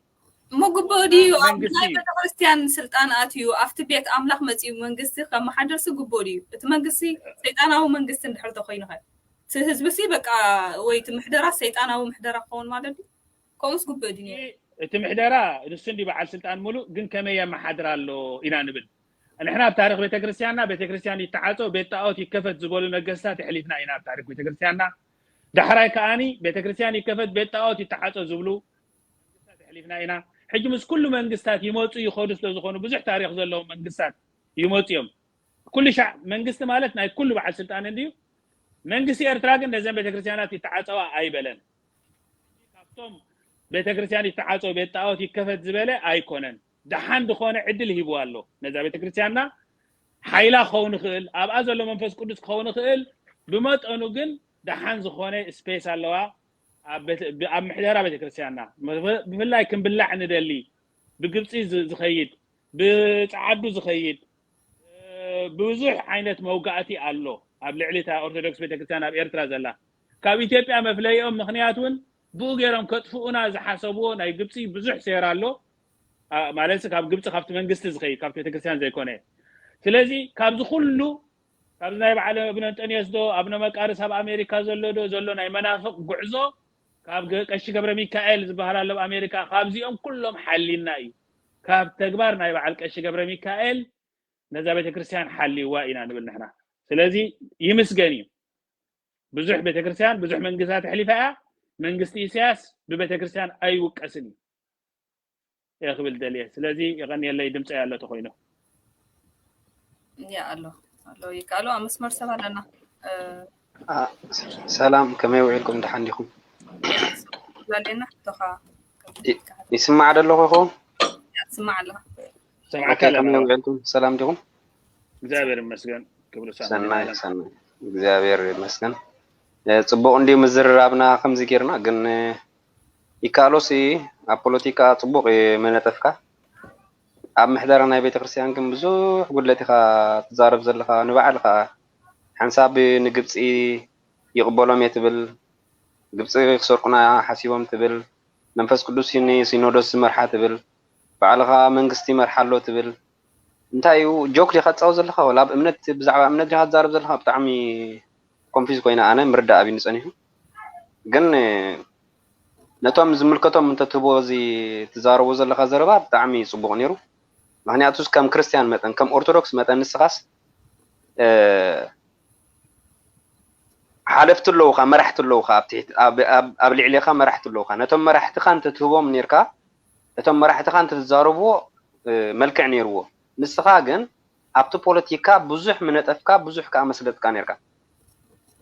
እሞ ግቡእ ድዩ ኣብ መንግስቲ ናይ እዩ። ቤተክርስትያን ስልጣን ኣትዩ ኣብቲ ቤት ኣምላኽ መፂኡ መንግስቲ ከመሓደርሲ ግቡእ ድዩ? እቲ መንግስቲ ሰይጣናዊ መንግስቲ እንድሕር ተኮይኑ ኸ እቲ ህዝቢ ሲ በቃ ወይ እቲ ምሕደራ ሰይጣናዊ ምሕደራ ክኸውን ማለት ድዩ? ከምኡስ ግቡእ ድዩ ነይሩ? እቲ ምሕደራ ንሱ እንዲ በዓል ስልጣን ሙሉእ ግን ከመይ የመሓድር ኣሎ ኢና ንብል። ንሕና ኣብ ታሪክ ቤተክርስትያንና ቤተክርስትያን ይተዓጾ ቤት ጣዖት ይከፈት ዝበሉ ነገስታት የሕሊፍና ኢና ኣብ ታሪክ ቤተክርስትያንና። ዳሕራይ ከኣኒ ቤተክርስትያን ይከፈት ቤት ጣዖት ይተዓጾ ዝብሉ መንግስታት የሕሊፍና ኢና። ሕጂ ምስ ኩሉ መንግስታት ይመፁ ይኸዱ ስለዝኾኑ ብዙሕ ታሪክ ዘለዎም መንግስታት ይመፁ እዮም። ኩሉ ሻዕ መንግስቲ ማለት ናይ ኩሉ በዓል ስልጣን እንድዩ። መንግስቲ ኤርትራ ግን ነዘን ቤተክርስትያናት ይተዓፀዋ ኣይበለን። ካብቶም ቤተክርስትያን ይተዓፀው ቤት ጣዖት ይከፈት ዝበለ ኣይኮነን። ደሓን ዝኾነ ዕድል ሂብዋ ኣሎ ነዛ ቤተክርስትያንና። ሓይላ ክኸውን ይኽእል ኣብኣ ዘሎ መንፈስ ቅዱስ ክኸውን ይኽእል። ብመጠኑ ግን ደሓን ዝኾነ ስፔስ ኣለዋ። ኣብ ቤተ- ብ- ኣብ ምሕደራ ቤተክርስትያንና ብፍላይ ክንብላዕ ንደሊ ብግብፂ ዝ- ዝኸይድ ብፀዓዱ ዝኸይድ ብዙሕ ዓይነት መውጋእቲ ኣሎ ኣብ ልዕሊ እታ ኦርቶዶክስ ቤተክርስትያን ኣብ ኤርትራ ዘላ። ካብ ኢትዮጵያ መፍለይኦም ምክንያት እውን ብኡ ገይሮም ከጥፍኡና ዝሓሰብዎ ናይ ግብፂ ብዙሕ ሴራ ኣሎ። ማለት ካብ ግብፂ ካብቲ መንግስቲ ዝኸይድ ካብቲ ቤተክርስትያን ዘይኮነ። ስለዚ ካብዚ ኩሉ ካብዚ ናይ በዓል ኣብነ እንጠንዮስ ዶ ኣብነ መቃርስ ኣብ ኣሜሪካ ዘሎ ዶ ዘሎ ናይ መናፍቅ ጉዕዞ ካብ ቀሺ ገብረ ሚካኤል ዝበሃል ኣሎ ኣብ ኣሜሪካ ካብዚኦም ኩሎም ሓሊና እዩ። ካብ ተግባር ናይ በዓል ቀሺ ገብረ ሚካኤል ነዛ ቤተክርስትያን ሓልይዋ ኢና ንብል ንሕና። ስለዚ ይምስገን እዩ። ብዙሕ ቤተክርስትያን ብዙሕ መንግስታት ኣሕሊፋ እያ። መንግስቲ ኢሳያስ ብቤተክርስትያን ኣይውቀስን እዩ እየ ክብል ደልየ። ስለዚ የቐንየለይ ድምፀይ ኣሎ ተኮይኑ። ያ ኣሎ ኣሎ ይካሎ ኣብ መስመር ሰብ ኣለና። እ፣ ሰላም፣ ከመይ ውዒልኩም? ደሓን ዲኹም? ዛሌና ሕቶኻ ይስማዕ ዶ ኣለኹ ይኸውን? ትስማዕ ኣለኻ። ሰምዓካ ኦኬ፣ ከመይ ኣለና። ውዒልኩም? ሰላም ዲኹም? እግዚኣብሔር ይመስገን። ክብሩ ሳሚ ሰናይ ይባላል። ሰናይ፣ እግዚኣብሔር ይመስገን። እ፣ ጽቡቕ እንድዩ ምዝርራብና ከምዚ ጌርና፣ ግን እ፣ ይከኣሎሲ ኣብ ፖለቲካ ጽቡቕ እዩ መነጠፍካ። ኣብ ምሕደራ ናይ ቤተክርስትያን ግን ብዙሕ ጉድለት ኢኻ ትዛረብ ዘለኻ። ንባዕልኻ ሓንሳብ ንግብፂ ይቕበሎም እየ ትብል፣ ግብፂ ክሰርቁና ሓሲቦም ትብል፣ መንፈስ ቅዱስ እዩ ንሲኖዶስ ዝመርሓ ትብል፣ ባዕልኻ መንግስቲ ይመርሓ ኣሎ ትብል። እንታይ እዩ ጆክ ዲኻ ትፃወት ዘለኻ? ወላ ኣብ እምነት ብዛዕባ እምነት ዲኻ ትዛረብ ዘለኻ? ብጣዕሚ ኮንፊዝ ኮይነ ኣነ ምርዳእ ኣብዩኒ ፀኒሑ። ግን ነቶም ዝምልከቶም እንተትህቦ እዚ ትዛረቦ ዘለኻ ዘረባ ብጣዕሚ እዩ ፅቡቕ ነይሩ። ምክንያቱስ ከም ክርስትያን መጠን ከም ኦርቶዶክስ መጠን ንስኻስ እ፣ ሓለፍቲ ኣለውኻ፣ መራሕቲ ኣለውኻ፣ ኣብ ትሕቲ- ኣብ- ኣብ- ኣብ ልዕሌኻ መራሕቲ ኣለውኻ። ነቶም መራሕትኻ እንተትህቦም ነርካ፣ እቶም መራሕትኻ እንተትዛረብዎ እ፣ መልክዕ ነይርዎ። ንስኻ ግን ኣብቲ ፖለቲካ ብዙሕ ምነጠፍካ፣ ብዙሕ ከዓ መስለጥካ ነርካ።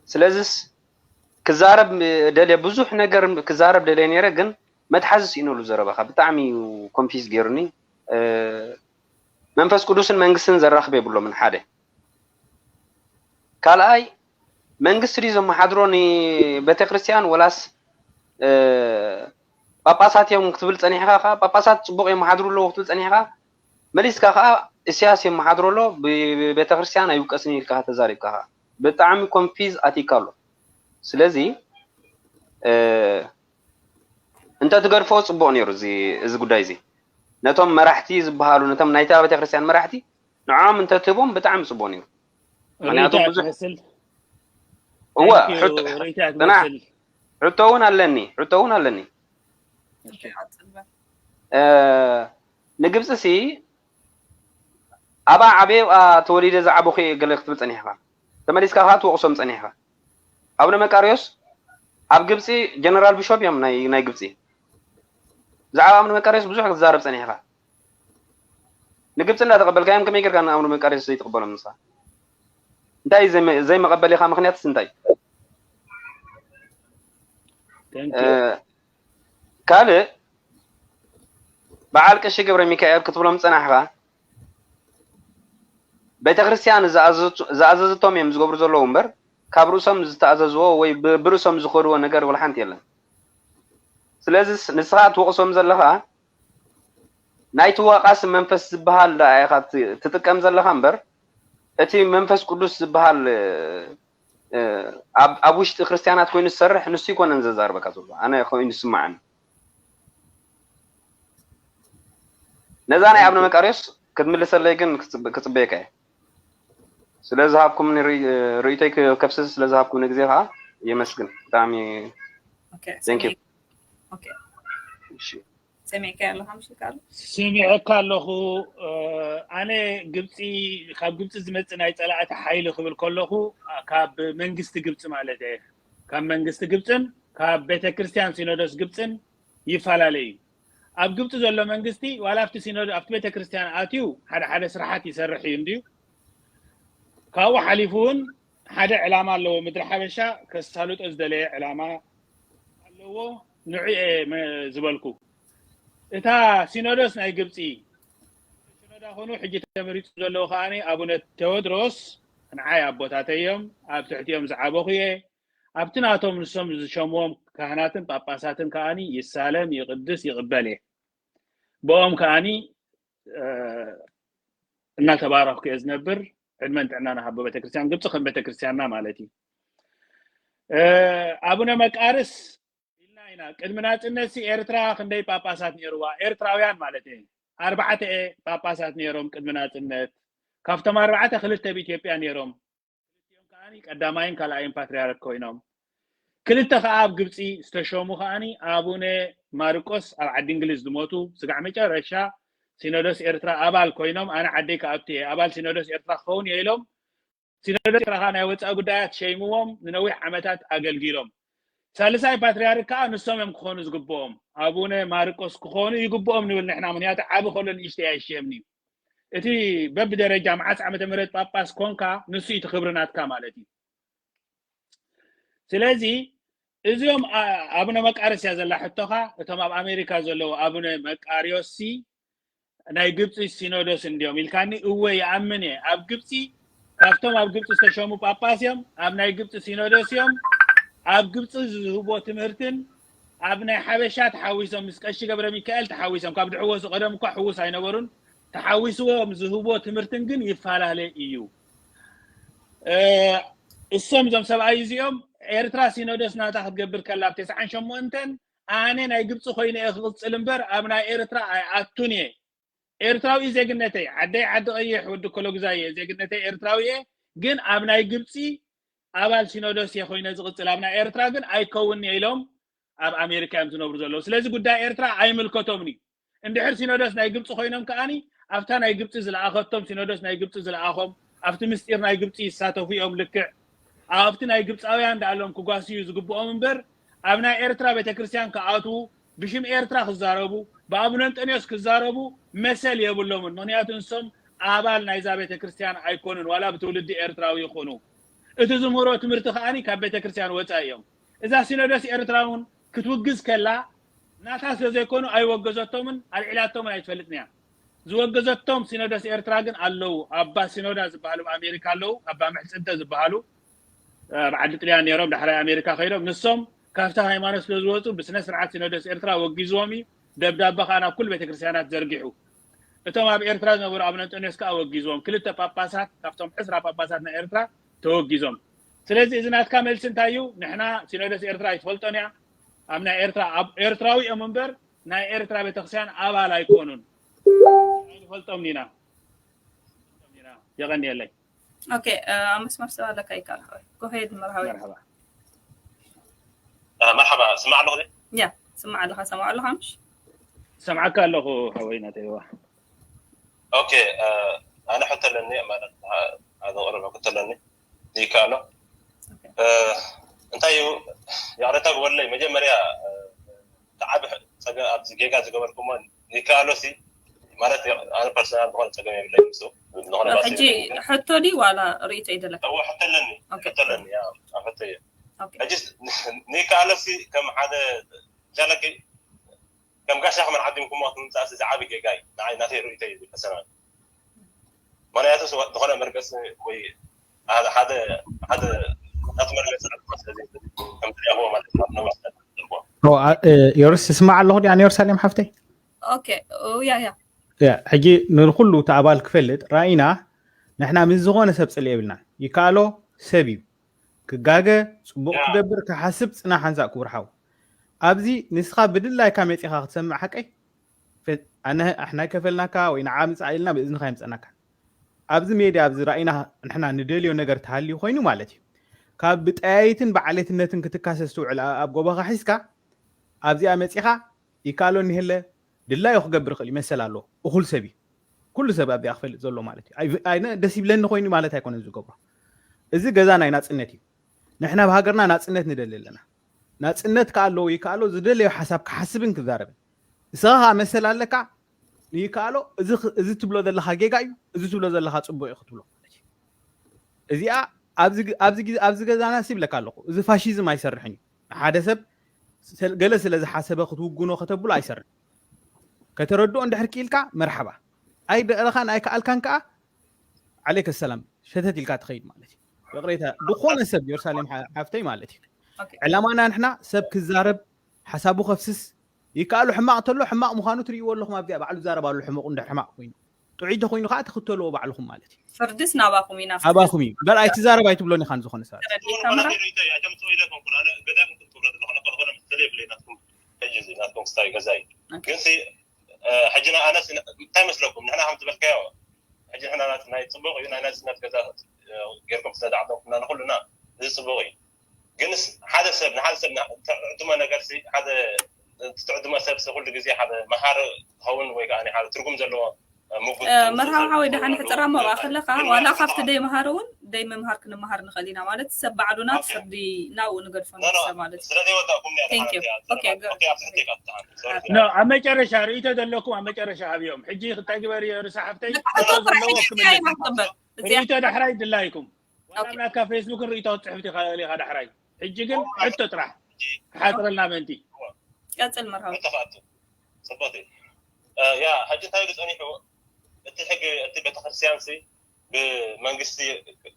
ስለዚስ ክዛረብ ደልየ ብዙሕ ነገር ክዛረብ ደልየ ነይረ፣ ግን መትሓዚ ስኢነሉ ዘረባኻ። ብጣዕሚ እዩ ኮንፊዝ ገይሩኒ። እ፣ መንፈስ ቅዱስን መንግስትን ዘራኽብ የብሎምን። ሓደ ካልኣይ መንግስቲ ድዩ ዘመሓድሮ ንቤተክርስትያን ወላስ እ፣ ጳጳሳት እዮም ክትብል ጸኒሕካ፣ ከዓ ጳጳሳት ጽቡቕ የመሓድሩ ኣለዉ ክትብል ጸኒሕካ፣ መሊስካ ከዓ ኢሳያስ የመሓድሮ ኣሎ፣ ብቤተክርስትያን ኣይውቀስን ኢልካ ተዛሪብካ፣ ከዓ ብጣዕሚ ኮንፊዝ ኣቲካ ኣሎ። ስለዚ እንተትገድፎ ጽቡቕ ነይሩ እዚ ጉዳይ እዚ። ነቶም መራሕቲ ዝበሃሉ፣ ነቶም ናይታ ቤተክርስትያን መራሕቲ፣ ንዕኦም እንተትህቦም ብጣዕሚ ጽቡቕ ነይሩ። ምክንያቱ ብዙሕ እወ ሕቶ እውን ኣለኒ፣ ሕቶ እውን ኣለኒ። ንግብፂ ሲ ኣባ ዓበየ ተወሊደ ዝዓበኹ እየ ገለ ክትብል ፀኒሕካ፣ ተመሊስካ ከዓ ትወቕሶም ፀኒሕካ። ኣቡነ መቃርዮስ ኣብ ግብፂ ጀነራል ቢሾፕ እዮም ናይ ግብፂ። ብዛዕባ ኣቡነ መቃርዮስ ብዙሕ ክትዛረብ ፀኒሕካ። ንግብፂ እንዳተቐበልካዮም ከመይ ጌርካ ንኣቡነ መቃርዮስ ዘይትቕበሎም ንስኻ? እንታይ ዘይመቐበሊኻ ምኽንያትስ እንታይ? ካልእ በዓል ቀሺ ገብረ ሚካኤል ክትብሎም ዝጸናሕካ፣ ቤተ ክርስቲያን ዝኣዘዝቶም እዮም ዝገብሩ ዘለዉ እምበር፣ ካብ ርእሶም ዝተኣዘዝዎ ወይ ብርእሶም ዝኸድዎ ነገር ወላ ሓንቲ የለን። ስለዚ ንስኻ ትወቕሶም ዘለኻ ናይቲ ወቓሲ መንፈስ ዝበሃል ደኣ ኢኻ ትጥቀም ዘለኻ እምበር፣ እቲ መንፈስ ቅዱስ ዝበሃል ኣብ ውሽጢ ክርስትያናት ኮይኑ ዝሰርሕ ንሱ ይኮነን ዘዛርበካ ዘሎ፣ ኣነ ኮይኑ ዝስማዓኒ። ነዛ ናይ ኣብነ መቃርዮስ ክትምልሰለይ ግን ክጽበየካ እየ። ስለ ዝሃብኩምኒ፣ ርእይቶይ ከፍስስ ስለ ዝሃብኩምኒ ግዜ ከዓ የመስግን። ብጣዕሚ thank you። ሰሚዕካ ኣለኻ ምሽ ካልእ? ሰሚዐካ ኣለኹ። ኣነ ግብፂ፣ ካብ ግብፂ ዝመፅእ ናይ ፀላእቲ ሓይሊ ክብል ከለኹ ካብ መንግስቲ ግብፂ ማለት እየ። ካብ መንግስቲ ግብፅን ካብ ቤተክርስትያን ሲኖዶስ ግብፅን ይፈላለ እዩ። ኣብ ግብፂ ዘሎ መንግስቲ ዋላ ኣብቲ ሲኖድ ኣብቲ ቤተክርስትያን ኣትዩ ሓደ ሓደ ስራሓት ይሰርሕ እዩ እንድዩ። ካብኡ ሓሊፉ እውን ሓደ ዕላማ ኣለዎ። ምድሪ ሓበሻ ከሳልጦ ዝደለየ ዕላማ ኣለዎ። ንዑ እየ ዝበልኩ። እታ ሲኖዶስ ናይ ግብፂ ሲኖዳ ኮኑ ሕጂ ተመሪፁ ዘለዉ ከዓኒ ኣቡነ ቴዎድሮስ ንዓይ ኣቦታተይ እዮም። ኣብ ትሕቲኦም ዝዓበኹ እየ። ኣብቲ ናቶም ንሶም ዝሸምዎም ካህናትን ጳጳሳትን ከዓኒ ይሳለም፣ ይቕድስ፣ ይቕበል እየ። ብኦም ከዓኒ እናተባረኽኩ እየ ዝነብር። ዕድመን ጥዕናን ሃቦ ቤተክርስትያን ግብፂ ከም ቤተክርስትያንና ማለት እዩ። ኣቡነ መቃርስ ኢልና ኢና። ቅድሚ ናፅነት ሲ ኤርትራ ክንደይ ጳጳሳት ነይርዋ? ኤርትራውያን ማለት እየ። ኣርባዕተ ጳጳሳት ነይሮም ቅድሚ ናፅነት። ካብቶም ኣርባዕተ ክልተ ኣብ ኢትዮጵያ ነይሮም። ክልቲኦም ከዓኒ ቀዳማይን ካልኣይን ፓትርያርክ ኮይኖም። ክልተ ከዓ ኣብ ግብፂ ዝተሾሙ ከዓኒ ኣቡነ ማርቆስ ኣብ ዓዲ እንግሊዝ ዝሞቱ ስጋዕ መጨረሻ ሲኖዶስ ኤርትራ ኣባል ኮይኖም፣ ኣነ ዓደይ ክኣቱ እየ፣ ኣባል ሲኖዶስ ኤርትራ ክኸውን እየ ኢሎም ሲኖዶስ ኤርትራ ናይ ወፃኢ ጉዳያት ሸይምዎም ንነዊሕ ዓመታት ኣገልጊሎም። ሳልሳይ ፓትርያርክ ከዓ ንሶም እዮም ክኾኑ ዝግብኦም። ኣቡነ ማርቆስ ክኾኑ ይግብኦም ንብል ንሕና፣ ምክንያቱ ዓቢ ከሎ ንእሽተይ ኣይሸየምን እዩ። እቲ በብደረጃ መዓስ ዓመተ ምህረት ጳጳስ ኮንካ ንሱ እዩ እቲ ክብሪ ናትካ ማለት እዩ። ስለዚ እዚኦም ኣቡነ መቃርስ እያ ዘላ ሕቶኻ። እቶም ኣብ ኣሜሪካ ዘለዉ ኣቡነ መቃርዮስ ሲ ናይ ግብፂ ሲኖዶስ እንዲዮም ኢልካኒ፣ እወ ይኣምን እየ። ኣብ ግብፂ ካብቶም ኣብ ግብፂ ዝተሸሙ ጳጳስ እዮም። ኣብ ናይ ግብፂ ሲኖዶስ እዮም። ኣብ ግብፂ ዝህቦ ትምህርትን ኣብ ናይ ሓበሻ ተሓዊሶም ምስ ቀሺ ገብረ ሚካኤል ተሓዊሶም ካብ ድሕዎ ዝቀደም እኳ ሕውስ ኣይነበሩን። ተሓዊስዎም ዝህቦ ትምህርትን ግን ይፈላለ እዩ። እሶም እዞም ሰብኣይ እዚኦም ኤርትራ ሲኖዶስ ናታ ክትገብር ከላ ኣብ ተስዓን ሸሞንተን ኣነ ናይ ግብፂ ኮይነ እየ ክቕፅል እምበር ኣብ ናይ ኤርትራ ኣይኣቱን እየ። ኤርትራዊ ዜግነተይ ዓደይ ዓዲ ቀይሕ ወዲ ኮሎግዛይ እየ። ዜግነተይ ኤርትራዊ እየ፣ ግን ኣብ ናይ ግብፂ ኣባል ሲኖዶስ እየ ኮይነ ዝቕፅል፣ ኣብ ናይ ኤርትራ ግን ኣይከውን እየ ኢሎም ኣብ ኣሜሪካ እዮም ዝነብሩ ዘለዉ። ስለዚ ጉዳይ ኤርትራ ኣይምልከቶምን እዩ። እንድሕር ሲኖዶስ ናይ ግብፂ ኮይኖም ከዓኒ ኣብታ ናይ ግብፂ ዝለኣኸቶም ሲኖዶስ ናይ ግብፂ ዝለኣኾም ኣብቲ ምስጢር ናይ ግብፂ ይሳተፉ እዮም። ልክዕ ኣብቲ ናይ ግብፃውያን ዳኣሎም ክጓስዩ ዝግብኦም እምበር ኣብ ናይ ኤርትራ ቤተክርስትያን ክኣትዉ ብሽም ኤርትራ ክዛረቡ ብኣቡነ እንጠንዮስ ክዛረቡ መሰል የብሎምን። ምክንያቱ ንሶም ኣባል ናይዛ ቤተክርስትያን ኣይኮኑን፣ ዋላ ብትውልዲ ኤርትራዊ ይኹኑ። እቲ ዝምህሮ ትምህርቲ ከዓኒ ካብ ቤተክርስትያን ወፃኢ እዮም። እዛ ሲኖዶስ ኤርትራ እውን ክትውግዝ ከላ ናታ ስለ ዘይኮኑ ኣይወገዘቶምን ኣልዒላቶምን ኣይትፈልጥን እያ። ዝወገዘቶም ሲኖዶስ ኤርትራ ግን ኣለዉ። ኣባ ሲኖዳ ዝበሃሉ ኣብ ኣሜሪካ ኣለዉ። ኣባ ምሕፅንተ ዝበሃሉ ኣብ ዓዲ ጥልያን ነይሮም፣ ዳሕራይ ኣሜሪካ ከይዶም። ንሶም ካብቲ ሃይማኖት ስለ ዝወፁ ብስነ ስርዓት ሲኖዶስ ኤርትራ ወጊዝዎም እዩ። ደብዳበ ከዓ ናብ ኩሉ ቤተክርስትያናት ዘርጊሑ። እቶም ኣብ ኤርትራ ዝነበሩ ኣቡነ እንጦንዮስ ከዓ ወጊዝዎም። ክልተ ጳጳሳት ካብቶም ዕስራ ጳጳሳት ናይ ኤርትራ ተወጊዞም። ስለዚ እዚ ናትካ መልሲ እንታይ እዩ? ንሕና ሲኖዶስ ኤርትራ ኣይትፈልጦን እያ። ኣብ ናይ ኤርትራ ኣብ ኤርትራዊ እዮም እምበር ናይ ኤርትራ ቤተክርስትያን ኣባል ኣይኮኑን። ኣይንፈልጦም ኢና። የቐንየለይ። ኦኬ ኣብ መስመር ሰብ ኣለካ ይካል። ጎሄድ መርሃዊ መርሓባ። መርሓባ ስማዕ ኣለኹ። ያ ስማዕ ኣለኻ ሰማዕ ኣለኻ ምሽ ሰምዓካ ኣለኹ ሓወይ ናተይዋ። ኦኬ ኣነ ሕቶ ኣለኒ ማለት ኣዘቕርበ ክቶ ኣለኒ ይከኣሎ እንታይ እዩ? ይቕሬታ ግበርለይ መጀመርያ ዓብ ኣብዚ ጌጋ ዝገበርኩሞ ይከኣሎ ሲ ማለት ኣነ ፐርሰናል ዝኾነ ፀገም የብለይ ምስ ዝኾነ ሕጂ ሕቶ ዲ ዋላ ርእቶ ይደለካ እዎ ሕቶ ኣለኒ ኦኬ። ሕቶ ኣለኒ ኣብ ሕቶ እየ ኦኬ። ሕጂ ንይከኣሎ ሲ ከም ሓደ ጃለኪ ከም ጋሻ ከመን ዓዲምኩሞ ክምፃእ ሲ ዝዓቢ ጌጋ እዩ ንዓይ ናተይ ርእቶ እዩ ፐርሰናል ምክንያቱ ዝኾነ መርገፂ ወይ ሓደ ሓደ ናቱ መርገፂ ዓድማ ስለዚ ከም ትሪኣዎ ማለት ነው ነዊሕ ሰዓት ተደርጓ ዮርስ ስማዕ ኣለኹ ዲኣ ንዮርሳሌም ሓፍተይ ኦኬ ኦ፣ ያ ያ ያ፣ ሕጂ ንኩሉ እቲ ኣባል ክፈልጥ ራኢና ንሕና ምስ ዝኾነ ሰብ ፅልኢ የብልናን። ይከኣሎ ሰብ እዩ ክጋገ ፅቡቕ ያ። ክገብር ክሓስብ ፅናሕ ሓንሳእ ክቡር ሓው ኣብዚ ንስኻ ብድላይካ መፂኻ ክትሰምዕ ሓቀይ ፈ- ኣነ ኣሕና ይከፈልናካ ወይ ንዓ ምፃእ ኢልና ብእዝንኻ የምፀናካ ኣብዚ ሜድያ ኣብዚ ራኢና ንሕና ንደልዮ ነገር ተሃልዩ ኮይኑ ማለት እዩ ካብ ብጠያይትን ብዓሌትነትን ክትካሰስ ትውዕል ኣ- ኣብ ጎቦኻ ሒዝካ ኣብዚኣ መፂኻ ይከኣሎ እኒህለ ድላዩ ክገብር ይኽእል እዩ መሰል ኣለዎ እኹል ሰብ እዩ ኩሉ ሰብ ኣብዚኣ ክፈልጥ ዘሎ ማለት እዩ ኣይ- ኣይነ ደስ ይብለኒ ኮይኑ ማለት ኣይኮነን ዝገብሮ እዚ ገዛ ናይ ናፅነት እዩ ንሕና ኣብ ሃገርና ናፅነት ንደሊ ኣለና ናፅነት ከኣ ኣለዎ ይከኣሎ ዝደለዮ ሓሳብ ክሓስብን ክዛረብን ንስኻ ከዓ መሰል ኣለካ ይከኣሎ እዚ ኽ- እዚ ትብሎ ዘለኻ ጌጋ እዩ እዚ ትብሎ ዘለኻ ፅቡቅ እዩ ክትብሎ ማለት እዩ እዚኣ ኣብዚ ግ- ኣብዚ ግዜ- ኣብዚ ገዛና ሲ ይብለካ ኣለኹ እዚ ፋሽዝም ኣይሰርሕን እዩ ሓደ ሰብ ስለ- ገለ ስለ ዝሓሰበ ክትውግኖ ከተብሎ ኣይሰርሕን ከተረድኦ እንድሕር ክኢልካ መርሓባ ኣይደእረኻን ኣይከኣልካን ከዓ ዓለይከ ሰላም ሸተት ኢልካ ትኸይድ ማለት እዩ ይቕሬታ ዝኾነ ሰብ ዮርሳሌም ሓ- ሓፍተይ ማለት እዩ ኦኬ። ዕላማና ንሕና ሰብ ክዛረብ ሓሳቡ ከፍስስ ይከኣሉ ሕማቕ ተሎ ሕማቕ ምዃኑ ትርእይዎ ኣለኹም ኣብዚኣ ባዕሉ ዛረብ ኣሎ ሕመቑ እንድሕር ሕማቕ ኮይኑ ጥዑይ ተኮይኑ ከዓ ትኽተልዎ ባዕልኹም ማለት እዩ ፍርድስ ናባኹም ኢና ኣባኹም እዩ እምበር ኣይትዛረብ ኣይትብሎን ኢኻን ዝኾነ ሰባት ተረዲእካ ምራ ገዛኩም ክትብሎ ዘለኹ ነባ ዝኾነ መሰለ የብለይ ናትኩም ሕጂ እዚ ናትኩም ስታይ ገዛ እዩ ኦኬ። ግን ሲ ሕጂ ኣነስ እንታይ መስለኩም ንሕና ከም ዝበልካዮ ሕጂ ንሕና ናይ- ናይ ፅቡቅ እዩ ናይ ናፅነት ገዛ እ፣ ጌርኩም ስለ ዝዓደምኩምና ንኩሉና እዚ ፅቡቅ እዩ ግንስ ሓደ ሰብ ንሓደ ሰብ ትዕድሞ ነገር ሲ ሓደ ትዕድሞ ሰብ ሲ ኩሉ ግዜ ሓደ መሃሪ ክኸውን ወይ ከዓ ሓደ ትርጉም ዘለዎ እ፣ ምጉት እ፣ መርሃዊ ሓወይ ደሓን ሕፅራ ሞራ ከለካ ዋላ ካብቲ ደይመሃር እውን ደይ ምምሃር ክንመሃር ንኽእል ኢና ማለት ሰብ ባዕሉና ኦኬ። ፍርዲ ናብኡ ንገድፎ ኖ፣ ኖ፣ ንሕሰብ ማለት እዩ ስለ ዘይወዳእኩም እያ Thank you. ተሓንቲ እያ። Okay, good. Okay፣ ኣብ ትሕቲ ይቀጥታ። Sorry። ኖ ኣብ መጨረሻ ርእይቶ ዘለኩም ኣብ መጨረሻ ሃብዮም ሕጂ ክተግበር እየ ርሳ ሓፍተይ ሕቶ ጥራሕ ዘለዎ እዩ ክምልስ ክበር እዚኣ ርእይቶ ዳሕራይ ድላይኩም ዋላ Okay. ናትካ ፌስቡክን ርእይቶ ክትፅሕፍ ትኽእል ኢኻ ዳሕራይ ሕጂ ግን ሕቶ ጥራሕ ሓፅረልና ምእንቲ ቀፅል መርሃዊ ተፋቱ። ፅቡቅ እዩ። እ፣ ያ፣ ሕጂ እንታይ ኢሉ ፀኒሑ? እቲ ሕጊ፣ እቲ ቤተክርስትያን ሲ ብመንግስቲ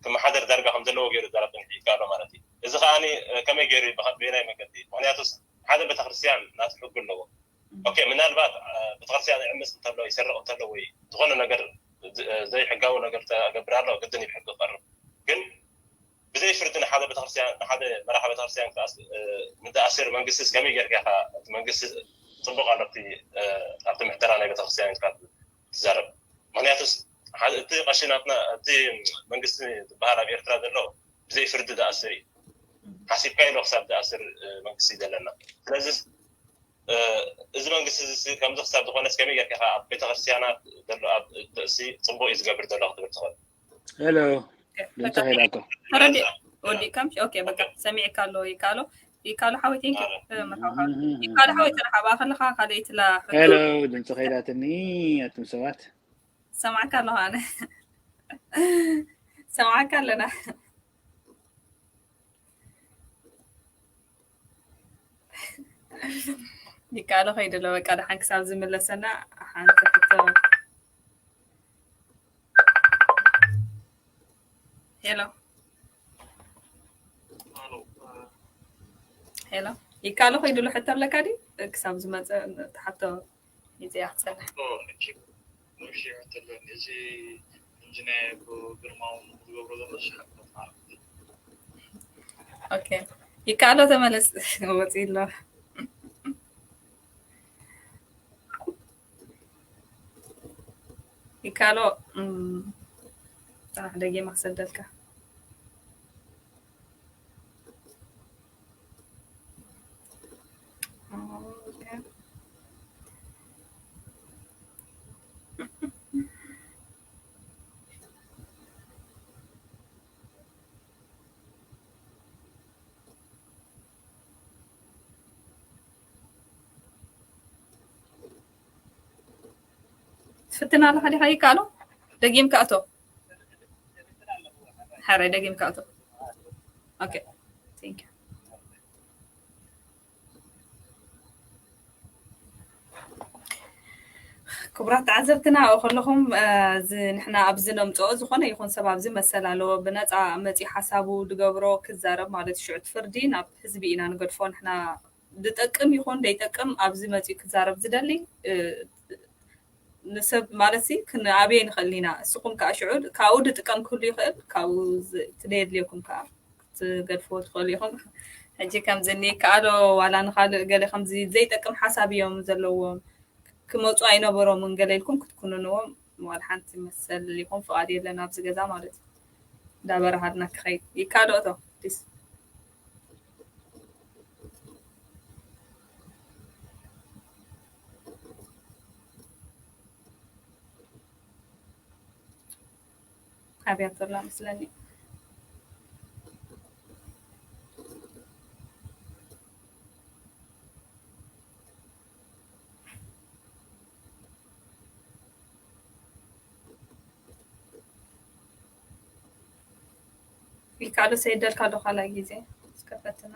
ክመሓደር ዳርጋ ከም ዘለዎ ገይሩ ዘረብ ንሕይካ ኣሎ ማለት እዩ። እዚ ከዓኒ፣ እ፣ ከመይ ገይሩ ይበሃል? ብየናይ መገዲ? ምክንያቱስ ሓደ ቤተክርስትያን ናቱ ሕጊ ኣለዎ። ኦኬ፣ ምናልባት፣ እ፣ ቤተክርስትያን ይዕምፅ እንተሎ፣ ይሰርቕ እንተሎ ወይ ዝኾነ ነገር፣ እ፣ ዘይሕጋዊ ነገር ተገብር ኣሎ፣ ግድን እዩ ብሕጊ ክቐርብ። ግን ብዘይ ፍርዲ ንሓደ ቤተክርስትያን፣ ንሓደ መራሒ ቤተክርስትያን ክኣስ-፣ እ፣ ንዝኣስር መንግስቲ ከመይ ጌርካ ኢኻ እቲ መንግስቲ ጽቡቕ ኣሎ ኣብቲ፣ እ፣ ኣብቲ ምሕደራ ናይ ቤተክርስትያን ኢልካ ትዛረብ? ምክንያቱስ ሓደ፣ እቲ ቀሺ ናትና፣ እቲ መንግስቲ ዝበሃል ኣብ ኤርትራ ዘሎ ብዘይ ፍርዲ ዝኣስር እዩ። ሓሲብካ ኢሎ ክሳብ ዝኣስር፣ እ፣ መንግስቲ እዩ ዘለና። ስለዚ፣ እ፣ እዚ መንግስቲ እዚ ከምዚ ክሳብ ዝኾነስ ከመይ ጌርካ ኢኻ ኣብ ቤተክርስትያናት ዘሎ ኣብ ጥቕሲ ጽቡቕ እዩ ዝገብር ዘሎ ክትብል ትኽእል? ሄሎ ድምፂ ከይዳቶ ተረዲ ወዲእካ ምሽ ኦኬ በቃ ሰሚዕካ ኣሎ ይካሎ ይካሎ ሓወይ ቴንክ ይካሎ ሓወይ ተረሓባ ከለካ ካልኣይቲ ላ ሄሎ ድምፂ ከይዳትኒ ኣቱም ሰባት ሰማዕካ ኣለኹ ኣነ ሰማዕካ ኣለና ይካሎ ከይደ ኣሎ በቃ ደሓን ክሳብ ዝምለሰና ሓንቲ ሕቶ ሄሎ ሄሎ፣ ይካሎ ኮይዱሉ ሕቶ ኣለካ ድዩ? ክሳብ ዝመፀ ተሓቶ ይፅያ ክፀንሕ። ኦ፣ እሺ፣ እሺ፣ ይሕተለኒ። እዚ እንጂነር ግርማውን ዝገብሮ ዘሎ ሽሓት ማለት እዩ። ኦኬ፣ ይካሎ ተመለስ። ወፂ ኣሎ። ይካሎ፣ እም፣ ጥራሕ ደጊመ ክሰደልካ። ትፍትን ኣለኻ ዲኻ? ይካሎ ደጊምካ እቶ። ሕራይ ደጊምካ እቶ። ኦኬ፣ ቴንክ ዩ። ክቡራት ተዓዘብትና፣ ኣብኡ ከለኹም፣ እ፣ እዚ ንሕና ኣብዚ ነምፅኦ፣ ዝኾነ ይኹን ሰብ ኣብዚ መሰል ኣለዎ፣ ብነፃ መፂኡ ሓሳቡ ድገብሮ ክዛረብ ማለት እዩ። ሽዑ እቲ ፍርዲ ናብ ህዝቢ ኢና ንገድፎ። ንሕና ዝጠቅም ይኹን ዘይጠቅም ኣብዚ መፂኡ ክዛረብ ዝደሊ፣ እ፣ ንሰብ ማለት ሲ ክንኣብዮ ንኽእል ኢና። እስኹም ከዓ ሽዑ ካብኡ ዝጥቀም ክህሉ ይኽእል፣ ካብኡ ዝ-፣ እቲ ዘየድልየኩም ከዓ ክትገድፍዎ ትኽእሉ ኢኹም። ሕጂ ከምዚ እኒ ይከኣሎ ዋላ ንኻልእ ገለ ከምዚ ዘይጠቅም ሓሳብ እዮም ዘለዎም፣ ክመፁ ኣይነበሮምን ገለ ኢልኩም ክትኩንንዎም ዋላ ሓንቲ መሰል ኢኹም ፍቓድ የለን ኣብዚ ገዛ ማለት እዩ። እንዳበረሃልና ክኸይድ ይከኣሎ እቶ ፕሊስ። ኣብያቶ ኣላ መስለኒ። ይከኣሎ ሰይደልካ ዶ ካልኣይ ግዜ እስከ ፈትና።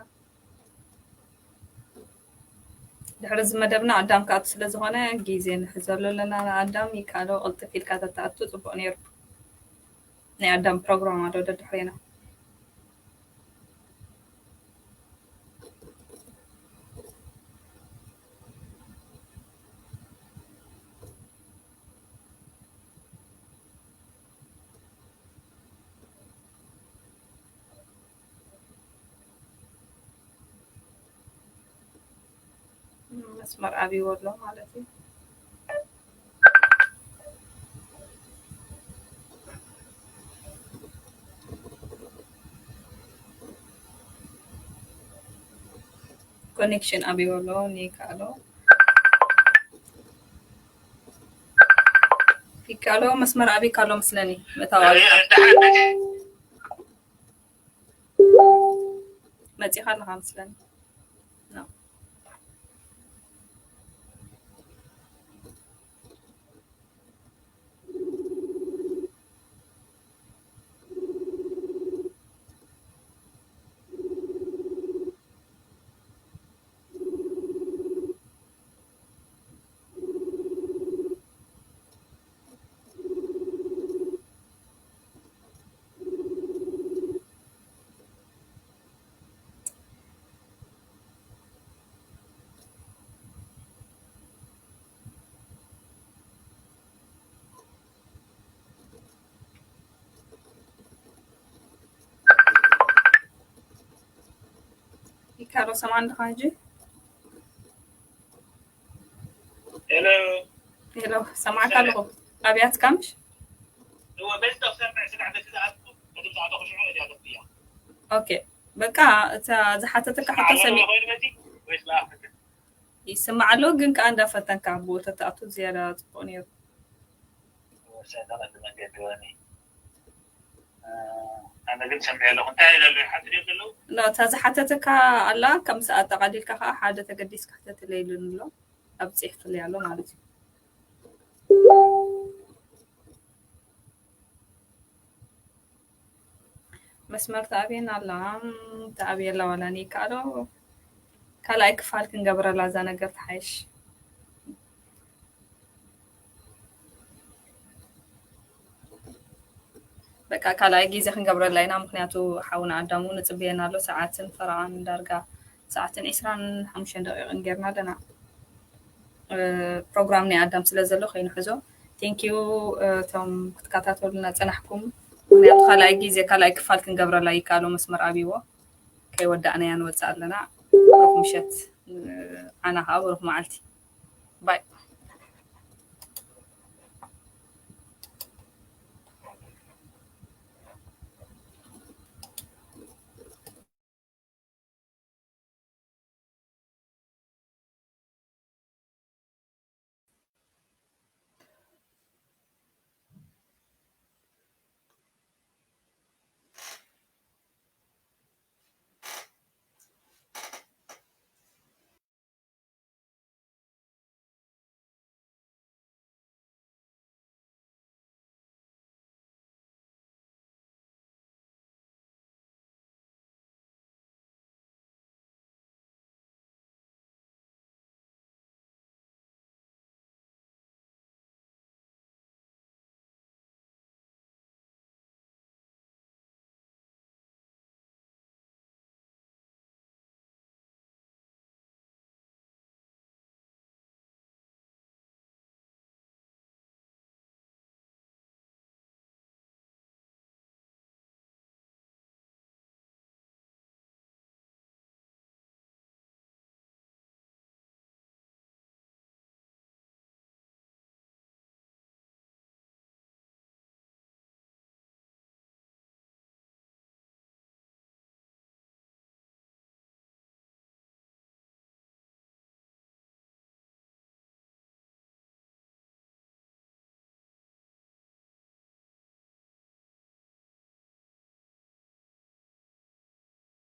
ድሕሪ እዚ መደብና ኣዳም ክኣቱ ስለ ዝኾነ ግዜ ንሕዘሉ ኣለና። ኣዳም ይከኣሎ ቅልጥፍ ኢልካ ተተኣቱ ጽቡቕ ነይሩ። ናይ ኣዳም ፕሮግራም ኣሎ ደድሕሬና። መስመር ኣብይዎ ኣሎ ማለት እዩ። ኮኔክሽን ኣብይዎ ኣሎ። ይከኣሎ ይከኣሎ መስመር ኣብይ ካሎ መስለኒ ምእታው መፂኻ ኣለኻ መስለኒ። ይካሎ ሰማን ድኻ ሕጂ? ሄሎ ሄሎ፣ ሰማዕካ ኣለኹ። ኣብያትካ ምሽ? እወ በዚ ተሰምዕ ስጋዕ በቲ ዝኣቱ እቲ ዝኣተኹ ሽዑ እዚኣ ገጽያ ኦኬ፣ በቃ እታ ዝሓተተካ ሕቶ ሰሚ ኮይኑ በዚ ወይስ ብኣፍ ይስማዕ ኣሎ፣ ግን ከኣ እንዳፈተንካ ብኡ ተተኣቱ ዝያዳ ጽቡቕ ነይሩ። ወሰነ ቀንዲ መንገዲ ወኒ ኣነ ግን ሰምዐ ኣለኹ። እንታይ ኢለ ኣለኹ? ሓንቲ ድዮም ዘለዉ? ኖ፣ እታ ዝሓተተካ ኣላ፣ ከምስ ኣጠቓሊልካ ከኣ ሓደ ተገዲስካ ሕተትለይ ኢሉኒ ኣሎ። ኣብ ጽሒፍለይ ኣሎ ማለት እዩ። መስመር ተኣብየና ኣላ፣ ተኣብየ ኣላ ዋላ እኔ ይከኣሎ። ካልኣይ ክፋል ክንገብረላ እዛ ነገር ትሓይሽ። በቃ ካልኣይ ግዜ ክንገብረላ ኢና፣ ምኽንያቱ ሓውና ኣዳም እውን ይጽበየና ኣሎ፣ ሰዓትን ፈረቓን ዳርጋ ሰዓትን ዕስራን ሓሙሽተን ደቂቕን ጌርና ኣለና። ፕሮግራም ናይ ኣዳም ስለ ዘሎ ከይንሕዞ። ቴንኪዩ እቶም ክትከታተሉና ጸናሕኩም። ምክንያቱ ካልኣይ ግዜ ካልኣይ ክፋል ክንገብረላ ይከኣሎ መስመር ኣብይዎ ከይወዳእናያ ንወፅእ ኣለና። ብሩኽ ምሸት። ዓና ከዓ ብሩኽ መዓልቲ። ባይ።